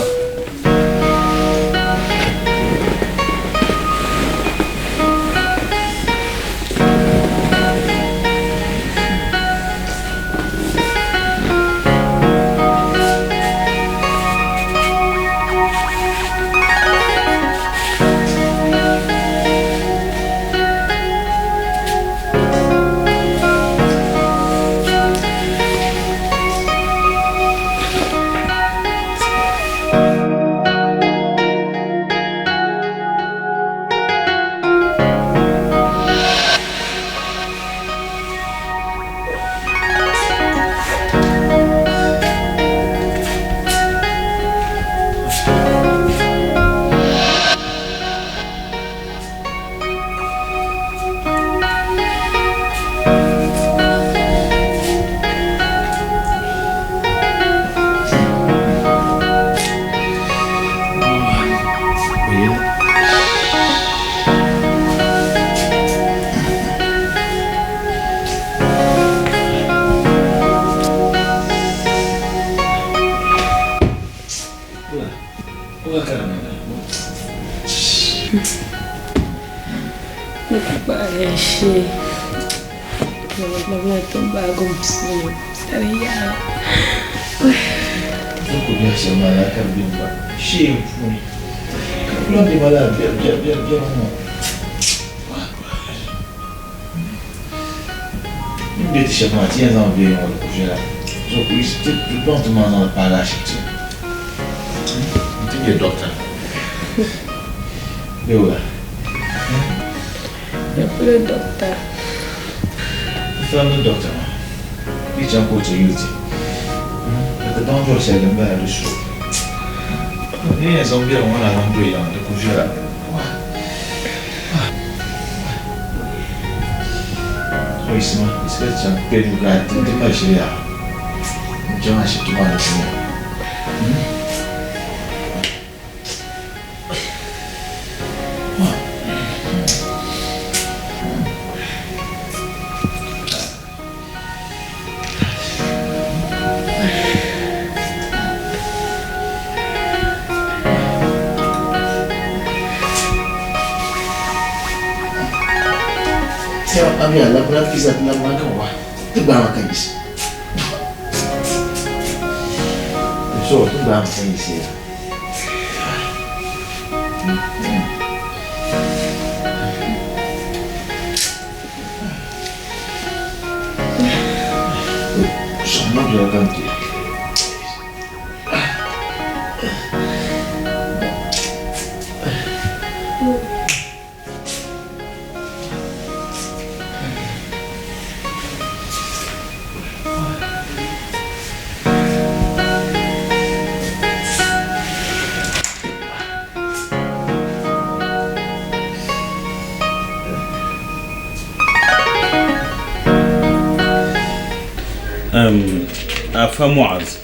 Afa Muaz.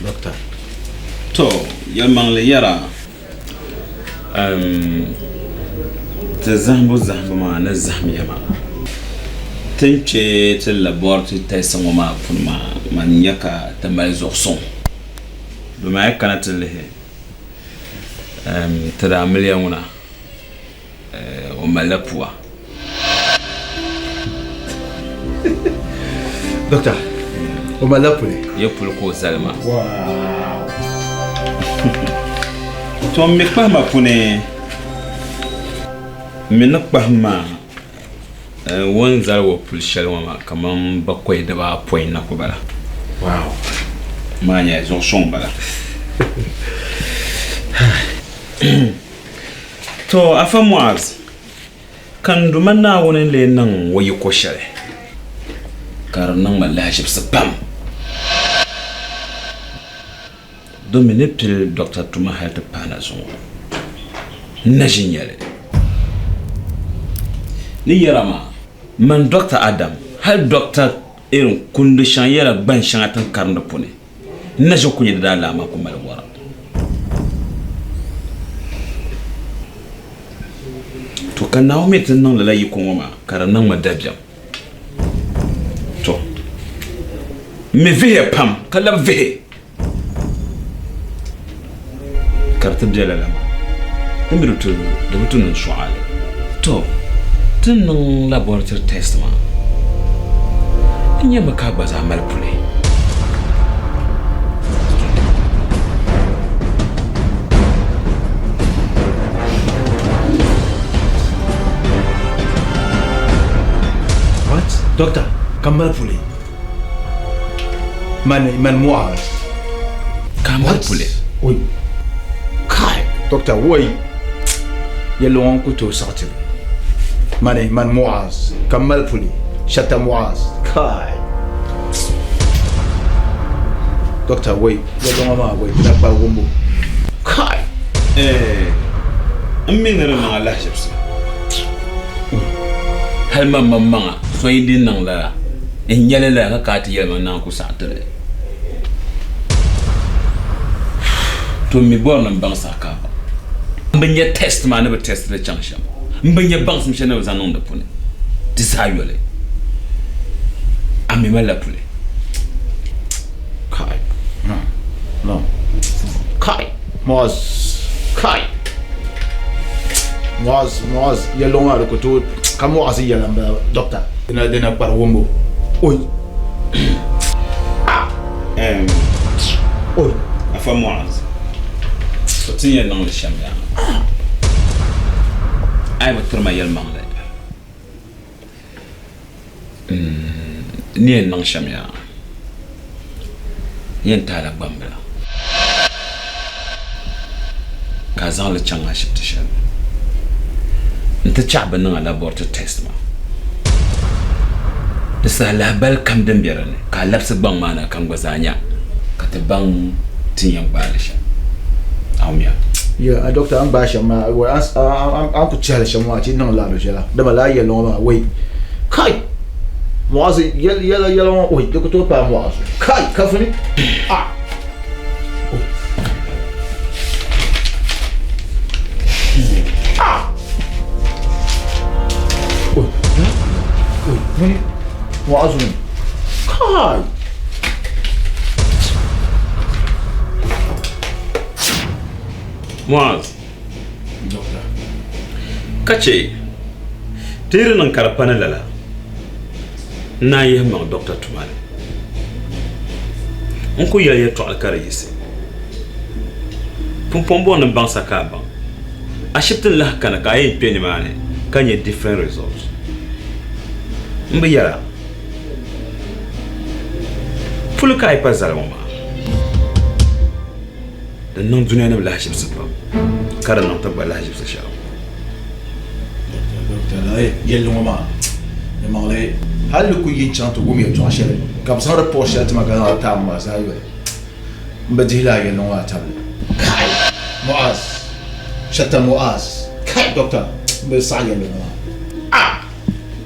Doctor. To, yɛlimaŋli yɛra, um, ti zahimbu zahimbu maa ni zahimya maa. Ti ni kpe ti laboratory test ŋɔ maa puuni maa, man nya ka ti mali zuɣusuŋ. Domi a yi kana ti lihi, um, ti daa miliya ŋuna, uh, o malila pua. Doctor, o malila puli? Ye puli ka o zali ma. To n mi kpahima puni, n mi ni kpahim maa o ni zali o puli shɛli ŋɔ maa kaman bakɔi dibaapɔin na ku bala. Wow. Maa nyɛla zuɣu suŋ bala. To Afa Muaz, Ka n Duuma Naawuni lee niŋ o yiko shɛli, ka di niŋ ma lahiʒibisi pam. Domi ni pili dɔkta tuma hal ti paai na zuŋɔ, n na ʒi nya li. Ni yɛra maa, man Dɔkta Adam, hal dɔkta irin kundi shɛŋa yɛla gban shɛŋa ti ni karindi puuni, n na ʒi ku nya di daalaama ku mali wɔra. To ka Naawuni mi ti niŋ lala yiko ŋɔ maa ka di niŋ ma dabiɛm. To m mi vihiya pam ka labi vihi ka di ti be lala maa. Di mi di bi tu ni n sɔɣi li. To ti ni niŋ laboratory test maa n nyami ka a gba zaa mali puli. What? Doctor, ka mali puli. Man, man Muaz. Ka mali puli. Oi. Kai, doctor, woi. Yɛlli ŋɔ ku tooi saɣi tiri. Mani, man Muaz. Ka mali puli. Shatta Muaz. Kai. Doctor, woi. Yɛlli ŋɔ maa, woi. Dina kpari wumbu. Kai. Eh, n mi ni di niŋ a lahiʒibisi. Hali man maŋmaŋa so yi di niŋ lala, n nya li lala ka ka a ti yɛli ma naan ku saɣi ti li. To m mi bɔri ni m baŋ saha ka m bi nya test maa ni bi test li chaŋ shɛm. M bi nya baŋsim shɛli ni bi zaŋ niŋ di puuni. Di zaa yoli. A mi malila puli. Kai. No. No. Kai. Muaz. Kai. Muaz, Muaz, yɛlli ŋɔ maa di ku tooi ka Muaz yɛla m-bala doctor. Dina dina kpari wumbu. Oi. Oi. Afa Muaz. To ti ni yɛn niŋ li shɛm yaa. A yi bi tiri ma yɛlimaŋli. N ni yɛn niŋ shɛm yaa, n yɛn taala gbambila ka a zaŋ li chaŋ ashibiti shɛli nti chaɣi bɛ niŋ a laboratory test maa. Di saha lahabali kam din be di ni ka a labisi gbaŋ maa na ka n gba zaa nya ka ti baŋ ti ni yɛn gbaai li shɛm. Awumiya. Ya, a doctor, a ni gbaai shɛm maa, a ni ku tɛhi li shɛm maa, ti niŋ la di viɛla. Dama lala yɛlli ŋɔ maa, wei, kai! Muɣazu, yɛla yɛla ŋɔ, wei, di ku tooi paai Muɣazu. Kai! Kafuni! Ah! Ah! Oi, oi, ŋuni? Muɣazu ŋuni? Kai! Muaz, ka chɛ ti yi di niŋ ka di pa ni lala, n naan yihi maŋ dɔkta tuma ni. N ku yɛli yɛtɔɣili ka di yiɣisi. Pumpɔŋ bɔri ni m baŋ sa ka a baŋ. Ashibiti n-lahi kana ka a yɛn kpe nimaani ka nya different results. M bi yɛra. Puli ka a yi pa zali ŋɔ maa. Di niŋ dunianim lahiʒibisi pam, ka di niŋ ti gba lahiʒibisi shɛli. Doctor, lala yɛlli ŋɔ maa yɛlimaŋli hali di ku yi n-chaŋ ti wum yɛltɔɣa shɛli ka bɛ zaŋ di puɣi shɛli ti ma ka zaŋ li taai maa zaa yoli m bi dihi lala yɛlli ŋɔ maa tabili. Kai! Muaz! Shatta Muaz! Kai! Doctor, m bi saɣi yɛlli ŋɔ maa. Ah!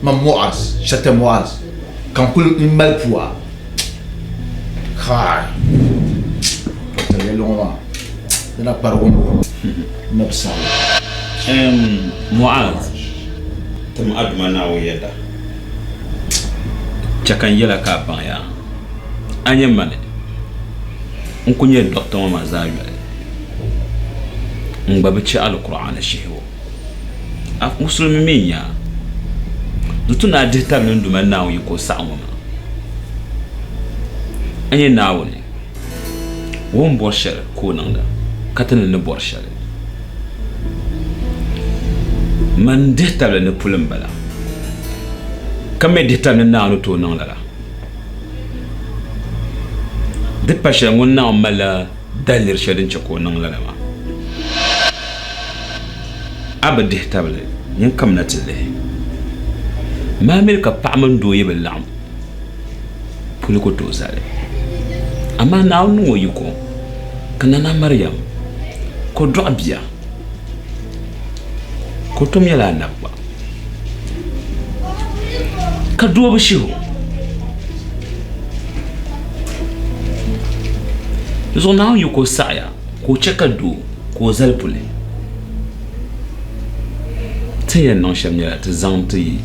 Man Muaz, Shatta Muaz, ka n kuli m mali pua. Kai! Dr. Yɛlli ŋɔ maa, di na kparigu m-bɔŋɔ. N na bi saɣi li. Mu'az, tim a Duuma Naawuni yɛda. Chɛ ka n yɛl a ka a baŋ yaa, a nyɛ mani, n ku nyɛ dɔɣita ŋɔ maa zaa yoli. N gba bi chɛ Alkur'aani shihibu. A musulimi mi n-nyɛ a. Di tu ni a dihi tabili n Duuma Naawuni yiko saɣim ŋɔ maa. A nyɛ Naawuni, o ni bɔri shɛli ka o niŋda, ka ti ni ni bɔri shɛli. Man n-dihi tabili ni puli m-bala, ka mi dihi tabili ni Naawuni ni tooi niŋ lala. Di pa shɛli ŋun Naawuni malila daliri shɛli din chɛ ka o niŋ lala maa. A bi dihi tabili, nyin kamina ti lihi. Maa miri ka paɣa mini doo yi bi laɣim, puli ku tooi zali. Amaa Naawuni niŋ o yiko ka Nana Mariam ka o dɔɣi bia ka o tom nyɛla anabi gba ka doo bi shihi o. Di zuɣu Naawuni yiko saɣiya ka o chɛ ka doo ka o zali puli. Ti ni yɛn niŋ shɛm nyɛla ti zaŋ ti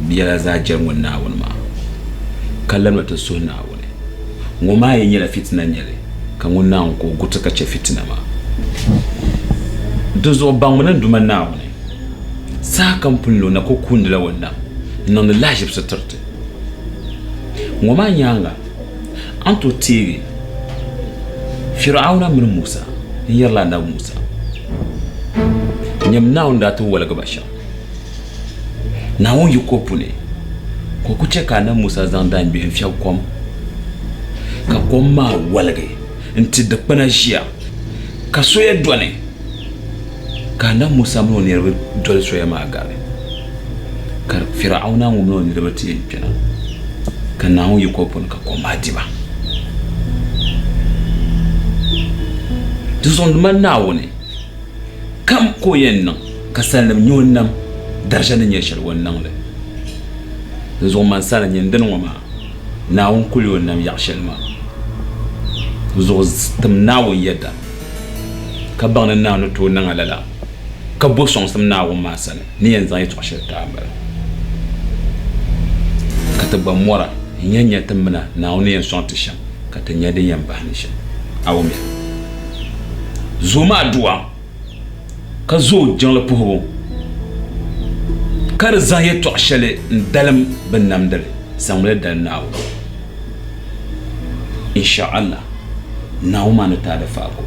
yɛla zaa jɛri ŋun Naawuni maa, ka labina ti suhi Naawuni. Ŋɔ maa yi nyɛla fitina n-nyɛ li, ka ŋun Naawuni ka o gu ti ka chɛ fitina maa. Dinzuɣu baŋmi ni n Duuma Naawuni saha kam pun lo na ka o kuundila o nam n-niŋdi lahaʒibisi tiri ti. Ŋɔ maa nyaaŋa, a ni tooi teegi Fir'auna mini Musa n-yɛrila Anabi Musa, Nyam Naawuni daa ti woligi ba shɛm. Naawuni yiko puni ka o ku chɛ ka Anabi Musa zaŋ daangbee n-fiɛbi kom, ka kom maa woligi nti dikpina ʒiya, ka soya dɔni, ka Anabi Musa mini o niriba doli soya maa gari, ka Fir'auna ŋun mini o niriba ti yɛn kpɛna, ka Naawuni yiko puni ka kom maa di ba. Di zuɣu ni mani Naawuni kam ka o yɛn niŋ ka salinim nya o nam daraja ni nyɛ shɛli o ni niŋ li. Di zuɣu man sani nyin dini ŋɔ maa, Naawuni kuli o nam yaɣ shɛli maa. Di zuɣu tim Naawuni yɛda ka baŋ ni Naawuni ni tooi niŋ a lala, ka bo sɔŋsim Naawuni maa sani ni yɛn zaŋ yɛtɔɣ shɛli ti a m-bala. Ka ti gba mɔra n-yɛn nya ti mina Naawuni ni yɛn sɔŋ ti shɛm, ka ti nya din yɛn bahi ni shɛm. A wumya? Zoom aduwa ka zooi jiŋli puhibu, ka di zaŋ yɛtɔɣ shɛli n-dalim binnamdili, zaŋmi li dalim Naawuni. Insha'Allah, Naawuni maa ni ti a di faako.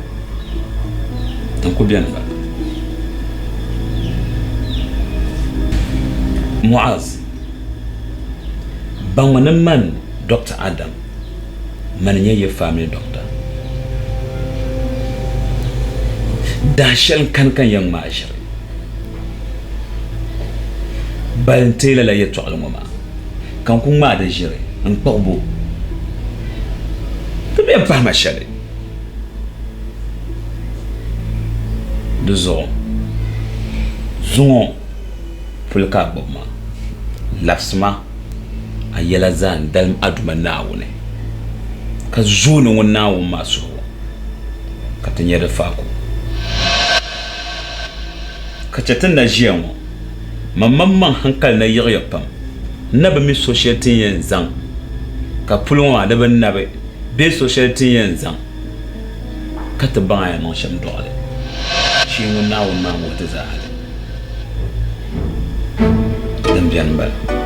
Din ku beni bala. Mu'az, baŋmi ni man Doctor Adam mani nyɛ yi family doctor. Dahin shɛli n-kani ka n yɛn ŋmaai ʒiri. Bali n-teei lala yɛtɔɣili ŋɔ maa ka n ku ŋmaai di ʒiri n-kpuɣi bo. Di bi yɛn pahi ma shɛli. Di zuɣu zuŋɔ puli ka a gbubi ma, labisi ma a yɛla zaa n-dalim a Duuma Naawuni, ka zooni ŋun Naawuni maa suhigu, ka ti nya di faako. Ka chɛ ti ni na ʒiya ŋɔ, man maŋmaŋ haŋkali na yiɣiya pam. N na bi mi so shɛli ti ni yɛn zaŋ ka puli ŋɔ maa di bi nabi bee so shɛli ti ni yɛn zaŋ ka ti baŋ a yɛn niŋ shɛm dɔɣi li. Shee ŋun Naawuni maa ŋuhi ti zaa hali. Din beni m-bala.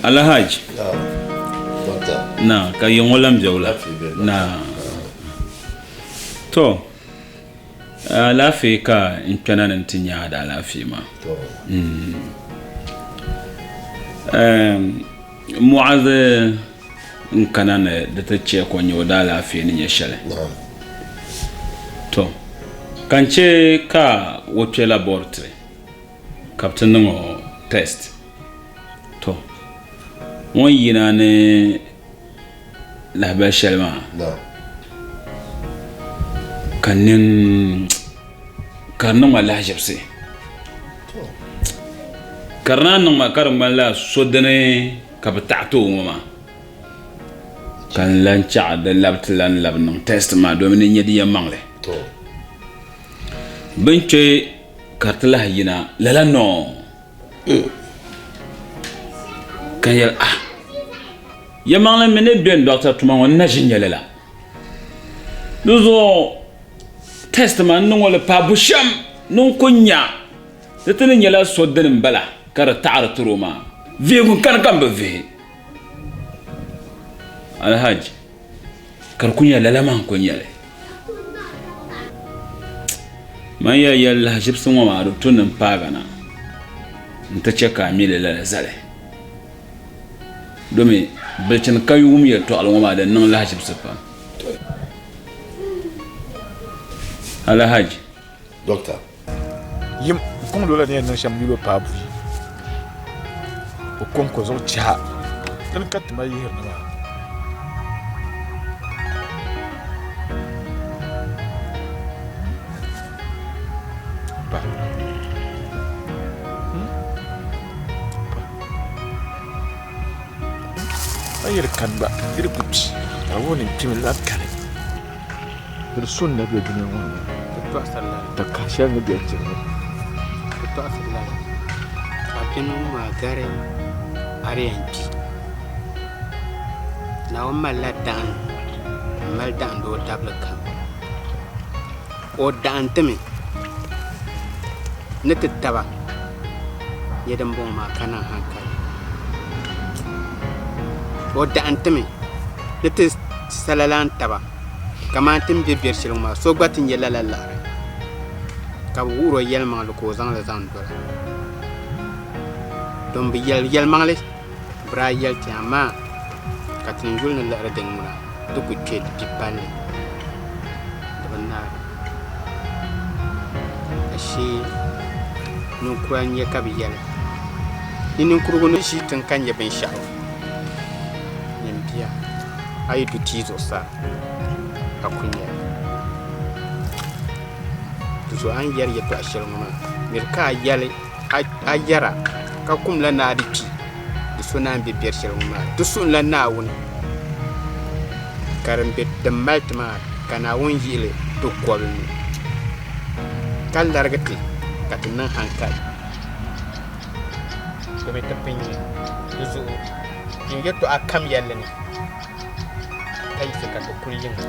Alhaji na ka yi ŋɔ lan be wula na to alaafee ka n kpɛna ni n ti nya a daalaafee maa Muɣazi n kana ni di ti chɛ ka o nya o daalaafee ni nyɛ shɛli. To. Ka n chɛ ka o kpe laboratory ka bɛ ti niŋ o test. To, ŋun yina ni lahibali shɛli maa ka nin ka di niŋ ma lahaʒibisi ka di naan niŋ ma ka di ŋmanila so dini ka bɛ taɣi ti o ŋɔ maa ka n lan chaɣ di labi ti lan labi niŋ test maa domin n nya di yɛlimaŋli. Bɛ ni kpe ka di ti lahi yina lala nɔɔ ka n yɛli ah yɛlimaŋli mi ni beni dɔɣita tuma ŋɔ n na ʒi n-nyɛ li la. Di zuɣu test maa n niŋ o li paai bushɛm ni n ku nya di ti ni nyɛla so dini m-bala ka di taɣiri tiri o maa. Vihigu n-kani ka m bi vihi. Alhaji ka di ku nyɛla lala maa n-ku nyɛ li. Man ya yɛli lahaʒibisi ŋɔ maa di tu ni m paagi a na nti chɛ ka a mi li lala zali. Domi bilichini ka yi wum yɛltɔɣili ŋɔ maa din niŋ lahaʒibisi pam. Alhaji. Doctor. Yim, n kɔŋ loola ni yɛn niŋ shɛm yuli o paai buyi. O kɔŋko zuɣu chiha dini ka ti mali yihiri ni maa. Ba. Hmm? Ba. A yiri kani gba, yiri ku kpi, ka a wuhi ni n kpimi labi kani. Di so n na be dunia ŋɔ ni takahi shɛli ni be n-tiri ni. Ti tɔɣisiri lala, ka bini ŋɔ maa gari a di yɛn kpi. Naawuni malila dahin m-mali dahindi o dabili kam. O dahin ti mi ni ti taba nyɛ dimbɔŋɔ maa ka niŋ hankali. O dahin ti mi ni ti sala lan taba kamani ti ni be biɛri shɛli ŋɔ maa so gba ti nya lala liɣiri ka bɛ wuhir o yɛlimaŋli ka o zaŋ li zaŋ dola. Don bi yɛli yɛlimaŋli bɛ daa yɛli ti amaa ka ti ni yuli ni liɣiri din ŋuna di ku kpe di bi palli di bi naai ashee ninkura n-nyɛ ka bɛ yɛli ni ninkurigu ni ʒi tiŋ ka nya binshɛɣu nyin bia a yi du tia zuɣusaa a ku nya li. Di zuɣu a ni yɛri yɛtɔɣ shɛli ŋɔ maa, miri ka a yɛli a yɛra ka kumla ni a di kpi di so naan be biɛri shɛli ŋɔ maa. Di suhimla Naawuni ka din be din mali ti maa ka Naawuni yihi li ti kɔbili ni ka larigi ti ka ti niŋ hankali. Domi ti pun nya di zuɣu n yɛtɔɣa kam yɛlli ni ka yiɣisi ka ti kuli yiŋa.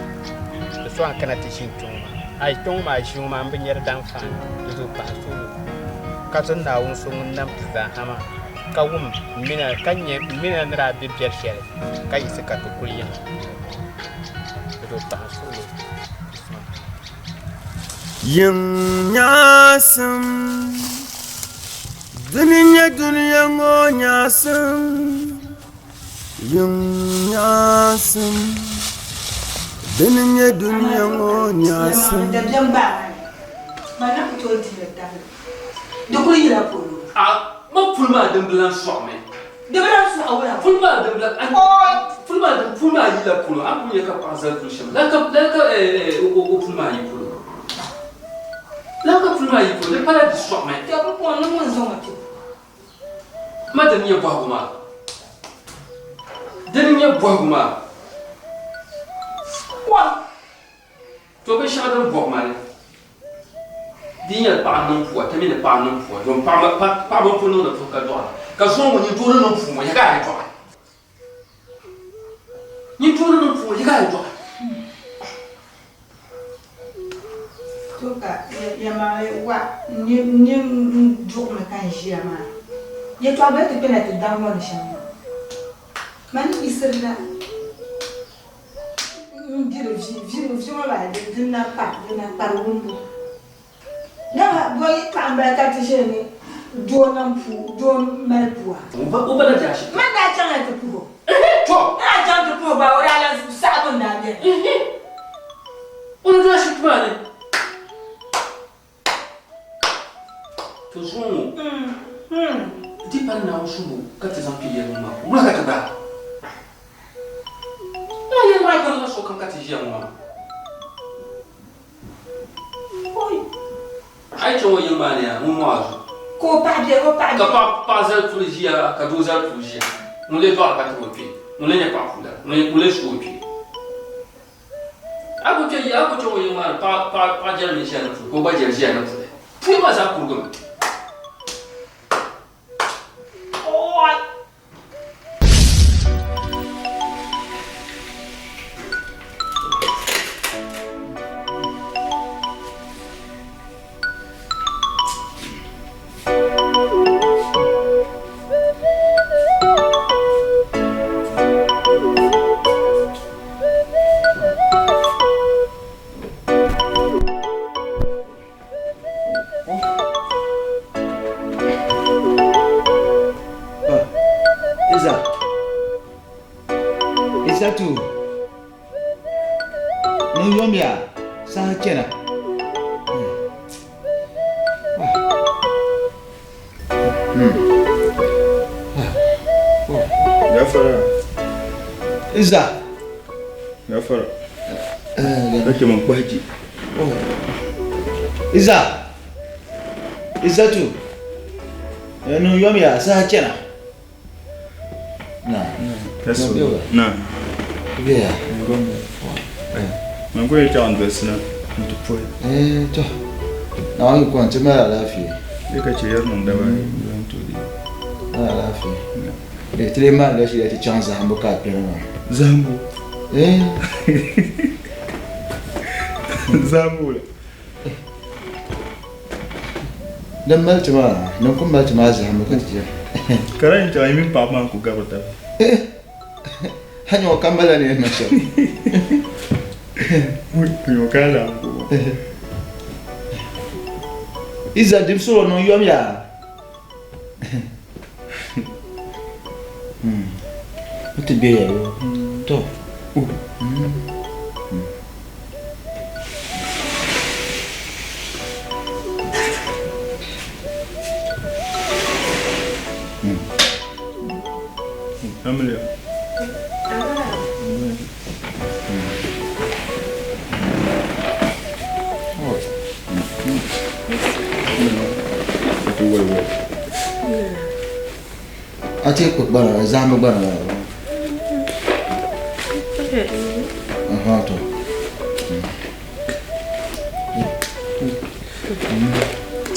Di so a ni kana ti ʒini kpe ŋɔ maa, a yi kpe ŋɔ maa ʒii ŋɔ maa m bi nyari daanfaani. Di zuɣu paɣa so yo ka zo Naawuni so ŋun nam ti zaa ha maa ka wum m mini a ka nya m mini a ni daa be biɛri shɛli ka yiɣisi ka ti kuli yiŋa. Di zuɣu paɣa so yo. Yiŋ nyaɣisim, dini n-nyɛ dunia ŋɔ nyaɣisim. Yiŋ nyaɣisim, dini n-nyɛ dunia ŋɔ nyaɣisim. Ma puli maa din bi lan sɔɣimi. Di bi lan sɔɣi wula? Puli maa din bi lan puli maa din puli maa yila polo a ni kuli nya ka paɣa zali puli shɛm lala ka lala ka o puli maa yi polo lala ka puli maa yi polo di pala di sɔɣimi. Tɔ pumpɔŋɔ ni ŋun zaŋ o ti. Ma dini nyɛ bɔhigu maa? Dini nyɛ bɔhigu maa? Kom. To binshɛɣu din bɔbi ma ni di yi nyɛla paɣa n-niŋ pua, ti mi ni paɣa n-niŋ pua, domi paɣiba m-pun niŋdi puhi ka dɔɣira, ka zuŋɔ ŋɔ nyin doo ni niŋ puu ŋɔ, ya ka a yi dɔɣi? Nyin doo ni niŋ puu ŋɔ, ya ka a yi dɔɣi? To ka yɛlimaŋli wa n-nyɛ n duɣimi ka n ʒiya maa, yɛtɔɣa bali ti kpɛna ti daŋ ŋɔ ni shɛm maa, mani yiɣisirila. N diri vi, vi vi ŋɔ maa di na kpa, di na kpari wumbu. Dama bɔ yɛtɔɣa m-bala ka ti ʒiri ni doo niŋ puu, doo mali pua. O ba na daa ʒi. Man daa chaŋla ti puhi o. To! N daa chaŋ ti puhi o gba o daa lan saɣibu n-daa beni. O ni daa shiti maa ni. ka ti ʒiya ŋɔ maa. A yi chaŋ o yiŋ maa ni yaa, ŋun ŋɔ a zuɣu. Ka o paɣa be, o paɣa be. Ka paɣa zali puli ʒiya ka doo zali puli ʒiya. Ŋun lee dɔɣiri ka tiri o kpee, ŋun lee nyɛ paɣa pula, ŋun lee su o kpee. A ku kpe a ku chaŋ o yiŋ maa ni, paɣa jɛlimi ʒiya ni puli ka o gba jɛli ʒiya ni puli. Puya maa zaa kurigimi. Iza. Izatu. Niŋ yomya saha chana. Gafara. Iza. Gafara. Ka chɛ man kpahi ji. Iza. Izatu. Niŋ yomya saha chana. Na. Na. Man ku yɛli chaŋ n-dolisi na nti puhi. Eh, to. Naawuni yi kɔŋ ti mali alaafee. Bee ka chɛ yɛri niŋ daba ayi n-lan tooi di. Mali alaafee. Eh, ti lee maanila shili ti chaŋ zahimbu ka a kpɛri maa. Zahimbu? Eh. Zahimbu wula? Din mali ti maa, din ku mali ti maa zahimbu ka ti chɛ. Ka di yɛn chaŋ yi mini paɣaba maa n-ku gabiri taba. Eh, a nya o ka malila ni yɛn niŋ shɛm. Nya o ka alaafee ko. Iza dibisiro niŋ yom yaa. O ti be ya yo. To. Amiliya. A ti kpa gbana, zahimbu gbana maa. Aha, to.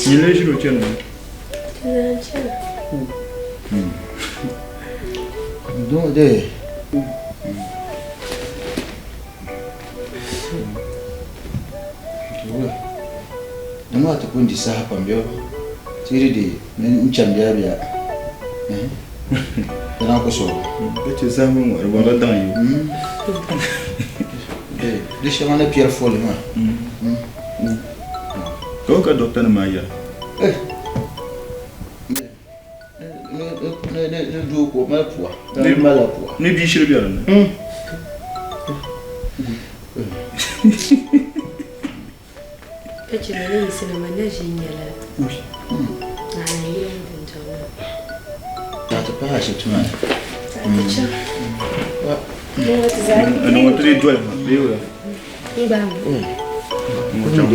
Nyini lee ʒiri o chani ŋɔ? Doo de. Di maa ti ku di saha pam bɛ ti yi di n chani biɛla biɛla di na ku so. Ka chɛ zahimbu ŋɔ di bɔrila daŋ yi. Di shɛŋa ni piɛri foli maa. Ka o ka dɔkta nim maa yɛra? Ni doo ka o mali pua. Ni malila pua. Ni bia shiri be dinni? Ka chɛ lala yiɣisili maa na ʒi n-nyɛ lala. Naa na yi lan dundɔŋ ni. Ka ti pahi ashibiti maa ni. Ka ti chaŋ. Ni ti zaa Ni ŋɔ ti dii doli ma bee wula? N gbaai ma. Ŋɔ chaŋ.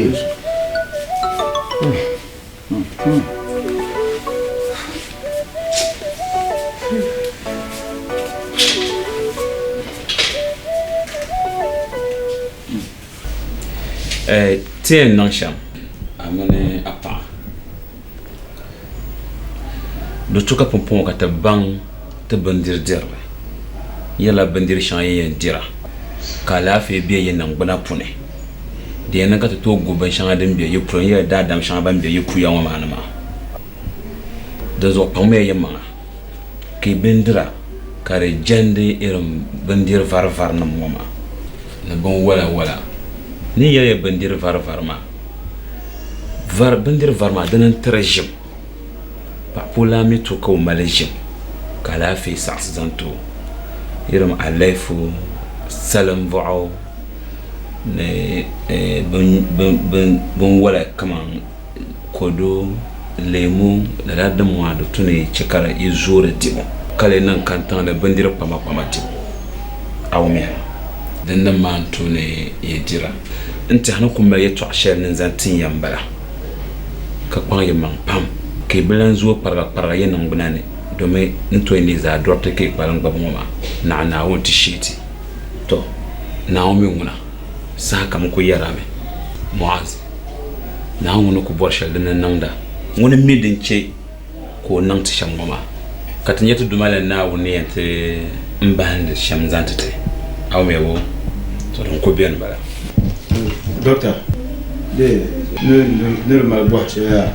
Ti yɛn niŋ shɛm a mini a paɣa di tu ka pumpɔŋɔ ka ti baŋ ti bindiri dirili yɛla bindiri shɛŋa yi yɛn dira ka alaafee be yi niŋgbuna puni Di yɛn niŋ ka ti tooi gu binshɛŋa din be yi puli n-yɛli daadam shɛŋa ban be yi puya ŋɔ maa ni maa. Dinzuɣu kpaŋmiya yi maŋa ka yi bindira ka di jɛndi irin bindiri varivarinim ŋɔ maa ni binwalawala. N ni yɛli ya bindiri varivari maa, bindiri vari maa dini n-tiri ʒim. Paɣipuɣilana mi tu ka o mali ʒim ka alaafee saɣisi zaŋ ti o. Irin alaifu, salimbuɣu ni binwola kaman kodu, leemu lala din maa di tu ni chɛ ka yi zoori dibu ka lee niŋ kantiŋ ni bindiri kpamakpama dibu. A wumya? Din nim maa n-tu ni yi dira. N tɛha ni ku mali yɛtɔɣ shɛli ni n-zaŋ tin ya m-bala, ka kpaŋ yi maŋ pam, ka yi bi lan zooi kparigakpariga yi niŋgbuna ni, domi n tooi ni yi zaa dɔriti ka yi kpalim gbabi ŋɔ maa, naɣ Naawuni ti shee ti. Tɔ! Naawuni mi ŋuna, sahakam n kul yɛr a mi, Mu'az, Naawuni ni ku bɔri shɛli din ni niŋda, ŋuni m-mi din chɛ ka o niŋ ti shɛm ŋɔ maa, ka ti nya ti Duuma la Naawuni ni yɛn ti m-bahindi shɛm zaŋ ti ti. A wumya boo? To din kul beni m-bala. Doctor, dee ni di mali bɔhi shɛli yaa,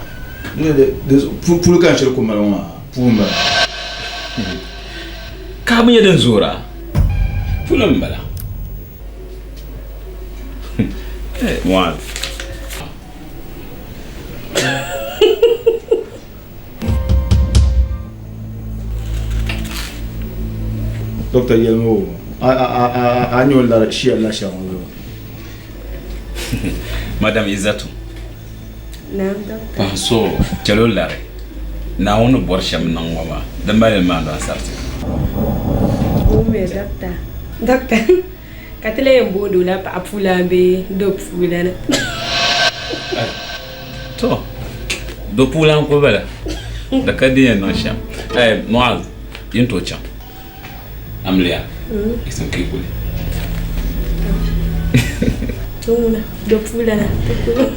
ni di puli ka n shiri ku mali ŋɔ maa, puu m-bala. Ka a bi nya din zoora? Puli m-bala. Muaz. Doctor yɛlimi o a ni o lari shia la shɛm ŋɔ zuɣu. Madam Izzatu. Naam doctor. Paɣa so chɛl o lari. Naawuni ni bɔri shɛm niŋ ŋɔ maa, di mali li maandi ansarisi. Wumiya doctor. Doctor. Ka ti lahi yɛn booni o la paɣa puulan bee do puulana. To, do puulan ku bala. Di ka di yɛn niŋ shɛm. Eh, Muaz, yi ni tooi chaŋ. Amiliya, yiɣisim ka yi kuli. To ŋuna, do puulana, ti kuli.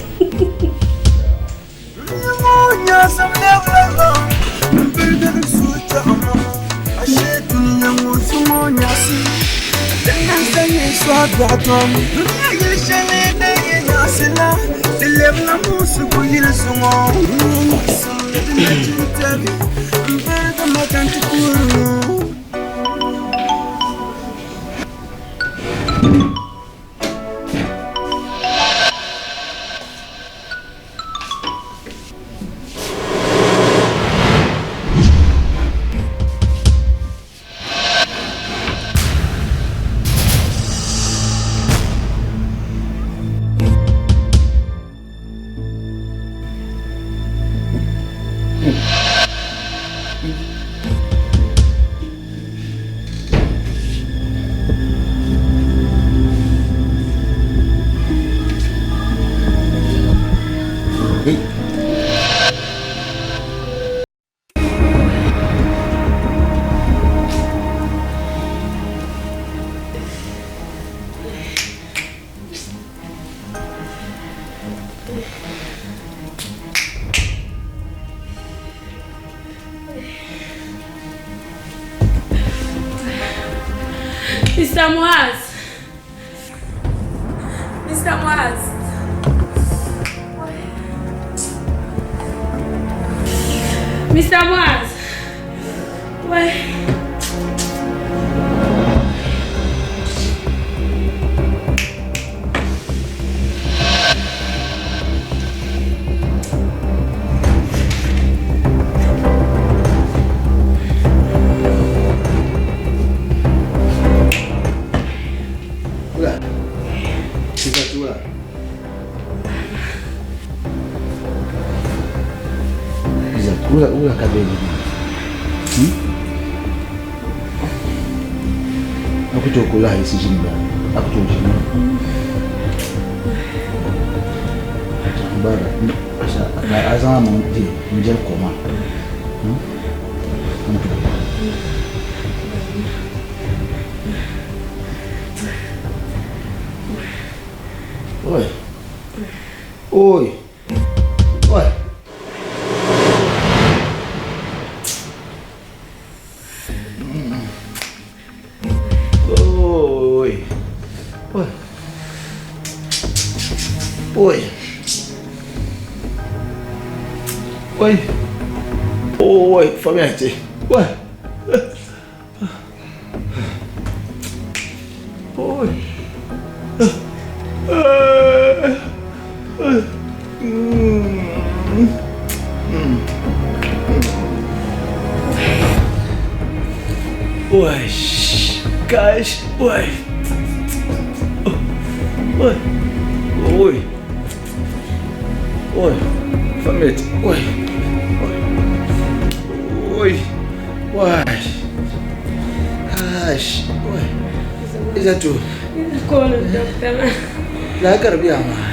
Mr. Muaz. Mr. Muaz. Mr. Muaz. Why? Wula. Izzatu wula. Izzatu wula wula ka bɛ ni. Hmm? A ku tooi kuli hayi si ʒini ba. A ku tooi ʒini. Bara ka a zaŋ a maŋ di n-jɛri kom maa. Hmm? Oi. Oi. Oi. Oi. Oi. Oi. Oi. Oi, fammi Oi. Oi. Oi, guys, oi. Oi. Oi. Oi. Fammi Oi. Oi. Oi. Ash. Oi. Izzatu. Kooli dɔkta maa. Lala ka di be a maa.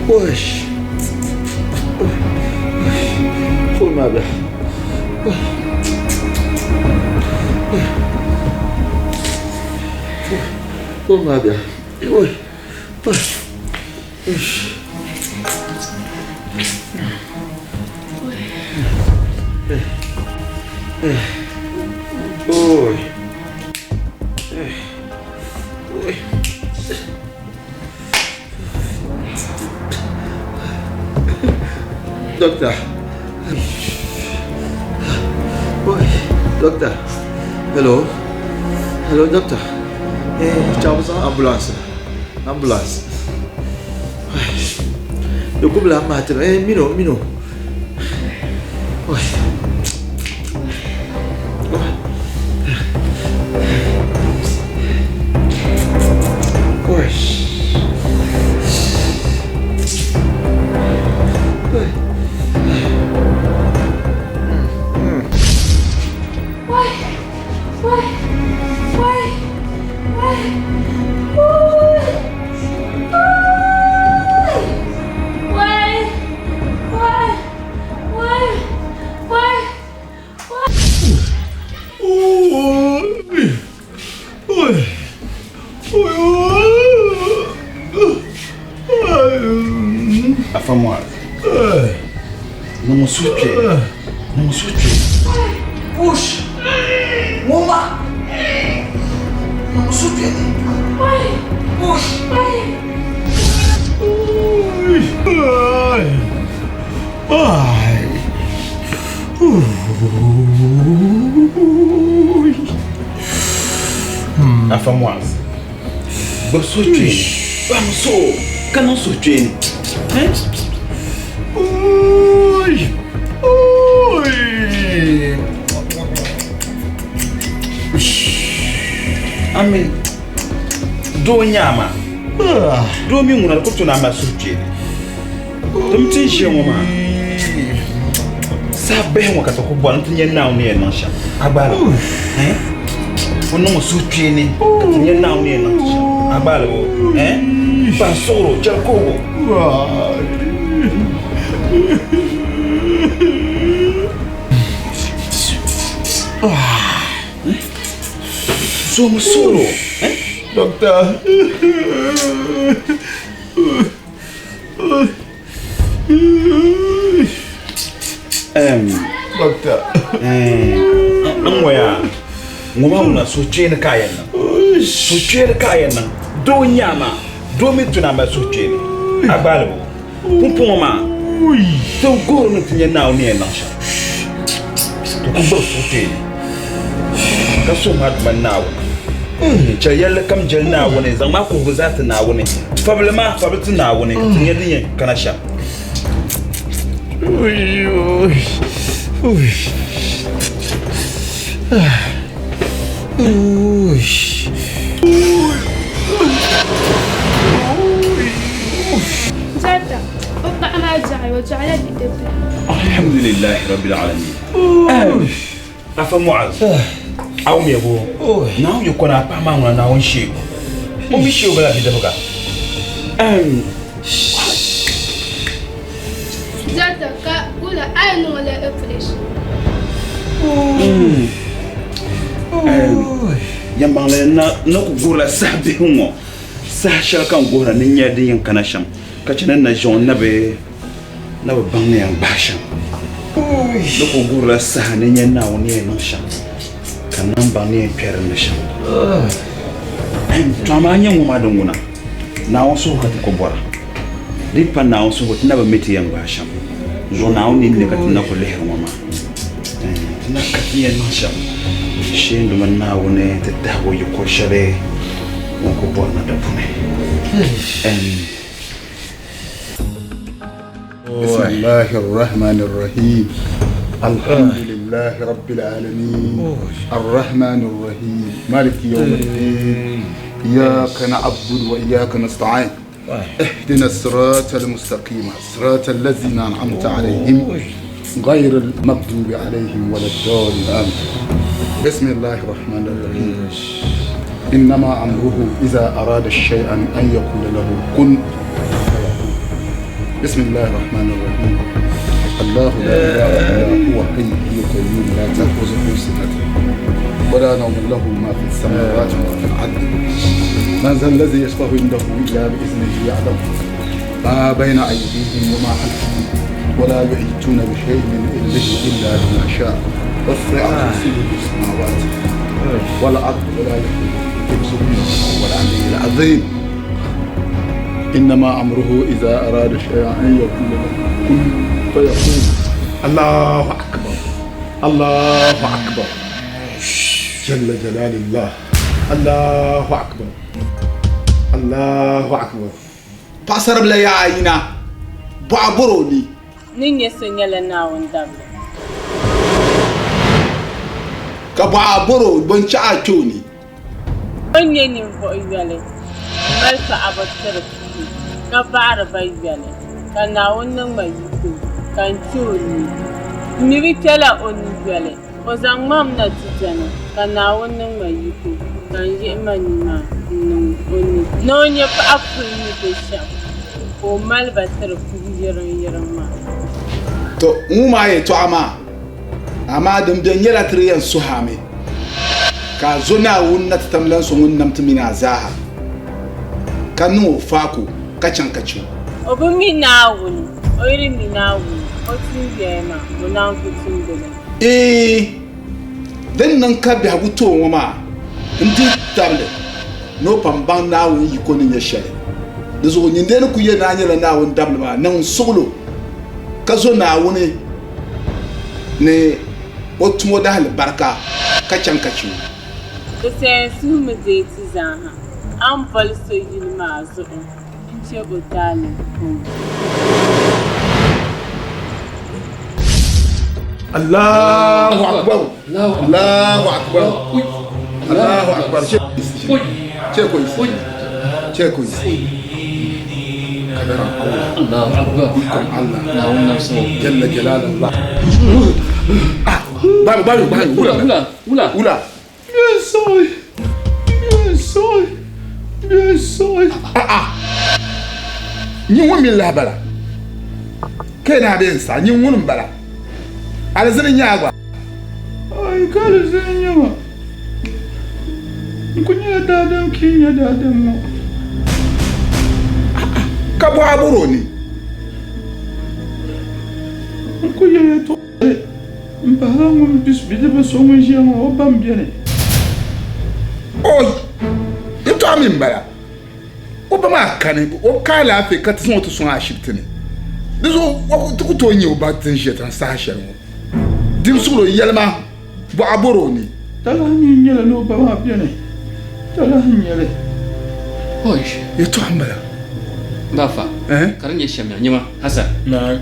Oy. Phone maa bɛ. Phone maa bɛ. Oy. Oy. Oy. Oy. Doctor. Oy, doctor. Hello. Hello, doctor. Eh, ciao, ambulance. Ambulance. Di gubila mahi tiri eh, mino, mino. Oy. Oy. Wai! Wai! Wai! Wai! Wai! Wai! Wai! Wai! Wai! Afa Muaz. Niŋ o suhukpeeni. Niŋ o suhukpeeni. Push! Ŋuma! Niŋ o suhukpeeni. Push! Afa Muaz. Gbubi suhukpeeni. Kpahim suhu ka niŋ suhukpeeni. Ami doo n-nyɛ a maa. Doo mi ŋuna di kuli tu ni a mali suhukpeeni. Ti mi ti ni ʒiya ŋɔ maa saha bihi ŋɔ ka ti ku bɔri ni ti nya Naawuni ni yɛn niŋ shɛm. A gbaali o? O niŋ o suhukpeeni ka ti nya Naawuni ni yɛn niŋ ti shɛm. A gbaali o? Kpahi suɣiri o, chɛli kuhigu. Zomi suɣiri o. Doctor. Doctor. N ŋɔya ŋɔ maa ŋuna suhukpeeni ka a yɛn niŋ. Suhukpeeni ka a yɛn niŋ. Doo n-nyɛ a maa. Doo mi tu ni a mali suhukpeeni. A gbaali bo. Pumpɔŋɔ maa ti guhirimi ti nya Naawuni ni yɛn niŋ shɛm. Ti ku gbubi suhukpeeni ka suhi maa Duuma Naawuni. Chɛ yɛlli kam jɛli Naawuni, zaŋm a kuhigu zaa ti Naawuni. Fabili maa, fabili ti Naawuni ka ti nya din yɛn kana shɛm. Jata, o paɣa maa dɔɣi o dɔɣila bidibila. Alhamdulillahi rabbil alamin. Afa Muaz, a wumya bo Naawuni yi kɔna a paɣa maa ŋuna Naawuni sheeg o mi sheeg o la bidibiga. Jata, ka wula a yi niŋ o la operation? Yɛmbaŋli na ku guhirila saha bihi ŋɔ saha shɛli ka n guhira ni n nya din yɛn kana shɛm ka chɛ ni na ʒiɛŋ na bi na bi baŋ ni yɛn gbahi shɛm. Ni ku guhirila saha ni nya Naawuni ni yɛn niŋ shɛm, ka n naan baŋ ni yɛn kpɛri di ni shɛm. To amaa n nya ŋɔ maa din ŋuna, Naawuni suhu ka ti ku bɔra. Di yi pa Naawuni suhu, ti na bi mi ti yɛn gbahi shɛm. Zuɣu Naawuni nini ni ka ti na ku lihiri ŋɔ maa. Ti na ka ti yɛn niŋ shɛm. Shee n Duuma Naawuni ti tahi o yiko shɛli ŋun ku bɔri na di puuni. بسم الله الرحمن الرحيم الحمد لله رب العالمين الرحمن الرحيم مالك يوم الدين إياك نعبد وإياك نستعين اهدنا الصراط المستقيم صراط الذين أنعمت عليهم غير المغضوب عليهم ولا الضالين آمين. بسم الله الرحمن الرحيم إنما أمره إذا أراد شيئا أن يقول له كن فيكون بسم الله الرحمن الرحيم الله لا إله إلا هو حي القيوم لا تأخذه سنة ولا نوم له ما في السماوات وما في الأرض من ذا الذي يشفع عنده إلا بإذنه يعلم ما بين أيديهم وما خلفهم ولا يحيطون بشيء من علمه إلا بما شاء وسع كرسيه السماوات والأرض ولا يحيطون هو العلي العظيم إنما أمره إذا أراد شيئا أن يقول له كن فيكون الله أكبر الله أكبر جل جلال الله الله أكبر الله أكبر Paɣasaribila yaa ayina bɔɣa bɔr o ni. Ni nyɛ so nyɛla Naawuni dabili. Ka bɔɣa bɔr o binchɛɣu a kpe o ni. O ni nyɛ ninvuɣ yoli, m-mali paɣiba tiri puhi, ka baɣiri ba yoli, ka Naawuni niŋ ma yiko, ka n kpe o ni. M mi bi kpɛla o ni yoli, o zaŋ ma mi na ti dɔni, ka Naawuni niŋ ma yiko, ka n yihi ma ni maa n-niŋ o ni. Ni o nyɛ paɣa puli ni be shɛm, ka o mali ba tiri puhi yiriŋyiriŋ maa. To, n wum a yɛtɔɣa maa, amaa din beni nyɛla ti di yɛn suhi a mi ka a zo Naawuni na ti tam lan so ŋun nam ti mini a zaaha, ka niŋ o faako ka chaŋ ka chɛ o. O bi mi Naawuni, o yi di mi Naawuni, o tuumbiɛya maa, o naan ku tumdi li. Iin, din niŋ ka biɛhigu ti o ŋɔ maa n-dihi tabili ni o pam baŋ Naawuni yiko ni nyɛ shɛli. Di zuɣu nyin dee ni kul yɛli ni a nyɛla Naawuni dabili maa, niŋm suɣilo ka zo Naawuni ni o tum o dahalibarika ka chaŋ ka chɛ o. Di sayan suhimi deei ti zaaha, a ni boli so yuli maa zuɣu n-chɛ o taali pɔŋ. Allahu akbar Allahu akbar Allahu akbar ce ko ce ko kadaran Allah Allahu akbar ikon Allah Naawuni nam so jalla jalalallah ah babu babu babu wula wula wula wula Biɛsɔi biɛsɔi biɛsɔi ah ah nyin ŋun mi lahi bala ka naa bɛ n sa nyin ŋun n bala alizini n nyɛ a gba Ai ka alizini nyɛ ma n ku nyɛla daadam ka yi nyɛ daadam ŋɔ ka bɔh a bɔr o ni n ku yɛli yɛtɔɣa m pahila ŋun bidibil so ŋun ʒiya ŋɔ o ba m-beni Oi! Yɛtɔɣa mi m-bala. O ba maa kani, o ka alaafee ka ti zaŋ o ti sɔŋ ashibiti ni. Di zuɣu ti ku tooi nya o ba ti ni ʒiya tiŋ saha shɛli ŋɔ. Dim suɣilo yɛli ma, bɔɣa bɔr o ni. Talahi mi n-nyɛli ni o ba maa beni. Talahi n-nyɛli. Oi! Yɛtɔɣa m-bala. Baafa, ka di nyɛ shɛm yaa, nyama, Hassan,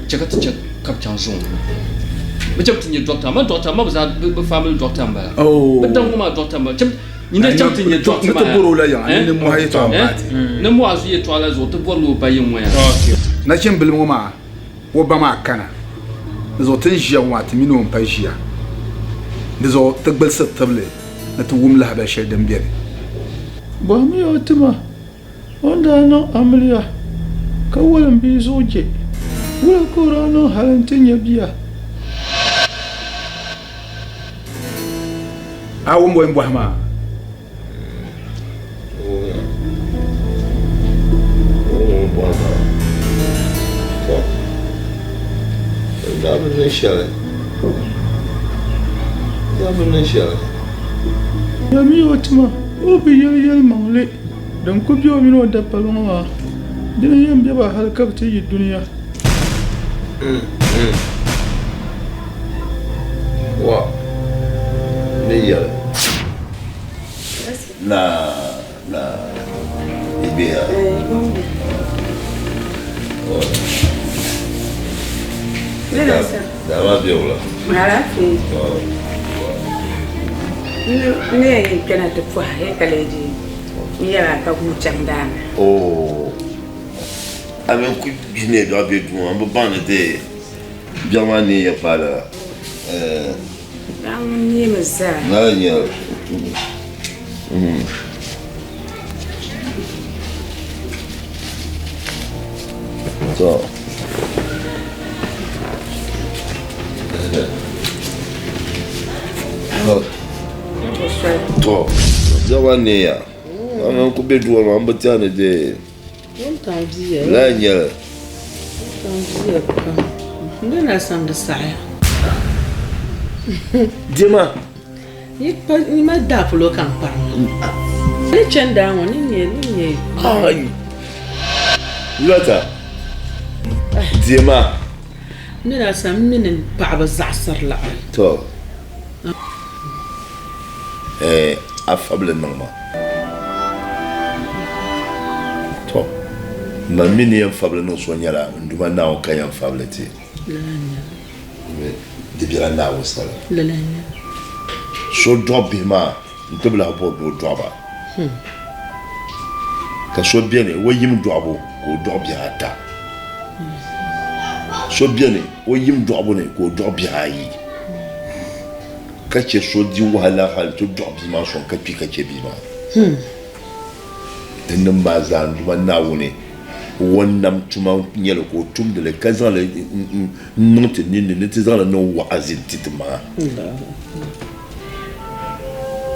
chɛ ka ti chɛ ka bɛ chaŋ zuŋɔ. Bɛ chɛ bɛ ti nya dɔkta, amaa dɔkta maa bɛ zaa bɛ family dɔkta m-bala. Bɛ daŋ ŋɔ maa dɔkta m-bala. Chɛ Nyini chaŋ ti nya dɔkta maa yaa. Ni ti bɔr o la yiŋa, ni nimmohi yɛtɔɣa m-paai ti. Nimmohi zuɣu yɛtɔɣa la zuɣu ti bɔrila o ba yiŋ ŋɔ yaa. Nachimbil ŋɔ maa, o ba maa kana. Di zuɣu ti ni ʒiya ŋɔ maa, ti mini o m-pa ʒiya. Di zuɣu ti gbilisi tibili ni ti wum lahabali shɛli din beni. Bɔhimiya o ti ma o ni daa niŋ amiliya ka wolim bia zuɣu je, wula ka o daa niŋ hali nti nya bia? A wum o ni bɔhi maa? Yɛlimiya o ti ma o bi yɛli yɛlimaŋli din kul be o mini o dapali ŋɔ maa, dini n-yɛn be ba hal ka bɛ ti yi dunia. Wa ni yɛli la la ibiya. Dama bɛ wula. Alaafee. N yɛn kpɛna ti pɔhi ka lee di n yɛla ka guui chaŋ daa ni. Oo a mi ku gbi ne dɔɣi bɛ duu maa n bi baŋ ni dee biɛɣu maa neeya paai lala. Daa ŋun neemi zaa. Lala nyɛli. To. To. Jaba neeya. An ku be duu maa n bi tiɛhi ni dee. Lala nyɛli. Diɛma. Yi ma daa polo ka n kparim ni chani daa ŋɔ ni nyɛ ni nyɛ. Ayi. Lɔta. Diɛma. Ni daa sa m mi ni paɣaba zaɣisiri liɣiri. To. Eh, a fabili niŋ ma. To, man mi ni yɛn fabili niŋ so nyɛla n Duuma Naawuni ka yɛn fabili ti. Di bela Naawuni sani. So dɔɣi bihi maa n-ti bi lahi bɔri ni o dɔɣi ba. Ka so beni o yim dɔɣibu ka o dɔɣi bihi ata. So beni o yim dɔɣibu ni ka o dɔɣi bihi ayi. Ka chɛ so di wahala hal ti dɔɣi bia maa sɔŋ ka kpi ka chɛ bia maa. Dinnim maa zaa n Duuma Naawuni o nam tuma nyɛli ka o tumdi li ka zaŋ li n-niŋ ti ninni ni ti zaŋ li niŋ wa'azi n-ti ti maŋa.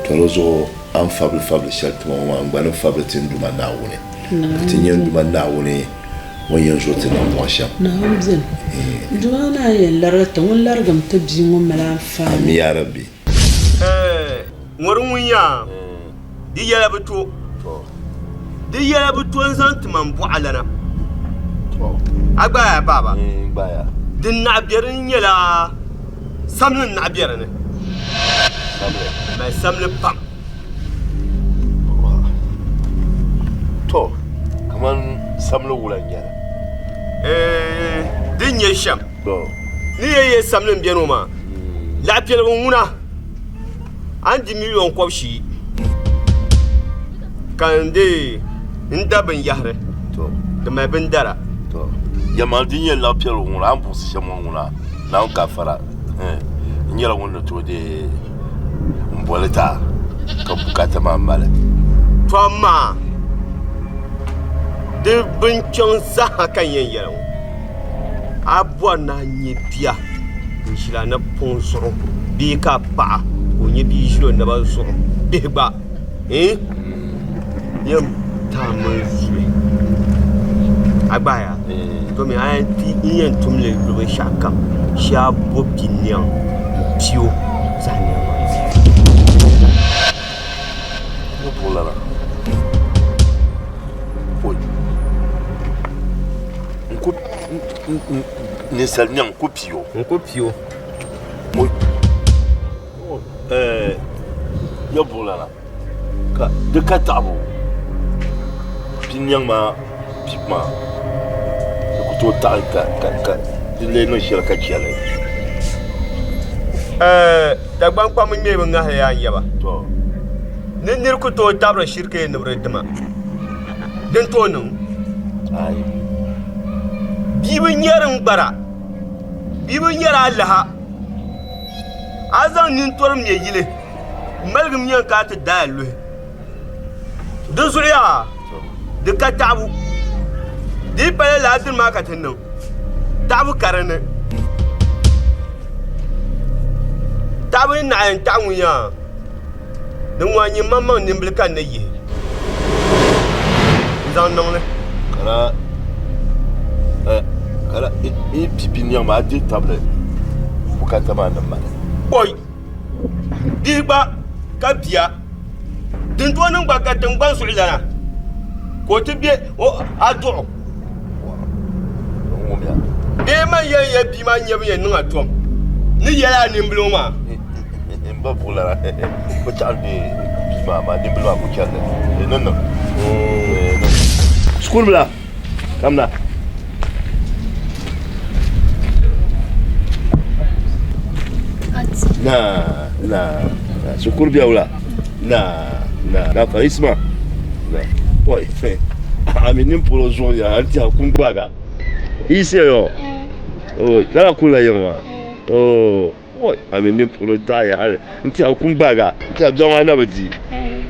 To di zuɣu a ni fabili fabili shɛli ti ma ŋɔ maa, n gba ni fabili ti n Duuma Naawuni ka ti nya n Duuma Naawuni o ni yɛn zo ti nambɔɣu shɛm. Naawuni beni. N Duuma maa yɛn larigi ti, ŋun larigim ti bia ŋɔ mali anfaani. Ami ya Rabbi. Ŋɔri ŋun yaa, di yɛla bi to. Di yɛla bi to n-zaŋ ti man bɔɣilana. A gbaaya baaba? Din naɣ be di ni nyɛla samli n-naɣ be di ni. Mali samli pam. To, kaman samli wula n-nyɛ li? Din nyɛ shɛm, ni yɛn yɛli samli m-beni o maa, laɣipiɛligu ŋuna a ni di miliɔn kɔbishii ka n deei n da binyɛhiri di mali bindara. Yɛlimaŋli din nyɛ laɣipiɛligu ŋuna a ni buɣisi shɛm ŋɔ ŋuna Naawuni ka fara n nyɛla ŋun ni tooi deei n boli ti a ka bukaata maa mali. To amaa di binkpiŋ zaaha ka n yɛn yɛli ŋɔ, a bɔri ni a nya bia n-ʒil a napɔŋ zuɣu bee ka a paɣa ka o nya bia ʒil o naba zuɣu bihi gba yɛn ti a mini zuli a gbahaya to mi a yɛn tum li binshɛɣu kam shee a bo bi niɛŋ m-pi o zaɣ niɛŋ maa. Ninsal niɛŋ ku pi o. N ku pi o. Ya buɣulana ka di ka taɣibu bia niɛŋ maa pibu maa di ku tooi taɣi ka di lee niŋ shɛli ka chɛli. Dagbaŋ kpamba ŋmee bi ŋahi yaa n-yaba ni nir ku tooi tabiri shirikee ni bi di dima din tooi niŋ. Bia bi nyari n-gbara, bia bi nyari alaha. A zaŋ nintɔri me yili m-maligim nya ka a ti daai luhi. Di zuɣu yaa, di ka taɣibu. Di yi pala lala dini maa ka ti niŋ, taɣibu ka di ni. Taɣibu ni naɣi yɛn taɣi ŋun yaa, di ŋɔ n-nyɛ maŋmaŋ nimbila ka n ni yihi n-zaŋ niŋ li. Ka yi pi biniɛŋ maa a dihi tabili bukata maa ni mali. Oi! Bihi gba ka bia dindɔnim gba ka tiŋgbani zuɣulana ka o ti be a duɣu bee man yɛn ya bia maa nyabu yɛn niŋ a tom ni yɛli a nimbila ŋɔ maa. N ba buɣulana o chaɣ ni bia maa maa nimbila maa ku chɛri li ni niŋ. Shikuru bila kamina. Na na shikuru biɛla wula na na na fa isma na oi ami nin polo zuɣu ya an tiɛha kun gbaga ise yo o lala kula yiŋ maa o. Oi, a mi mini puɣili daɣiya hali n-tɛha kum gbaagi a n-tɛha biɛɣu maa na bi di.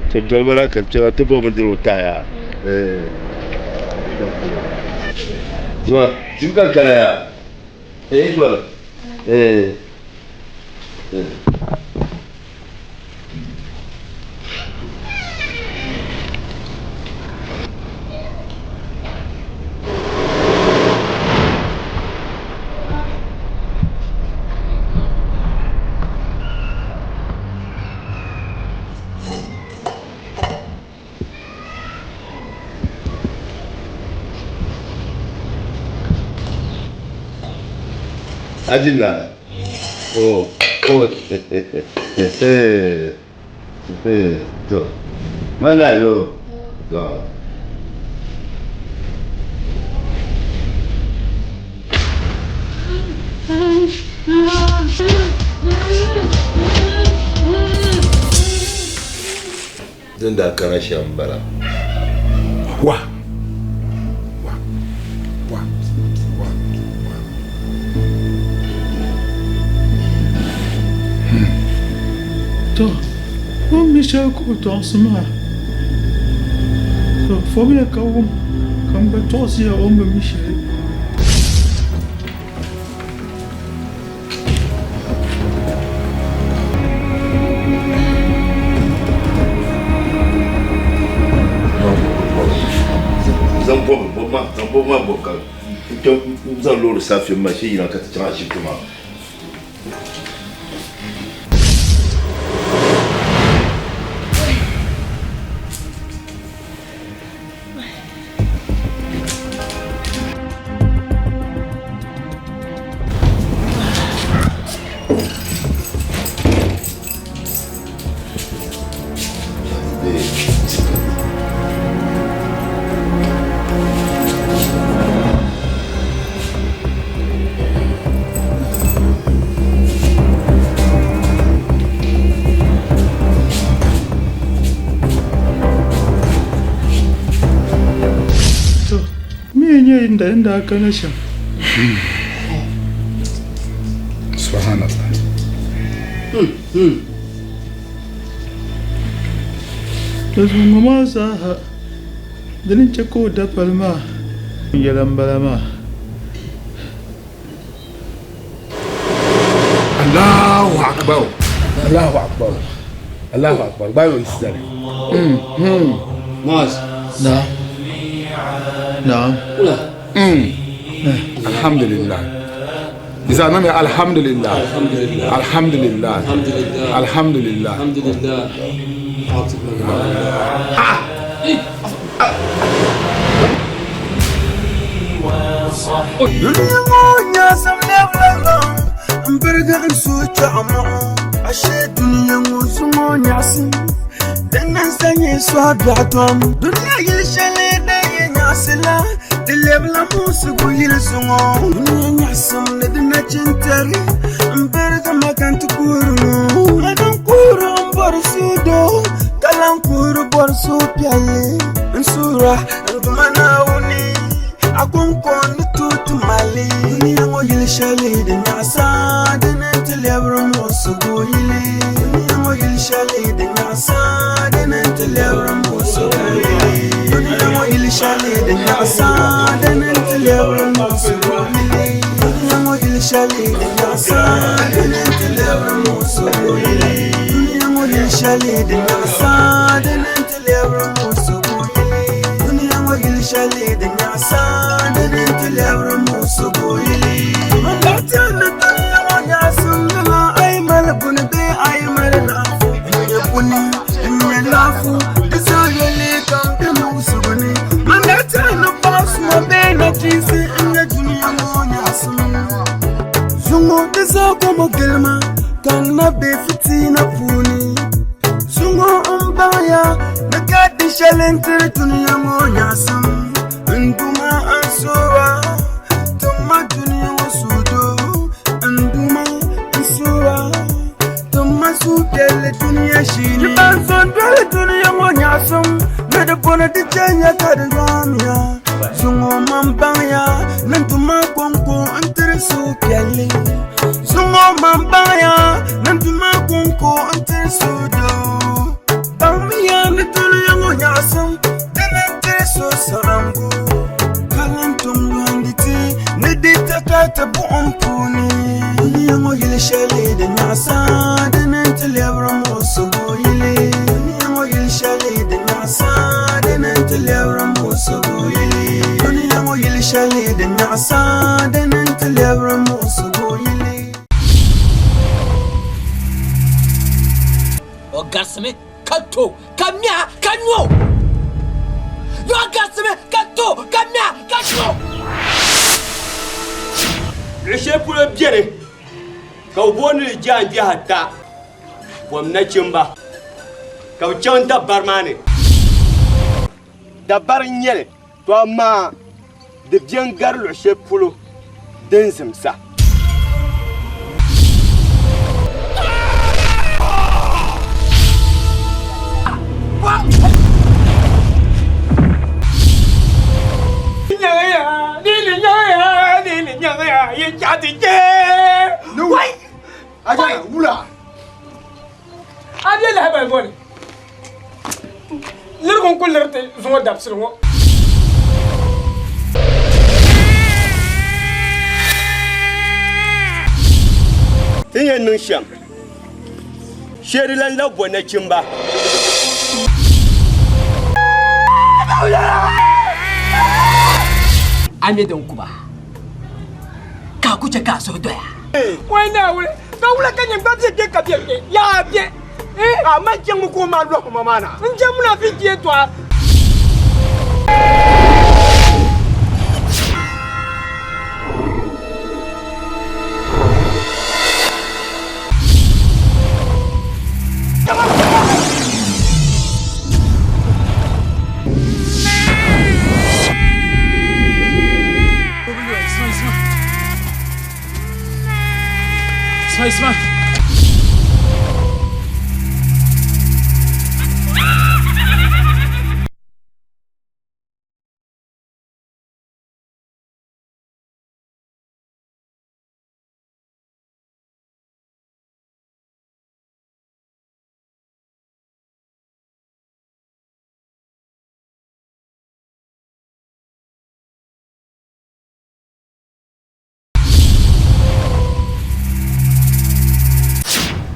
Ti doli ba na ka kpɛma ti bo bindirigu taaya. Zuma, dim ka n kana yaa. Eh, Zuma. Eh. Eh. Adina. Oh, oh, to. Mana yo. To. Din daa kana shɛm m-bala. Wa. Wa. Wa. Wa. Wa. To, o ni mi shɛli ka o tɔɣisi maa, to fomiya ka wum ka n gba tɔɣisi ya o ni bi mi shɛli. Zaŋ bɔbi bɔbi maa zaŋ bɔbi maa bɔbi ka n kpɛ n zaŋ loori saafim maa shee yina ka ti chaŋ ashibiti maa. To, mi n-nyɛ inda ni daa kana shɛm. Subhanallah. To zuŋɔ maa zaaha, di ni chɛ ka o dapali maa yɛla m-bala maa. Allahu akbar. Allahu akbar. Allahu akbar. Gbaai o sani. Muaz. Na. Na. Kula. Alhamdulillah. Isa nami alhamdulillah. Alhamdulillah. Alhamdulillah. Alhamdulillah. Alhamdulillah. Alhamdulillah. Ah. Dunia yili shɛli din yi nyaɣisi la di lɛbila muɣisigu yili zuŋɔ dunia nyaɣisim ni di nachintɛri n birigi ma ka n ti kuhiri ŋɔ ma din kuhiri n bɔri suhudoo ka lan kuhiri bɔri suhupiɛlli n suhira n Duuma Naawuni a kɔŋko ni tooi ti mali dunia ŋɔ yili shɛli din nyaɣisa dini n-ti lɛbiri muɣisigu yili dunia ŋɔ yili shɛli din nyaɣisa dini n-ti lɛbiri muɣisigu yili dunia ŋɔ yili shɛli din nyaɣisa dini n-ti lɛbiri muɣisigu yili dunia ŋɔ yili shɛli din nyaɣisa dini n-ti lɛbiri muɣisigu yili dunia ŋɔ yili shɛli din nyaɣisa dini n-ti lɛbiri muɣisigu yili dunia ŋɔ yili shɛli din nyaɣisa dini n-ti lɛbiri muɣisigu yili Malati ni dunia ŋɔ nyaɣisim nima a yi mali buni bee a yi mali laɣifu n-nyɛ buni n-nyɛ laɣifu di zaa yɛli kam be muɣisigu ni Malati ni paɣa suma bee nachiinsi n-nyɛ dunia ŋɔ nyaɣisim zuŋɔ di zaa komi gilima ka n na be fitiina puuni zuŋɔ n baŋya ni ka di shɛli n-tiri dunia ŋɔ nyaɣisim n Duuma n suura timma dunia ŋɔ suhudoo n Duuma n suura timma suhupiɛlli dunia shee ni ban zo n-doli dunia ŋɔ nyaɣisim ni di bɔni di chɛnya ka di yɔmiya zuŋɔ man baŋya ni n Duuma kɔŋko n-tiri suhupiɛlli zuŋɔ ŋɔ man baŋya ni n Duuma kɔŋko n-tiri suhudoo. Baŋmiya ni dunia ŋɔ nyaɣisim dini n-tiri so saɣiŋgu, ka lan tom yɔhindi ti ni di takati buɣim puuni. Dunia ŋɔ yili shɛli din nyaɣisa dini n-ti lɛbiri muɣisigu yili. Dunia ŋɔ yili shɛli din nyaɣisa dini n-ti lɛbiri muɣisigu yili. Dunia ŋɔ yili shɛli din nyaɣisa dini n-ti lɛbiri muɣisigu yili. O garisimi ka to ka mɛha ka nyo. Yo garisimi ka to ka mɛha ka nyo. Luɣ shɛli polo beni ka bɛ booni li jaanjɛhi ata bom nachimba ka bɛ chaŋ dabari maa ni. Dabari n-nyɛ li, to amaa di beni gari luɣ shɛli polo din zimsa. A bɛ lahibali ŋɔ ni lirigu n-kuli liri ti zuŋɔ dabisili ŋɔ. Ti ni yɛn niŋ shɛm, shee di lan labi bo nachimba. A mi din ku ba, ka a ku chɛ ka a suhu doya. Wai Naawuni, ka wula ka nyini gba be kpe ka be kpe? Yaa be! A ma jɛŋmi ka o maa lɔhi ma maa na. N je munafiki yɛtɔɣa. Isma, Isma.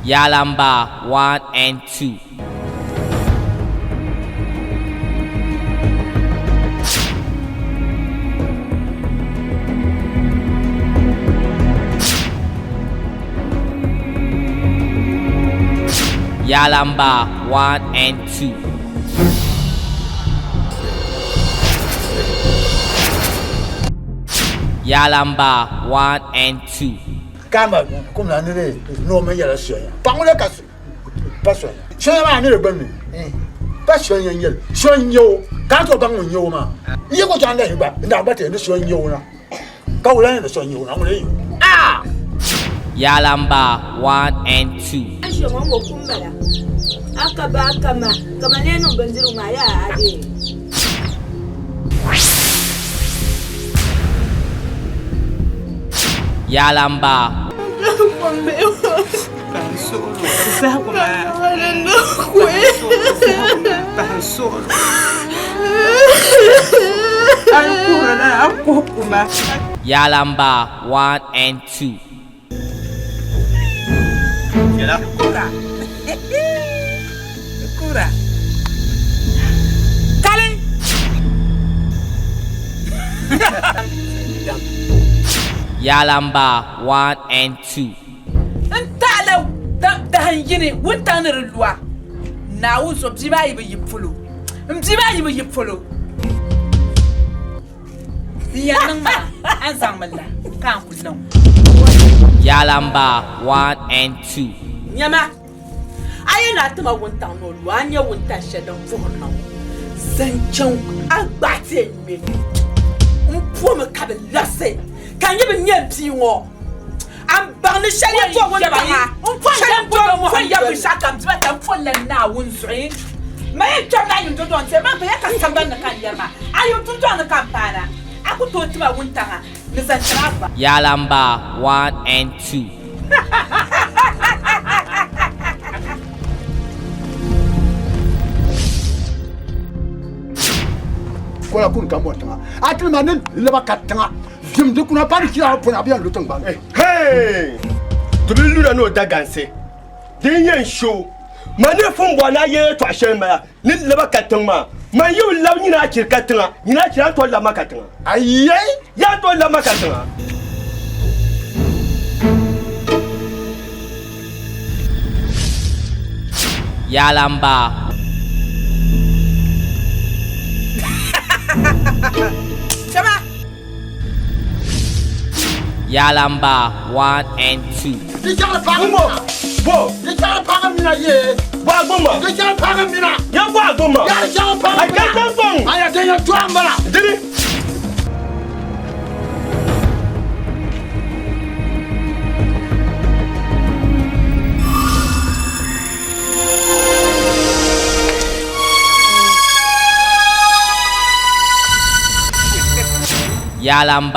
Yalamba 1 and 2. Yalamba 1 and 2. Yalamba 1 and 2. Kama kum na nire no me yɛla soya. Paɣa ŋɔ ka pa soya. Soya maa nire gbunni. Pa soya n yɛli. Soya n nyɛ o. Ka a to baŋ ŋun nyɛ o maa. N yi ko chaŋ lahi gba n daa gba ti ni soya n nyɛ o na. Ka wula ni soya n nyɛ o na ŋuni n nyɛ o. Ah! Yalamba 1 and 2. A ʒe ŋɔ ŋɔ kum bala. A ka ba a ka ma ka ma lee niŋ bindirigu maa yaa a dee. Yalamba. Yalamba 1 and 2. Kura. Kura. Kali. Yalamba 1 and 2. N taɣila dahin yini wuntaŋ ni di lua. Naawuni so bia maa yi bi yi polo. M bia maa yi bi yi polo. N yɛn niŋ maa, a ni zaŋmi la ka n ku niŋ. Yalamba 1 and 2. Nyama, a yi na ti ma wuntaŋ ni o lu, a ni nya wuntaŋ shɛli din puhiri na ŋɔ zaŋ chaŋ a gbaai ti yɛn ŋme m pomi ka bɛ labisi ka n yi bi nya m bia ŋɔ. A ni baŋ ni shɛli yɛtɔɣ wuntaŋa, shɛli m-pɔn ya binshɛɣu kam dibata m-pɔn la Naawuni zuɣu. Ma yɛn kpɛrila a yuntɔntɔŋ n-ti ma bɛ ya ka sambani ni ka n yɛri ma, a yuntɔntɔŋ ni ka m paana, a ku tooi ti ma wuntaŋa ni zaŋ chaŋ a ba. Yalamba 1 and 2. kola kun ka mo tiŋa. A ti ma ni laba ka tiŋa. Vim di kuna pa ni chira pɔna a bɛ yan lu tiŋgbani. Hey! Ti bi lura ni o da gansi. Din yɛn sho ma ni fun bɔ na ye tɔɣa shɛli m-bala ni laba ka tiŋ maa man yi bi labi nyina achiri ka tiŋa nyina achiri a ni tooi labi ma ka tiŋa. Ayai! Yaa tooi labi ma ka tiŋa. Yalamba. Chama! Yalamba 1 and 2. Di chɛɣili paagi mina. Bo. Di chɛɣili paagi mina ye. Bɔ a gbumma. Di chɛɣili paagi mina. Ya bɔ a gbumma. Ya di chɛɣili paagi mina. A ka ka sɔŋ. Aya din yɛn tɔɣi m-bala. Dini. Yalamba.